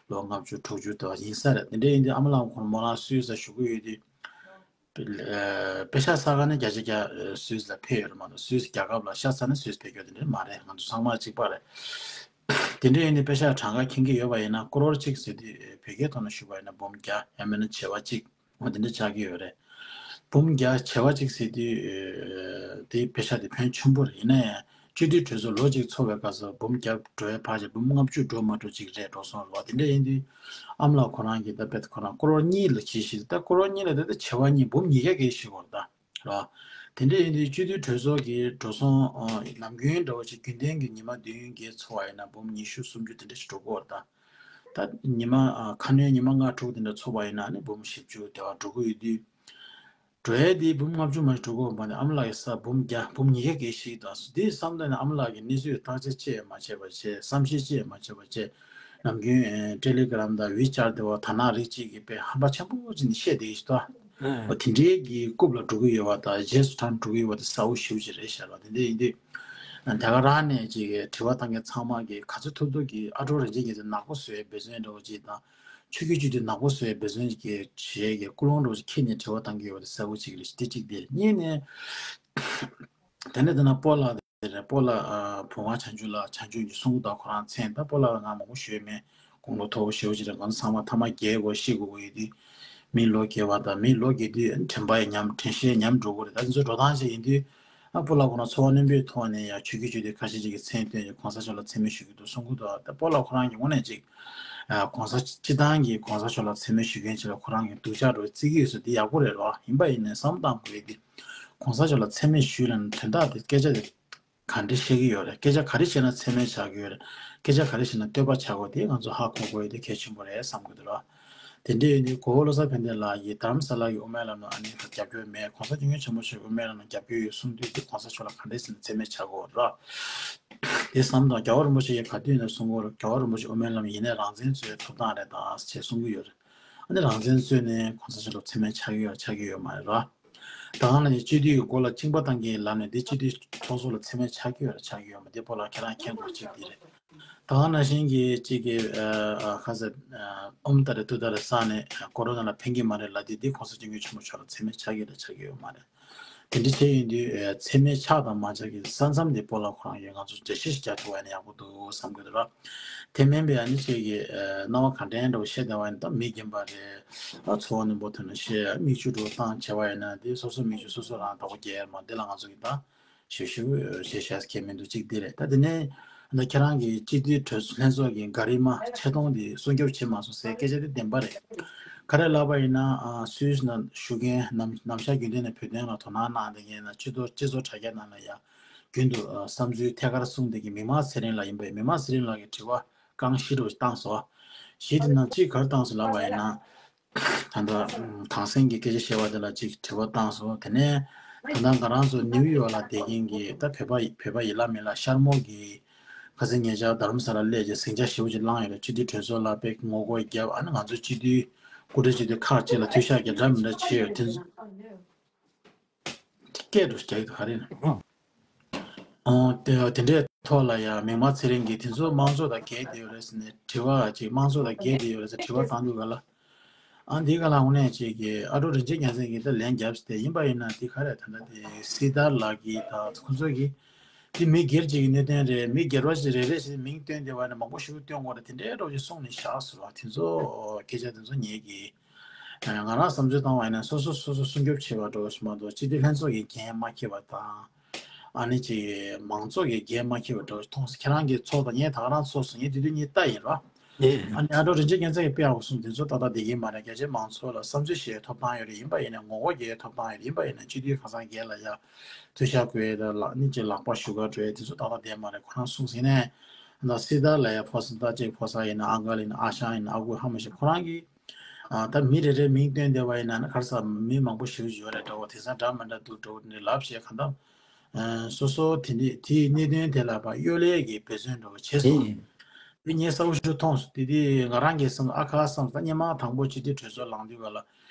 ལོ་ལྔ་བཅུ་དྲུག་ཅུ་དེ་བ་ཡིན་ས་རེད། དེ་འདྲ་ཡིན་དུས་ཨ་མ་ལགས་ཁོང་མོ་རང་སུད་སི་བཞུགས་ཀྱི་ཡོད་དུས། ཨ་པེ་ཤག་ས་ག་ནས་བརྒྱ་ཆ་བརྒྱ་ཨ་སུད་སི་ལ་ཕེབས་ཡོད་རེད་མ་གཏོགས། སུད་སི་རྒྱལ་ཁབ་ལ་ཤ་ཚ་ནས་སུད་སི་ཕེབས་རྒྱུ་དེ་འདྲ་མ་རེད། ང་ཚོ་ཚང་མ་གཅིག་པ་རེད། དེ་འདྲ་ཡིན་དུས་པེ་ཤག་གྲངས་ཀ་མཁྱེན་གྱི་ཡོད་པ་ཡིན་ན། ཀོ་རོར་གཅིག་ཟེར་དུས་བོད་སྐད་ཐོག་ནས་ཞུས་པ་ཡིན་ན་འབུམ་བརྒྱ་ཡང་མིན་ན་བྱེ་བ་གཅིག་འོ་དེ་འདྲ་ཆགས་ཀྱི་ཡོད་རེད། འབུམ་བརྒྱ་བྱེ་བ་གཅིག་ཟེར་དུས་ཨ་དེ་པེ་ཤག་དེ་ཕོན་ཆེན་པོ་རེད། ཡིན་ན་ཡང་སྤྱི་འཐུས་གྲོས་ཚོགས་ལོ་གཅིག་འཚོགས་པའི་སྐབས་སུ་འབུམ་བརྒྱ་འགྲོ་ཡ་ཕལ་ཆེར་འབུམ་ལྔ་བཅུ་འགྲོ་མ་འགྲོ་གཅིག་རེད་འགྲོ་སོང་རེད་བ། དེ་འདྲ་ཡིན་དུས་ཨ་མ་ལགས་ཁོ་རང་གིས་ད་དཔེ་ཁོ་རང་ཀོ་རོར་གཉིས་ལ་གྱིས་ཤིག་ད་ཀོ་རོར་གཉིས་ལ་ད་ད་བྱེ་བ་གཉིས་འབུམ་ཉིས་བརྒྱ་གྱིས་ཤིག་བར་ད་རེད་བ། དེ་འདྲ་ཡིན་དུས་སྤྱི་འཐུས་གྲོས་ཚོགས་ཀྱི་འགྲོ་སོང་ཨ་ནམ་རྒྱུན་འདྲ་བོ་ཅིག་རྒྱུན་ལྡན་གྱི་ཉི་མ་བདུན་བརྒྱད་འཚོགས་པ་ཡིན་ན་འབུམ་ཉི་ཤུ་སུམ་ཅུ་དེ་འདྲ་ཞིག་འགྲོ་གི་ཡོད་རེད་ད། ད་ཉི་མ་ཨ་ཁ་སྣོན་ཉི་མ་ལྔ་དྲུག་དེ་འདྲ་འཚོགས་པ་ཡིན་ན་ནི་འབུམ་བཞི་བཅུ་དེ་བར་འགྲོ་གི་ཡོད་དུས། འགྲོ་ཡས་དེ་འབུམ་ལྔ་བཅུ་མ་ཞིག་འགྲོ་གི་ཡོད་པ་ནི་ཨ་མ་ལགས་ཀྱི་ས་འབུམ་བརྒྱ་འབུམ་ཉིས་བརྒྱ་གྱིས་ཤིག་དང་སུ་དེ་བསམ་ད་ནི་ཨ་མ་ལགས་ཀྱིས་གནས་ཚུལ་བརྟག་དཔྱད་ཅི་ཡང་མ་བྱས་པ་བྱས། བསམ་ཤེས་ཅི་ཡང་མ་བྱས་པ་བྱས། ནམ་རྒྱུན་ཨེ་ཊེ་ལི་གྷི་རམ་དང་ཝི་ཅར་དེ་བ་དར་ནག་རིགས་གཅིག་གིས་དཔེ་ཧམ་པ་ཆེན་པོ་ཅིག་ནས་བཤད་བསྡད་ཀྱི་ཞིག་ད། འོ་དེ་འདྲའི་གི་རྐུབ་ལ་འགྲོ་གི་ཡོད་པ་དང་རྗེས་སུ་འབྲང་འགྲོ་གི་ཡོད་པ་དེ་གསལ་པོ་ཞེ་པོ་ཅིག་རེད་ཤག་ར། དེ་འདྲ་ཡིན་དུས་དེ་ག་རང་ནས་ཅིག་དྲི་བ་བཏང་མཁན་ཚང་མ་གིས་ག་ཚོད་ཐུབ་ཐུབ་ཀྱིས་ཨ་ཀྲོག་རིན་ཆེན་གྱིས་ནག་པོ་བཟོ་ཡའི་འབད་བརྩོན་འདྲ་བོ་ཅིག་དང་། ཆོས་བརྒྱུད་སྤྱི་འཐུས་ནག་པོ་བཟོ་ཡའི་འབད་བརྩོན་གྱི་བྱེད་ཀྱི་ཀུན་སློང་འདྲ་བོ་ཅིག་འཁྱེར་ནས་དྲི་བ་བཏང་གི་ཡོད་པ་དེ་གསལ་པོ་ཅིག་རེད། དེ་གཅིག་དེ་རེད། གཉིས་ནས། དེ་ནས་དེ་ན་སྤོ་ལགས་དེ་རེད། སྤོ་ལགས་ཨ་བུང་བ་བྱང་ཆུབ་ལགས། བྱང་ཆུབ་ཀྱི་གསུང་གི་འདུག་ཁོ་རང་མཚན། ད་སྤོ་ལགས་ལ་ང་མང་པོ་ཞུས་མེད། དགུང་ལོ་མཐོ་པོ་ཞེ་པོ་ཅིག་རེད། ང་ཚོ་ཚང་མ་ཐ་མ་རྒས་དགོས་ཤི་དགོས་ཀྱི་ཡོད་དུས། མི་ལོ་རྒས་པ་དང་མི་ལོ་རྒས་དུས་དྲན་པ་ཡང་ཉམས། དྲན་ཤེས་ཉམས་འགྲོ་གི་རེད། ད་དེ་ཚོ་འགྲོ་སྟངས་ཅིག་ཡིན་དུས། ཨ་སྤོ་ལགས་ཁོ་རང་ཚོར་བ་རྣོན་པོའི་ཐོག་ནས་ཡང་ཆོས་བརྒྱུད་སྤྱི་འཐུས་ཁ་ཤས་ཅིག་གིས་མཚན་བཏོན་ནས་གོང་ས་མཆོག་ལ་མཚན་སྨད་ཞུ་གི་འདུག་གསུང་གི་འདུག་ད་སྤོ་ལགས་ཁོ་རང་གི་ངོས་ནས་ཅིག་ཨ་གོང་ས་སྤྱི་བཏང་གི་གོང་ས་མཆོག་ལ་མཚན་སྨད་ཞུ་མཁན་ཅིག་ལ་ཁོ་རང་གི་སྡུག་ཅག་འགྲོ་བརྩི་གི་ཡོད་ས་འདི་ཡག་པོ་རེད་རོ། ཡིན་པ་ཡིན་ནའི་བསམ་བློ་བཏང་དགོས་ཡས་འདི། གོང་ས་མཆོག་ལ་མཚན་སྨད་ཞུས་ལབ་ནས་དོན་དག་དེ་སྐད་ཆ་དེ་ག་འདྲ་བཤད་ཀྱི་ཡོད་རེད། སྐད་ཆ་ག་རེ་བཤད་ན་མཚན་སྨད་ཆགས་ཀྱི་ཡོད་རེད། སྐད་ཆ་ག་རེ་བཤད་ན་བསྟོད་པ་ཆགས་དགོས་དེ་ང་ཚོ་ཧ་གོ་དགོས་ཡས་དེ་གལ་ཆེན་པོ་རེད་བསམ་གྱི་འདུག་རོ། དེ་འདྲ་ཡིན་དུས་གོ་བོ་བློ་བཟང་ཕན་བདེ་ལགས་ཀྱིས་རྡ་རམ་ས་ལ་གི་དབུ་མའི་ལམ་ལ་ཨ་ནི་རྒྱབ་སྐྱོར་མེད། གོང་ས་སྐྱབས་མགོན་ཆེན་པོ་མཆོག་དབུ་མའི་ལམ་ལ་རྒྱབ་སྐྱོར་ཡོད་གསུངས་དུས་དེ་གོང་ས་མཆོག་ལ་ག་འདྲས་ཟེར་ན་མཚན་སྨད་བྱ་དགོས་ར། དེ་བསམ་དང་རྒྱལ་བ་རིན་པོ་ཆེ་ཡིས་ག་དུས་ཡིན་ན་གསུང་གི་ཡོད་རེད། རྒྱལ་བ་རིན་པོ་ཆེ་དབུ་མའི་ལམ་ཡིན་ནའི་རང་བཙན་རྩོད་ཐོབ་ཐང་རེད་ད་ཅེས་གསུང་གི་ཡོད་རེད། ཨ་ནི་རང་བཙན་རྩོད་ནས་གོང་ས་མཆོག་ལ་མཚན་སྨད་ཆགས་ཀྱི་ཡོད་ཆགས་ཀྱི་ཡོད་མ་རེད་ར། ད་ག་ནང་བཞིན་སྤྱི་འཐུས་ཀྱི་མགོ་ལ་གཅིན་པ་བཏང་གི་ལབ་ནས་འདི་སྤྱི་འཐུས་ཚོགས་གཙོ་ལ་མཚན་སྨད་ཆགས་ཀྱི་ཡོད་རེད་ཆགས་ཀྱི་ཡོད་མ་རེད། འདི་སྤོ་ལགས་ཁྱེད་རང་མཁྱེན་དགོས་གཅིག་འདི་རེད། ད་ག་ནང་བཞིན་གྱི་གཅིག་གི་ཨ་ཁ་ཟེར་ཨ་ཨོམ་ཏ་རེ་ཏུ་ཏ་རེ་ས་ནས་ཀོ་རོ་ན་ལ་ཕན་གྱི་མ་རེད་ལབ་དེ་འདི་གོང་ས་སྐྱབས་མགོན་ཆེན་པོ་མཆོག་ལ་མཚན་སྨད་ཆགས་ཀྱི་རེད་ཆགས་ཀྱི་ཡོད་མ་རེད། དེ་འདྲ་བྱས་ཡོང་དུས་ཨ་མཚན་སྨད་ཆགས་དང་མ་ཆགས་ཀྱི་ས་མཚམས་དེ་སྤོ་ལགས་ཁོ་རང་གིས་ང་ཚོ་འགྲེལ་བཤད་ཞིག་རྒྱག་ཐུབ་པ་ཡིན་ན་ཡག་པོ་འདུག་བསམ་གྱི་འདུག་ར། དེ་མིན་པའི་ཨ་ནི་ཅིག་གི་ཨ་སྣང་བ་ག་འདྲ་འདྲ་བོ་བཤད་བསྡད་པ་ཡིན་ན་ད་མི་རྒན་པ་རེད། ཨ་ཚོར་བ་རྣོན་པོ་ཐོན་ནས་བཤད། མིག་ཆུ་འདྲ་བོ་བཏང་བྱས་པ་ཡིན་ན་དེ་སོ་སོ་མིག་ཆུ་སོ་སོ་རང་བདག་པོ་རྒྱག་ཡ་མ་དེ་ལ་ང་ཚོ་གིས་ད་ཞིབ་ཞིབ་བྱས་བཤད་མཁན་མི་འདུག་གཅིག་དེ་རེད། ད་དེ་ནས་ད་ཁྱེད་རང་གིས་སྤྱི་འཐུས་གྲོས་ཚོགས་ལྷན་ཚོགས་ཀྱི་ག་རི་མ་ཆེ་མཐོང་དེ་སྲུང་སྐྱོབ་བྱེད་མ་སོང་ཟེར་སྐད་ཆ་དེ་བདེན་པ་རེད། ག་རེ་ལབ་པ་ཡིན་ན་ཨ་སུད་སི་ནང་བཞུགས་མཁན་ནམ་ནམ་ཞག་རྒྱུན་ལྡན་ནས་བོད་དོན་ལ་དོ་སྣང་གནང་བསྡད་མཁན་ན་སྤྱི་ཚོགས་སྤྱི་ཚོགས་དྲ་རྒྱ་ནང་ལ་ཡ་རྒྱུན་དུ་ཨ་བསམ་ཚུལ་ཐད་ཀར་གསུངས་བསྡད་མཁན་མིག་དམར་ཚེ་རིང་ལགས་ཡིན་པས། མིག་དམར་ཚེ་རིང་ལགས་ཀྱིས་དྲི་བ་རྐང་བཞི་རུ་བཏང་སོང་། བཞི་དེ་ནང་གཅིག་ག་རེ་བཏང་སོང་ལབ་པ་ཡིན་ན། ད་ལྟ་ཨམ་དྭངས་སེང་གི་སྐད་ཆ་བཤད་པ་དེ་ལ་ཅིག་དྲི་བ་བཏང་སོང་། དེ་ནས་ད་ལྟ་ང་རང་ཚོ་ནིའུ་ཡོག་ལ་བསྡད་མཁན་གྱི་ད་བོད་པ་བོད་པ་ཡིན་ལ་མིན་ལ་ཤར་མོ་གི་ཁ་སང་ཉེ་ཆར་རྡ་རམ་ས་ལ་སླེབས་རྗེས་ཟིང་ཆ་ཞེ་པོ་ཅིག་བསླངས་ཡོད་རེད། སྤྱི་འཐུས་གྲོས་ཚོགས་ལ་དཔེ་ངོ་རྒོལ་བརྒྱབ། ཨ་ནི་ང་ཚོ་སྤྱི་འཐུས་སྐུ་མགྲོན་སྤྱི་འཐུས་ཁག་ཅིག་ལ་མཐུལ་ཤག་གི་འདྲ་མི་འདྲ་བྱས་ཡོད། དེ་ཚོ་སྐད་འགྲོ་རྒྱག་གི་འདུག་ག་རེ་ཡིན་ན། ཨོ་དེ་དེ་འདྲའི་ཐོག་ལ་ཡང་མིག་དམར་ཚེ་རིང་གིས་དེ་ཚོ་དམངས་གཙོ་དང་འགལ་བསྡད་ཡོད་རེད་ཟེར་ནས་དྲི་བ་ཅིག་དམངས་གཙོ་དང་འགལ་བསྡད་ཡོད་རེད་ཟེར་དྲི་བ་བཏང་དུས་ག་ལ། ཨ་འདི་ག་ལ་དངོས་གནས་ཅིག་གིས་ཨ་ཀྲོག་རིན་ཆེན་རྒྱལ་མཚན་གྱིས་ད་ལན་བརྒྱབ་སྟེ་ཡིན་པ་ཡིན་ན་འདི་ག་རེ་ད་ལྟ་དེ་སྲི་ཐར་ལགས་ཀྱིས་དང་ཁོ་ཚོ་གིས་དེ་མི་སྒེར་གཅིག་གི་གནད་དོན་རེད། མི་སྒེར་པ་ཞིག་རེ་རེ་བཞིན་མིང་བཏོན་བསྡད་པ་ཡིན་ན་མང་པོ་ཞིག་བཏོན་དགོས་རེད། དེ་འདྲའི་འདྲ་བོ་ཞིག་གསུངས་ནས་བཞག་སོང་བ། དེ་ཚོ་སྐད་ཆ་དེ་ཚོ་ངེད་ཀྱིས་ང་རང་བསམ་ཚུལ་བཏང་བ་ཡིན་ན་སོ་སོ་སོ་སོ་སྲུང་སྐྱོབ་བྱེད་པ་འདྲ་བོ་ཞིག་མ་གཏོགས་སྤྱི་འཐུས་ལྷན་ཚོགས་ཀྱིས་འགན་མ་འཁྱེར་བ་དང་། ཨ་ནི་ཅིག་མང་ཚོགས་ཀྱིས་འགན་མ་འཁྱེར་བ་འདྲ་བོ་ཞིག་མཐོང་སོང་། ཁྱེད་རང་གིས་ཚོགས་དང་ངས་ད་ག་རང་ཚོགས་སོང་། ངས་དེ་དུས་གཉིས་ལྟ་ཡིན་རོ། ཨ་ནི་ཨ་ཀྲོག་རིན་ཆེན་རྒྱལ་མཚན་གྱིས་དཔེ་ཡག་པོ་གསུངས། དེ་ཚོ་ཏག་ཏག་བསྡད་ཀྱི་མ་རེད། རྒྱ་ཆེ་མང་ཚོགས་ལ་བསམ་ཚུལ་བཤད་ཐོབ་ཐང་ཡོད་རེད། ཡིན་པ་ཡིན་ན་ངོ་རྒོལ་རྒྱག་ཐོབ་ཐང་ཡོད་རེད། ཡིན་པ་ཡིན་ན་སྤྱི་འཐུས་ཁ་སང་སྒེར་ལ་ཡ་མཐུལ་ཤོག་བཀོད་དང་ལག་ནི་ཅིག་ལག་པ་གཞུ་ག་འགྲོ་ཡ་དེ་ཚོ་ཏག་ཏག་བསྡད་མ་རེད། ཁོ་རང་གསུངས་ཟིན་ནས་ད་སྲི་ཐར་ལ་ཡ་ཕོ་གསར་ད་ཅིག་ཕོ་གསར་ཡིན་ན་ཨ་མགར་ཡིན་ན་ཨ་ཞང་ཡིན་ན་ཨ་ཁུ་ཧ་མ་ཤེས། ཁོ་རང་གིས་ཨ་ད་མི་རེ་རེའི་མིང་བཏོན་བསྡད་པ་ཡིན་ན་ནི་ག་རེ་ཟེར་མི་མང་པོ་ཞེ་པོ་ཅིག་ཡོད་རེད་འདྲ་བོ། དེང་སང་འདྲ་མི་འདྲ་འདུག་འདྲ་བོ་འདི་ལབ་བྱས་གང་ལྟར་ཨ་སོ་སོ་དེ་འདི་དེའི་གནད་དོན་དེ་ལ་ཕར་གཡོ་ལས་ཀྱི་འབད་བརྩོན་འདྲ་བོ་བྱས་སོང་། དེ་ངས་གསལ་པོ་ཞིག་མཐོང་སོང་། དེ་དེ་ང་རང་གིས་བསམ་ཨ་ཁ་བསམ་ད་སྔོན་མ་དང་པོ་སྤྱི་འཐུས་གྲོས་ཚོགས་ལངས་དུས་ག་ལ་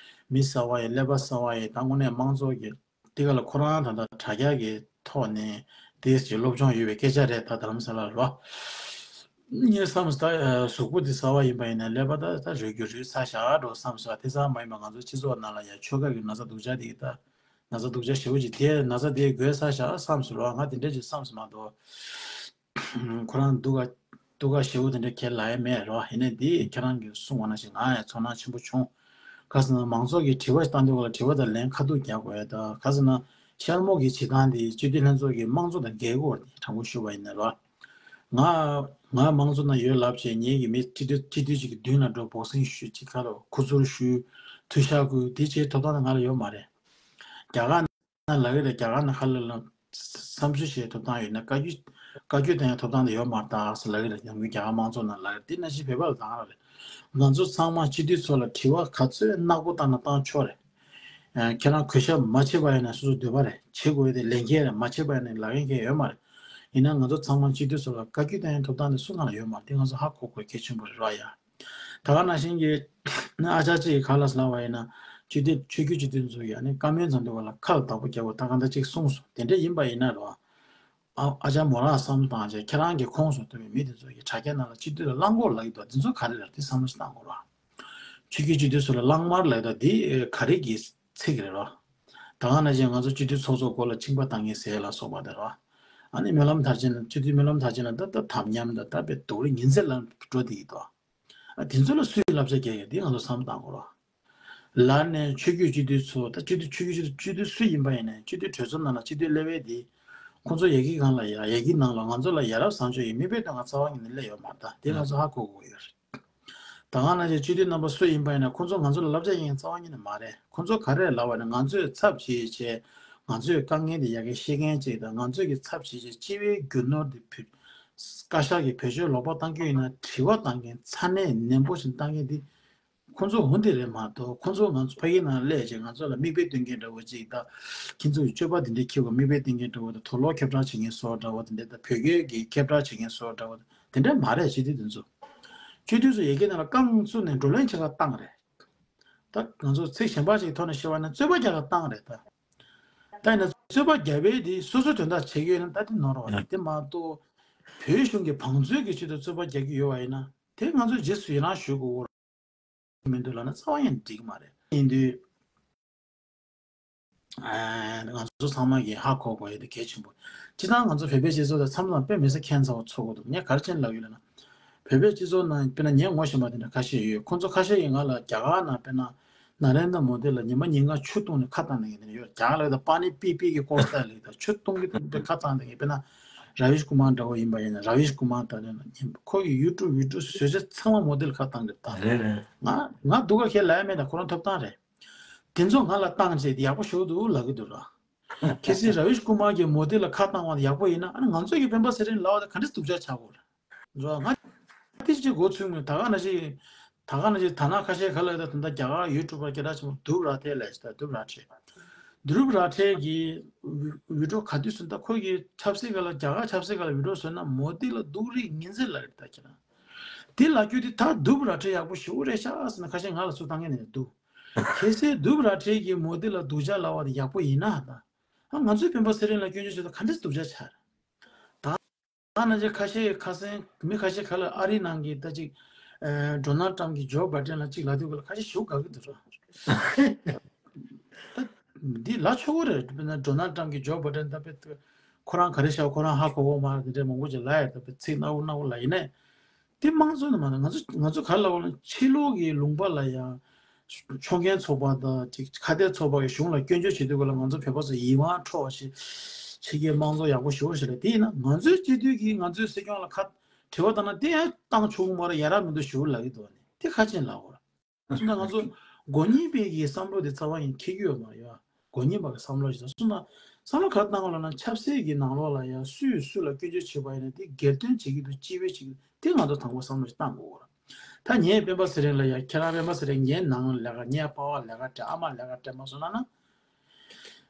མི་གསར་པ་ཡིན་ཀླད་པ་གསར་པ་ཡིན་ད་དངོས་གནས་དམངས་གཙོ་གི་དེ་ག་ལ་ཁོ་རང་ད་ལྟ་དྲ་རྒྱ་གི་ཐོག་ནས་དེ་ཅིག་སློབ་སྦྱོང་ཡོད་པའི་སྐད་ཆ་རེད། ད་རྡ་རམ་ས་ལ་ལ་ ངས་བསམས་ད་གཟུགས་པོ་འདི་གསར་པ་ཡིན་པ་ཡིན་ན་ཀླད་པ་ད་ད་རུལ་རྒྱུ་རུལ་ཚར་བཞག་འགྲོ་བསམས་སོང་། དེ་ཙམ་མ་ཡིན་པ་ང་ཚོ་སྤྱི་ཚོགས་ནང་ལ་ཡང་ཆོས་ཁ་གི་ན་ཚ་སྡུག་ཅག་དེ་ད་ན་ཚ་སྡུག་ཅག་ཞེ་པོ་ཅིག་དེ་ན་ཚ་དེ་འགོས་ཚར་བཞག་བསམས་སོང་རོ། ང་དེ་འདྲ་ཅིག་བསམས་སོང་མ་གཏོགས། ཁོ་རང་སྡུག་ག་སྡུག་ག་ཞེ་པོ་དེ་འདྲ་ཁས་ལེན་ཡ་མེད་རོ། ཡིན་ནའི་འདི་ཁྱེད་རང་གིས་གསུངས་པ་ནང་བཞིན་ང་ཡང་ཚོར་སྣང་ཆེན་པོ་བྱུང་། ག་ཟེར་ན་མང་ཚོགས་ཀྱིས་དྲི་བ་བཏང་དུས་སྐབས་ལ་དྲི་བ་དང་ལན་ཁ་ཐུག་རྒྱག་དགོས་ཡ་ད། ག་ཟེར་ན་ཤར་མོ་གི་བྱེད་སྟངས་དེ་སྤྱི་འཐུས་ལྷན་ཚོགས་ཀྱི་དམངས་གཙོ་དང་འགལ་གྱི་ཡོད་རེད། དྲང་པོ་ཞུས་པ་ཡིན་ན་རོ། ང་ང་དམངས་གཙོ་ནང་ཡོད་ལབ་བྱས་ངེད་ཀྱི་མི་སྤྱི་འཐུས་སྤྱི་འཐུས་ཅིག་གི་མདུན་ལ་འགྲོ་སྦོག་སིང་ཞུ་ཅིག་ཁ་ལོ་ཁུ་ཚུར་ཞུ་ཐུགས་ཤ་བསྐུལ་དེ་བྱེད་ཐོབ་ཐང་ང་ལ་ཡོད་མ་རེད། རྒྱ་གར་ན་ལབ་ཀྱི་རེད། རྒྱ་གར་ན་ཁ་ལ་ལ་བསམ་ཚུལ་བཤད་ཐོབ་ཐང་ཡོད་ན་བཀའ་བཀྱོན་བཀའ་བཀྱོན་གཏོང་ཡ་ཐོབ་ཐང་དེ་ཡོད་མ་རེད་ད་ཟེར་ལབ་ཀྱི་རེད། ཡང་སྒོས་རྒྱ་གར་དམངས་གཙོ་ནང་ལབ་ཀྱི་རེད། དེ་ནང་བཞིན་བོད་པ་ལ་ད་ག་རང་རེད། ང་ཚོ་ཚང་མ་སྤྱི་འཐུས་ཚོ་ལ་དྲི་བ་ག་ཚོད་ནག་པོ་བཏང་ན་བཏང་ཆོག་རེད། ཨ། ཁྱེད་རང་གུས་ཞབས་མ་བྱེད་པ་ཡིན་ན་སོ་སོ་འདོད་པ་རེད། བྱེད་དགོས་དེ་ལས་འགན་རེད། མ་བྱེད་པ་ཡིན་ན་ལབ་མཁན་གང་ཡང་ཡོད་མ་རེད། ཡིན་ན་ང་ཚོ་ཚང་མ་སྤྱི་འཐུས་ཚོ་ལ་བཀའ་བཀྱོན་གཏོང་ཡ་ཐོབ་ཐང་དེ་སུ་གང་ལ་ཡོད་མ་རེད། དེ་ང་ཚོ་ཧ་གོ་དགོས་གལ་ཆེན་པོ་རེད་ར་ཡ། ད་ག་ནང་བཞིན་གྱི་ཨ་ཅག་ཅིག་གིས་ག་ལ་ལབ་པ་ཡིན་ན་སྤྱི་འཐུས་ཆོས་བརྒྱུད་སྤྱི་འཐུས་ཚོ་ཡ་ནི་བཀའ་མོལ་མཚམས་འདུག་ག་ལ་ཁ་ལ་བདག་པོ་རྒྱག་དགོས་ད་ག་འདྲ་ཅིག་གསུངས་སོང་། དེ་འདྲ་ཡིན་པ་ཡིན་ན་རོ། ཨ་ཨ་ཅག་མོ་རང་བསམ་བློ་བཏང་བྱས་ཁྱེད་རང་གི་ཁོངས་སུ་གཏོགས་པའི་མི་དེ་ཚོ་གིས་དྲ་རྒྱ་ནང་ལ་སྤྱི་འཐུས་ལ་གླང་གོག་ལབ་ཀྱི་འདུག་དེ་ཚོ་ག་རེ་རེད་དེ་བསམ་བློ་ཞིག་བཏང་དགོས་རོ། ཆོས་བརྒྱུད་སྤྱི་འཐུས་ཚོ་ལ་གླང་དམར་ལབ་ཀྱི་འདུག་དེ་ག་རེ་གི་ཚིག་རེད་རོ། ད་ག་ནང་བཞིན་ང་ཚོ་སྤྱི་འཐུས་ཚོགས་གཙོ་སྐོར་ལ་གཅིན་པ་བཏང་མཁན་ཟེར་ལ་སོགས་པ་དེ་རོ། ཨ་ནི་སྨོན་ལམ་མཐར་ཕྱིན་ལ་སྤྱི་འཐུས་སྨོན་ལམ་མཐར་ཕྱིན་ལ་ད་ད་དམ་ཉམས་ད་ད་དཔེ་སྡུག་རུ་ཉིན་མཚན་ལ་འགྲོ་བསྡད་ཀྱི་འདུག་ཨ་དེ་ཚོ་ལ་སུས་བསླབ་བྱ་རྒྱག་ཡོད་དེ་ང་ཚོ་བསམ་བློ་བཏང་དགོས་རོ། ལར་ནས་ཆོས་བརྒྱུད་སྤྱི་འཐུས་ཚོ་ད་སྤྱི་འཐུས་ཆོས་བརྒྱུད་སྤྱི་འཐུས་སུ་ཡིན་པ་ཡིན་ནའི་སྤྱི་འཐུས་གྲོས་ཚོགས་ནང་ལ་སྤྱི་འཐུས་སླེབས་པའི་དེ་ཁོང་ཚོ་ཡ་གི་སྒང་ལ་ཡ་ཡ་གི་ནང་ལ་ང་ཚོ་ལ་ཡ་རབས་བཟང་སྤྱོད་ཡིན་མིག་དཔེ་སྟོན་ག་རྩ་བ་ཉིད་ནས་སླེབས་ཡོད་མ་རེད། ད་དེ་ང་ཚོ་ཧ་གོ་དགོས་ཡོད་རེད། ད་ག་ནང་བཞིན་སྤྱི་འཐུས་རྣམ་པ་སུ་ཡིན་པ་ཡིན་ནའི་ཁོང་ཚོ་ང་ཚོ་ལ་བསླབ་བྱ་ཡིན་རྩ་བ་ཉིད་ནས་མ་རེད། ཁོང་ཚོ་ག་རེ་ལབ་པ་ནི་ང་ཚོས་ཚབ་བྱེད་བྱས་ང་ཚོའི་དཀའ་ངལ་དེ་ཡ་གི་ཤེས་མཁན་ཅིག་དང་ང་ཚོས་གི་ཚབ་བྱེད་བྱས་སྤྱི་པའི་རྒྱུ་ནོར་དེ་བུ་བཀའ་ཤག་གི་བེད་སྤྱོད་ལོག་པ་བཏང་རྒྱུ་ཡིན་ན་དྲི་བ་བཏང་མཁན་ཚ་ནན་ནན་པོ་ཞིག་བཏང་མཁན་དེ། ཁོང་ཚོ་འོ་འདི་རེད་མ་གཏོགས་ཁོང་ཚོ་ང་ཚོ་ཕ་གི་ནང་སླེབས་བྱས་ང་ཚོ་ལ་མིག་དཔེ་སྟོན་མཁན་འདྲ་བོ་ཅིག་དང་། ཁྱེད་ཚོ་གི་སྤྱོད་པ་འདི་འདྲ་ཁྱེད་ཀྱི་མིག་དཔེ་སྟོན་མཁན་འདྲ་བོ་དང་དུག་ལོག་ཁྱབ་བསྒྲགས་བྱེད་མཁན་བཟོ་འདྲ་བོ་དེ་འདྲ་དང་བོད་སྐད་ཀྱི་ཁྱབ་བསྒྲགས་བྱེད་མཁན་བཟོ་འདྲ་བོ་དེ་འདྲ་མ་རེད། སྤྱི་འཐུས་དེ་ཚོ་སྤྱི་འཐུས་ཚོ་ཡ་གི་ནང་ལ་རྐང་བཙུགས་ནས་བགྲོ་གླེང་བྱེད་ག་བཏང་རེད། ད་ང་ཚོ་ཚིག་གཞན་པ་ཞིག་གི་ཐོག་ནས་བཤད་པ་ན་རྩོད་པ་རྒྱག་ག་བཏང་རེད་ད། ད་ཡིན་ན་རྩོད་པ་རྒྱག་པའི་དེ་སོ་སོའི་དོན་དག་བྱེད་ཀྱི་ཡོད་ན་ད་དེ་ནོར་བ་རེད། དེ་མ་གཏོགས་བོད་གཞུང་གི་བང་མཛོད་ཀྱི་ཆེད་དུ་རྩོད་པ་རྒྱག་གི་ཡོད་པ་ཡིན་ན་དེ་ང་ཚོས་རྗེས་སུ་ཡི་རང་ཞུ་དགོས་མི་འདུག་ལབ་ན་རྩ་བ་ཡང་འགྲིག་གི་མ་རེད། ཡིན་དུས། ཨ། ང་ཚོ་ཚང་མ་གིས་ཧ་གོ་དགོས་ཡ་དེ་གལ་ཆེན་པོ། སྤྱིར་བཏང་ང་ཚོ་བོད་པའི་སྤྱི་ཚོགས་དང་མཚམས་མཚམས་དཔེ་མི་སྲིད་ཁྱད་མཚར་བ་ཚོར་གྱི་འདུག་ངས་ག་རེ་བྱས་ནས་ལབ་ཡོད་ལབ་ན། བོད་པའི་སྤྱི་ཚོགས་ནང་དཔེར་ན་ངས་ངོ་ཤེས་པ་དེ་འདྲ་ཁ་ཤས་ཡོད། ཁོང་ཚོ་ཁ་ཤས་ཀྱིས་ང་ལ་རྒྱ་གར་ནང་དཔེར་ན་ན་རེན་དྲ་མོ་དི་ལ་ཉི་མ་ཉིན་གང་ཆུ་བཏུང་ནས་ཁ་བཏང་ནས་ཡོད་དེ་འདྲ་ཡོད། རྒྱ་གར་ལ་ད་པ་ནི་པི་པི་གི་ཀོ་སི་ཊར་ལ་ད་ཆུ་བཏུང་གི་བཏུང་གི་ཁ་བཏང་ནས་དཔེར་ན་ར་བིཤ་ཀུ་མར་འདྲ་བོ་ཡིན་པ་ཡིན་ན་ར་བིཤ་ཀུ་མར་ད་ལན་ལ་ཁོ་གི་ཡུ་ཊུབ་བི་ཌི་ཡོ་བཟོ་བྱ་ཚང་མ་མོ་དི་ལ་ཁ་བཏང་གི་ད། རེད་རེད། ང་ང་སྡུག་ག་ཁས་ལེན་མེད་ད། ཁོ་རང་ཐོབ་ཐང་རེད། དེ་ཚོ་ང་ལ་བཏང་བྱས་ཡག་པོ་ཞེ་པོ་འདུག་ལབ་ཀྱི་འདུག་ར། གལ་སྲིད་ར་བིཤ་ཀུ་མར་གྱིས་མོ་དི་ལ་ཁ་བཏང་བ་ཡག་པོ་ཡིན་ན་ཨ་ནི་ང་ཚོ་གི་སྤེན་པ་ཚེ་རིང་ལབ་པ་དེ་ག་འདྲ་སྡུག་ཅག་ཆགས་དགོས་རེད། འགྲོ་ང་དེ་ཅིག་མགོ་ཚོས་མོད། ད་ག་ནང་བཞིན་ད་ག་ནང་བཞིན་ད་ནང་ཁ་ཤས་ག་ལ་ད་ད་ལྟ་རྒྱ་གར་ཡུ་ཊུབ་པར་སྐད་གྲགས་ཆེན་པོ་དུབ་ར་ཐེ་ལབ་ཡ་ཞིག་ད་དུབ་ར་ཐེ། དུབ་ར་ཐེ་གི་བི་ཌི་ཡོ་ག་དུས་སུ་ད་ཁོ་གི་ཆབ་སྲིད་སྒང་ལ་རྒྱ་གར་ཆབ་སྲིད་སྒང་ལ་བི་ཌི་ཡོ་བཟོས་ན་མོ་དི་ལ་སྡུག་རུས་ངན་ཚད་ལབ་རེད་ད་ཁྱེད་རང་། དེ་ལབ་རྒྱུ་དེ་ད་དུབ་ར་ཐེ་ཡག་པོ་ཞེ་པོ་རེད་ཤག་ཟེར་ན་ཁ་ཤས་ང་ལ་ཚུར་བཏང་མཁན་ནི་འདུག་གལ་སྲིད་དུབ་ར་ཐེ་གིས་མོ་དི་ལ་སྡུག་ཅག་ལབ་པ་དེ་ཡག་པོ་ཡིན་ན་ད། ཨ་ང་ཚོའི་སྤེན་པ་ཚེ་རིང་ལ་སྐྱོན་བརྗོད་བྱེད་དུས་ག་འདྲས་སྡུག་ཅག་ཆགས་རེད། ད་ང་ནང་བཞིན་ཁ་ཤས་ཁ་སང་མི་ཁ་ཤས་ཁ་ལ་ཨ་རིའི་ནང་གི་ད་ཅིག་ཨ་ཌོ་ནལ་ཊམ་གྱིས་ཇོ་བྷའི་ཌེན་ལ་ཅིག་ལབ་དུས་སྐབས་ལ་ཁ་ཤས་ཞེ་པོ་དགའ་གི་འདུག་ར། ད་འདི་ལབ་ཆོག་གི་རེད། དཔེར་ན་ཌོ་ནལ་ཊམ་གྱིས་ཇོ་བྷའི་ཌེན་ད་དཔེ་ཁོ་རང་ག་རེ་བཤད་ཁོ་རང་ཧ་གོ་གི་མ་རེད། དེ་འདྲའི་མང་པོ་ཅིག་ལབ་ཡ་ད་དཔེ་ཚིག་སྣ་བོ་སྣ་བོ་ལབ་ཡིན་ནའི། དེ་དམངས་གཙོ་ནི་མ་རེད། ང་ཚོ་ང་ཚོ་ག་རེ་ལབ་དགོས་ལབ་ན་ཕྱི་ལོགས་ཀྱི་ལུང་པ་ལ་ཡང་ཕྱོགས་འགལ་ཚོགས་པ་དང་ཅིག་ཁ་གཏད་ཚོགས་པ་གི་གཞུང་ལ་སྐྱོན་བརྗོད་བྱེད་དུས་སྐབས་ལ་ང་ཚོ་བོད་པ་ཚོ་ཡིད་དབང་འཕྲོག་པ་ཞིག་ཕྱི་རྒྱལ་དམངས་གཙོ་ཡག་པོ་ཞེ་པོ་ཞིག་རེད། དེ་ཡིན་ན་ང་ཚོའི་སྤྱི་འཐུས་ཀྱིས་ང་ཚོའི་སྲིད་སྐྱོང་ལ་ཁ་དྲི་བ་བཏང་ན་དེ་ཡང་བཏང་ཆོག་གི་མ་རེད། ཡ་རབས་མི་འདུག་ཞེ་པོ་ལབ་ཀྱི་འདུག་ནི་དེ་ཁ་ཆེན་ལབ་དགོས་རེད། སོང་ཙང་ང་ཚོ་མགོ་རྙིང་པའི་གི་བསམ་བློ་དེ་རྩ་བ་ཡིན་འཁྱེར་གྱི་ཡོད་མ་རེད། མགོ་རྙིང་པ་གི་བསམ་བློ་ཞིག་དང་སོང་ན་བསམ་བློ་ག་རེ་བཏང་དགོས་ལབ་ན་ཆབ་སྲིད་ཀྱི་ནང་ལོགས་ལ་ཡང་སུས་སུ་ལ་སྐྱོན་བརྗོད་བྱེད་པ་ཡིན་ན་དེ་སྒེར་དོན་བྱེད་ཀྱི་འདུག་སྤྱི་པའི་བྱེད་ཀྱི་འདུག་དེ་ང་ཚོ་དང་པོ་བསམ་བློ་ཞིག་བཏང་དགོས་རེད། ད་ངས་སྤེན་པ་ཚེ་རིང་ལ་ཡང་ཁྱེད་རང་སྤེན་པ་ཚེ་རིང་ངའི་ནང་ལས་ཀ་ངའི་པ་ཕ་ལས་ཀ་སྤྲད་ཨ་མ་ལས་ཀ་སྤྲད་མ་སོང་ན་ན།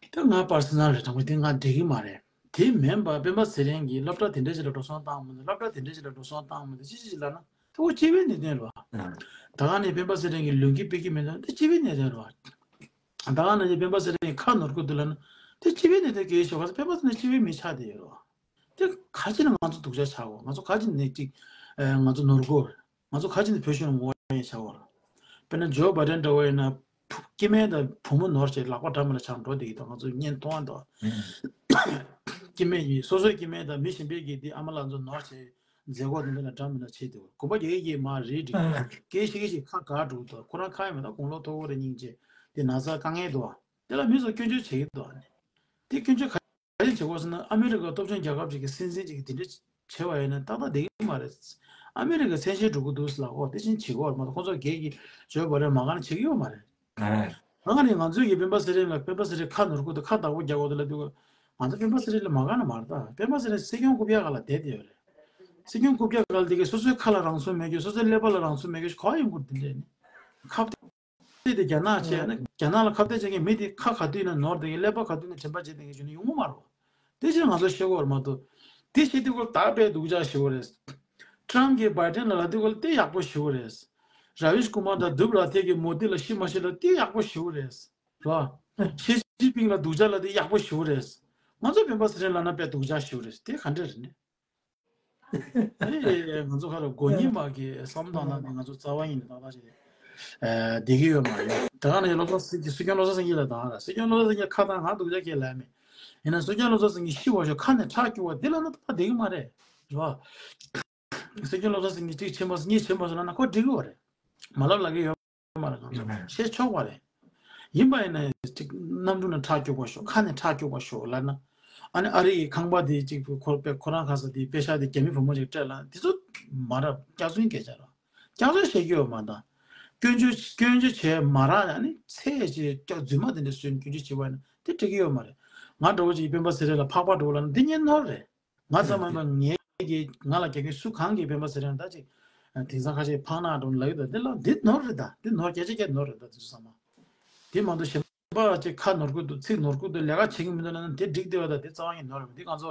ད་ང་པར་སོ་ནལ་རེད། དྲང་པོ་དེ་ང་འགྲིག་གི་མ་རེད། དེ་མིན་པ་སྤེན་པ་ཚེ་རིང་གིས་སློབ་གྲྭ་དེ་འདྲ་ཞིག་ལ་འགྲོ་སོང་བཏང་མི་འདུག་སློབ་གྲྭ་དེ་འདྲ་ཞིག་ལ་འགྲོ་སོང་བཏང་མི་འདུག་ཅི་ཅི་ཅི་ལབ་ན་དེ་འོ་སྤྱི་པའི་གནད་དོན་རེད་བ། ད་ག་ནས་སྤེན་པ་ཚེ་རིང་གིས་ལུས་འགན་ཕུད་ཀྱི་མེད་ན་དེ་སྤྱི་པའི་གནད་དོན་རེད་བ། ད་ག་ནང་བཞིན་སྤེན་པ་ཚེ་རིང་ཁ་ནོར་གི་འདུག་ལབ་ན་དེ་སྤྱི་པའི་གནད་དོན་གལ་ཆེ་བ། སྤེན་པ་ཚེ་རིང་སྤྱི་པའི་མི་ཆགས་བསྡད་ཡོད་རེད་བ། དེ་ག་ཅི་ནས་ང་ཚོ་སྡུག་ཅག་ཆགས་གོ། ང་ཚོ་ག་ཅི་ནས་ཅིག་ ཨ་ང་ཚོ་ནོར་གོ། ང་ཚོ་ཁ་ཅིག་ནི་བོད་གཞུང་ངོ་ཡང་བྱ་བར། དཔེར་ན་ཇོ་བྷ་ཌེན་འདྲ་བོ་ཡིན་ན་བུ་སྐྱེ་དམན་དང་བུ་མོ་ནོར་བྱས་ལག་པ་འདྲ་མི་འདྲ་ཆགས་འགྲོ་བསྡད་ཀྱི་འདུག་ང་ཚོ་བརྙན་མཐོང་བ་འདུག་སྐྱེ་དམན་གྱི་སོ་སོའི་སྐྱེ་དམན་དང་མི་གཞན་པའི་གི་དེ་ཨ་མ་ལགས་ཚོ་ནོར་བྱས་མཛད་སྒོ་དེ་འདྲ་ལ་འདྲ་མི་འདྲ་བྱས་འདུག་གོམ་པ་རྒྱག་གི་མ་རེད་འགྲིག་སྐད་ཤིག་ཤིག་ཁ་ག་འགྲོ་འདུག་ཁོ་རང་ཁ་ཡང་མེད་ན་དགུང་ལོ་མཐོ་བོ་རེད་སྙིང་རྗེ་དེ་ན་ཚ་དཀའ་ངལ་འདུག་དེ་ལ་མི་ཚོ་སྐྱོན་བརྗོད་བྱེད་ཀྱི་འདུག་ཨ་ནི། དེ་སྐྱོན་བརྗོད་ག་རེ་བྱེད་དགོས་ཟེར་ན་ཨ་མི་རི་ཀ་སྟོབས་ཆེན་རྒྱལ་ཁབ་ཅིག་གི་སྲིད་འཛིན་ཅིག་གིས་དེ་འདྲ་བྱས་པ་ཡིན་ན་ཏག་ཏག་བསྡད་ཀྱི་མ་རེད། ཨ་མི་རི་ཀ་མཚན་ཤས་འགྲོ་གི་འདུག་ཟེར་ལ་ཨོ་དེ་བཞིན་བྱེད་ཀྱི་ཡོད་མ་གཏོགས་ཁོ་ཚོ་སྒེར་གྱི་ཇོ་བྷ་ཌེན་མ་དགའ་ན་བྱེད་ཀྱི་ཡོད་མ་རེད། ཨ་ད་ག་ནས་ང་ཚོའི་གི་སྤེན་པ་ཚེ་རིང་ལ་སྤེན་པ་ཚེ་རིང་ཁ་ནོར་གི་འདུག་ཁ་བདག་པོ་རྒྱག་དགོས་འདུག་ལབ་དུས་ང་ཚོ་སྤེན་པ་ཚེ་རིང་ལ་མ་དགའ་ན་མ་རེད་ད། སྤེན་པ་ཚེ་རིང་སྲིད་སྐྱོང་རྐུབ་བཀྱག་སྒང་ལ་བསྡད་བསྡད་ཡོད་རེད། སྲིད་སྐྱོང་རྐུབ་བཀྱག་སྒང་ལ་བསྡད་གི་སོ་སོའི་ཁ་ལ་རང་ཚུགས་མེད་གི་སོ་སོའི་ཀླད་པ་ལ་རང་ཚུགས་མེད་གི་ག་བ་ཡོང་གི་རེད་དེ་འདྲས་ནི། ཁ་གཏད་དེ་རྒྱ་ནག་བྱས་ན་རྒྱ་ནག་ལ་ཁ་གཏད་བྱེད་མཁན་མི་དེ་ཁ་ག་དུས་ན་ནོར་བསྡད་མཁན་ཀླད་པ་ག་དུས་ན་དྲན་པ་བརྗེད་བསྡད་མཁན་ཞིག་ནི་ཡོང་གི་མ་རེད་བ། དེ་ཕྱིར་ང་ཚོ་ཤེས་དགོས་རེད་མ་གཏོགས། དེ་བྱེད་དུས་སྐབས་ད་དཔེ་སྡུག་ཅག་ཞེ་པོ་རེད། ཊམ་གྱིས་བྷའི་ཌེན་ལ་ལབ་དུས་སྐབས་དེ་ཡག་པོ་ཞེ་པོ་རེད། ར་བིཤ་ཀུ་མར་དང་དུབ་ར་ཐེ་གིས་མོ་དི་ལ་ཤི་མ་ཤི་ལབ་དེ་ཡག་པོ་ཞེ་པོ་རེད། རེད་བ། ཞི་ཅིན་ཕིང་ལ་སྡུག་ཅག་ལབ་དེ་ཡག་པོ་ཞེ་པོ་རེད། ང་ཚོ་སྤེན་པ་ཚེ་རིང་ལབ་ན་དཔེ་སྡུག་ཅག་ཞེ་པོ་རེད་དེ་ག་འདྲ་རེད་ནི། ཨེ་ང་ཚོ་ཁ་ལ་མགོ་རྙིང་པ་གི་བསམ་བློ་བཏང་ན་ནི་ང་ཚོ་རྩ་བ་ཉིད་ནས་ཏག་ཏག་ཅིག་ཨེ་བསྡད་ཀྱི་ཡོད་མ་རེད། ད་ག་ནས་བློ་བཟང་སེང་གེ་སྲིད་སྐྱོང་བློ་བཟང་སེང་གེ་ལ་ད་ག་ར་སྲིད་སྐྱོང་བློ་བཟང་སེང་གེ་ཁ་བཏང་ང་སྡུག་ཅག་ཁས་ལེན་མེད། ཡིན་ན་སྲིད་སྐྱོང་བློ་བཟང་སེང་གེ་ཤི་བ་ཤོག་ཁ་ནས་ཁྲག་སྐྱུག་པ་འདི་ལ་ན་ཏག་ཏག་བསྡད་ཀྱི་མ་རེད། རེད་བ། སྲིད་སྐྱོང་བློ་བཟང་སེང་གེ་གཅིག་ཕྱིན་པ་སོང་གཉིས་ཕྱིན་པ་སོང་ལབ་ན་ཁོ་འགྲིག་གི་ཡོད་རེད། མ་ལབ་ལབ་ཀྱི་ཡོད། མ་རེད་ང་ཚོ་བཤད་ཆོག་པ་རེད། ཡིན་པ་ཡིན་ན་ཅིག་གནམ་གྲུ་ནང་ཁྲག་སྐྱུག་པ་ཤོག་ཁ་ནས་ཁྲག་སྐྱུག་པ་ཤོག་ལབ་ན། ཨ་ནི་ཨ་རི་ཡི་ཁང་པ་དེ་ཅིག་ཁོ་པའི་ཁོ་རང་ཁ་ས་དེ་པེ་ཤག་དེ་རྒྱ་མི་བུ་མོ་ཅིག་སྤྲད་ལ་དེ་ཚོ་མ་རབས་སྐྱག་རྫུན་སྐད་ཆ་རེད། སྐྱག་རྫུན་བཤད་རྒྱུ་ཡོད་མ་ད། སྐྱོན་བརྗོད་སྐྱོན་བརྗོད་བྱས་མ་རག་ཨ་ནི་ཚད་ཅིག་སྐྱག་རྫུན་མ་དེ་འདྲ་བཟོས་ནས་སྐྱོན་བརྗོད་བྱས་པ་ཡིན་ན་དེ་འགྲིག་གི་ཡོད་མ་རེད། ང་འདྲ་བོ་ཅིག་སྤེན་པ་ཚེ་རིང་ལ་ཕག་པ་འདྲ་བོ་ལབ་ན་འདི་ངས་ནོར་རེད། ང་ཙམ་མ་ཡིན་པར་ངའི་གི་ང་ལ་རྒྱབ་མཁན་སུ་གང་གིས་སྤེན་པ་ཚེ་རིང་ད་ཅིག་དེང་སང་ཁ་ཤས་ཕངས་ནག་འགྲོ་ལབ་ཡོད་ད། འདི་ལ་འདི་ནོར་རེད་ད། འདི་ནོར་བརྒྱ་ཆ་བརྒྱ་ནོར་རེད་ད། དེ་ཚོ་ཚང་མ། དེ་མ་གཏོགས་གཞན་པ་ཅིག་ཁ་ནོར་གི་འདུག་ཚིག་ནོར་གི་འདུག་ལས་ཀ་བྱེད་ཀྱི་མི་འདུག་ལབ་ན་དེ་འགྲིག་བསྡད་པ་ད། དེ་རྩ་བ་ཉིད་ནོར་རེད། འདི་ང་ཚོ་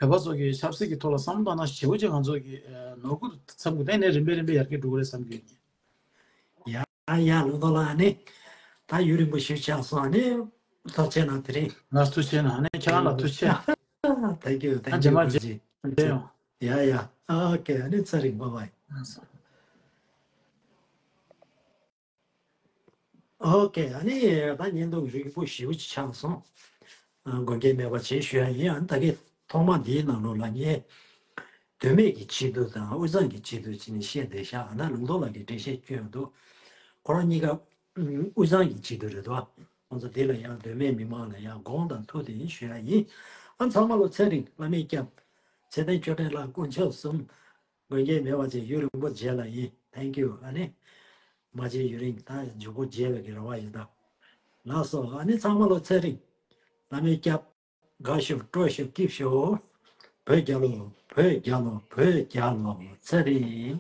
བོད་པ་ཚོ་གི་ཆབ་སྲིད་ཀྱི་ཐོག་ལ་བསམ་བློ་བཏང་ན་ཞེ་པོ་ཅིག་ང་ཚོ་གི་ནོར་གི་འདུག་བསམ་གི་འདུག་དེ་ནས་རིམ་པས་རིམ་པས་ཡར་རྒྱས་འགྲོ་གི་རེད་བསམ་གི་ཡོད། ཡ་ཡ་ལུང་རྟོགས་ལགས་ཨ་ནི། ད་ཡུན་རིང་པོ་ཞིག་ཆགས་སོང་ཨ་ནི། ཐུགས་རྗེ་གནང་དེ་རིང་། ང་ཐུགས་རྗེ་གནང་ཨ་ནི་ཁྱེད་རང་ལ་ཐུགས་རྗེ། Thank you, thank you. རྗེས་མ་རྗེས་མཇལ་ཡོང་། ཡ་ཡ། ཨ་ཨོ་ཁེ། ཨ་ནི་ཚེ་རིང་བྷའི་བྷའི། ཨོ་ཁེ། ཨ་ནི་ད་བརྙན་ཐུང་རིང་པོ་ཞེ་པོ་ཅིག་ཆགས་སོང་། ཨ་དགོངས་འགལ་མེད་པ་བྱས་ཞུ་ཡ་ཡིན། ཨ་ནི་ད་གིན་ཐོག་མ་འདིའི་ནང་ལོགས་ལ་ངས་དོན་མེད་ཀྱི་སྤྱི་འཐུས་དང་དབུས་གཙང་གི་སྤྱི་འཐུས་ཅིག་ནས་བཤད་བསྡད་ཤག་ཨ་ན་ལུང་རྟོགས་ལགས་ཀྱིས་འགྲེལ་བཤད་བསྐྱོན་འདུག་ཁོ་རང་གཉིས་ཀ་དབུས་གཙང་གི་སྤྱི་འཐུས་རེད་དོ། ཁོང་ཚོ་འདི་ལ་ཡང་དོན་མེད་མི་མང་ལ་ཡང་དགོངས་དང་ཐུགས་དེ་ཡིན་ཞུ་ཡ་ཡིན། ཨ་ཚང་མ་ལོ་ཚེ་རིང་བླ་མའི་སྐྱབས། ཚེ་བརྟན་ཆོས་སྒྲོན་ལགས་དཀོན་མཆོག་གསུམ། དགོངས་འགལ་མེད་པ་བྱས་ཡུན་རིང་པོ་རྗེས་ལ་ཡིན། Thank you. ཨ་ནི། མ་བྱས་ཡུན་རིང་ད་མཇུག་པོ་རྒྱས་པའི་གི་རེ་བ་ཡོད་ད། ལགས་སོ། ཨ་ནི་ཚང་མ་ལོ་ཚེ་རིང་། བླ་མའི་སྐྱབས། དགའ་ཤོག་སྤྲོ་ཤོག་སྐྱིད་ཤོག་བོད་རྒྱལ་ལོ། བོད་རྒྱལ་ལོ། བོད་རྒྱལ་ལོ། ཚེ་རིང་།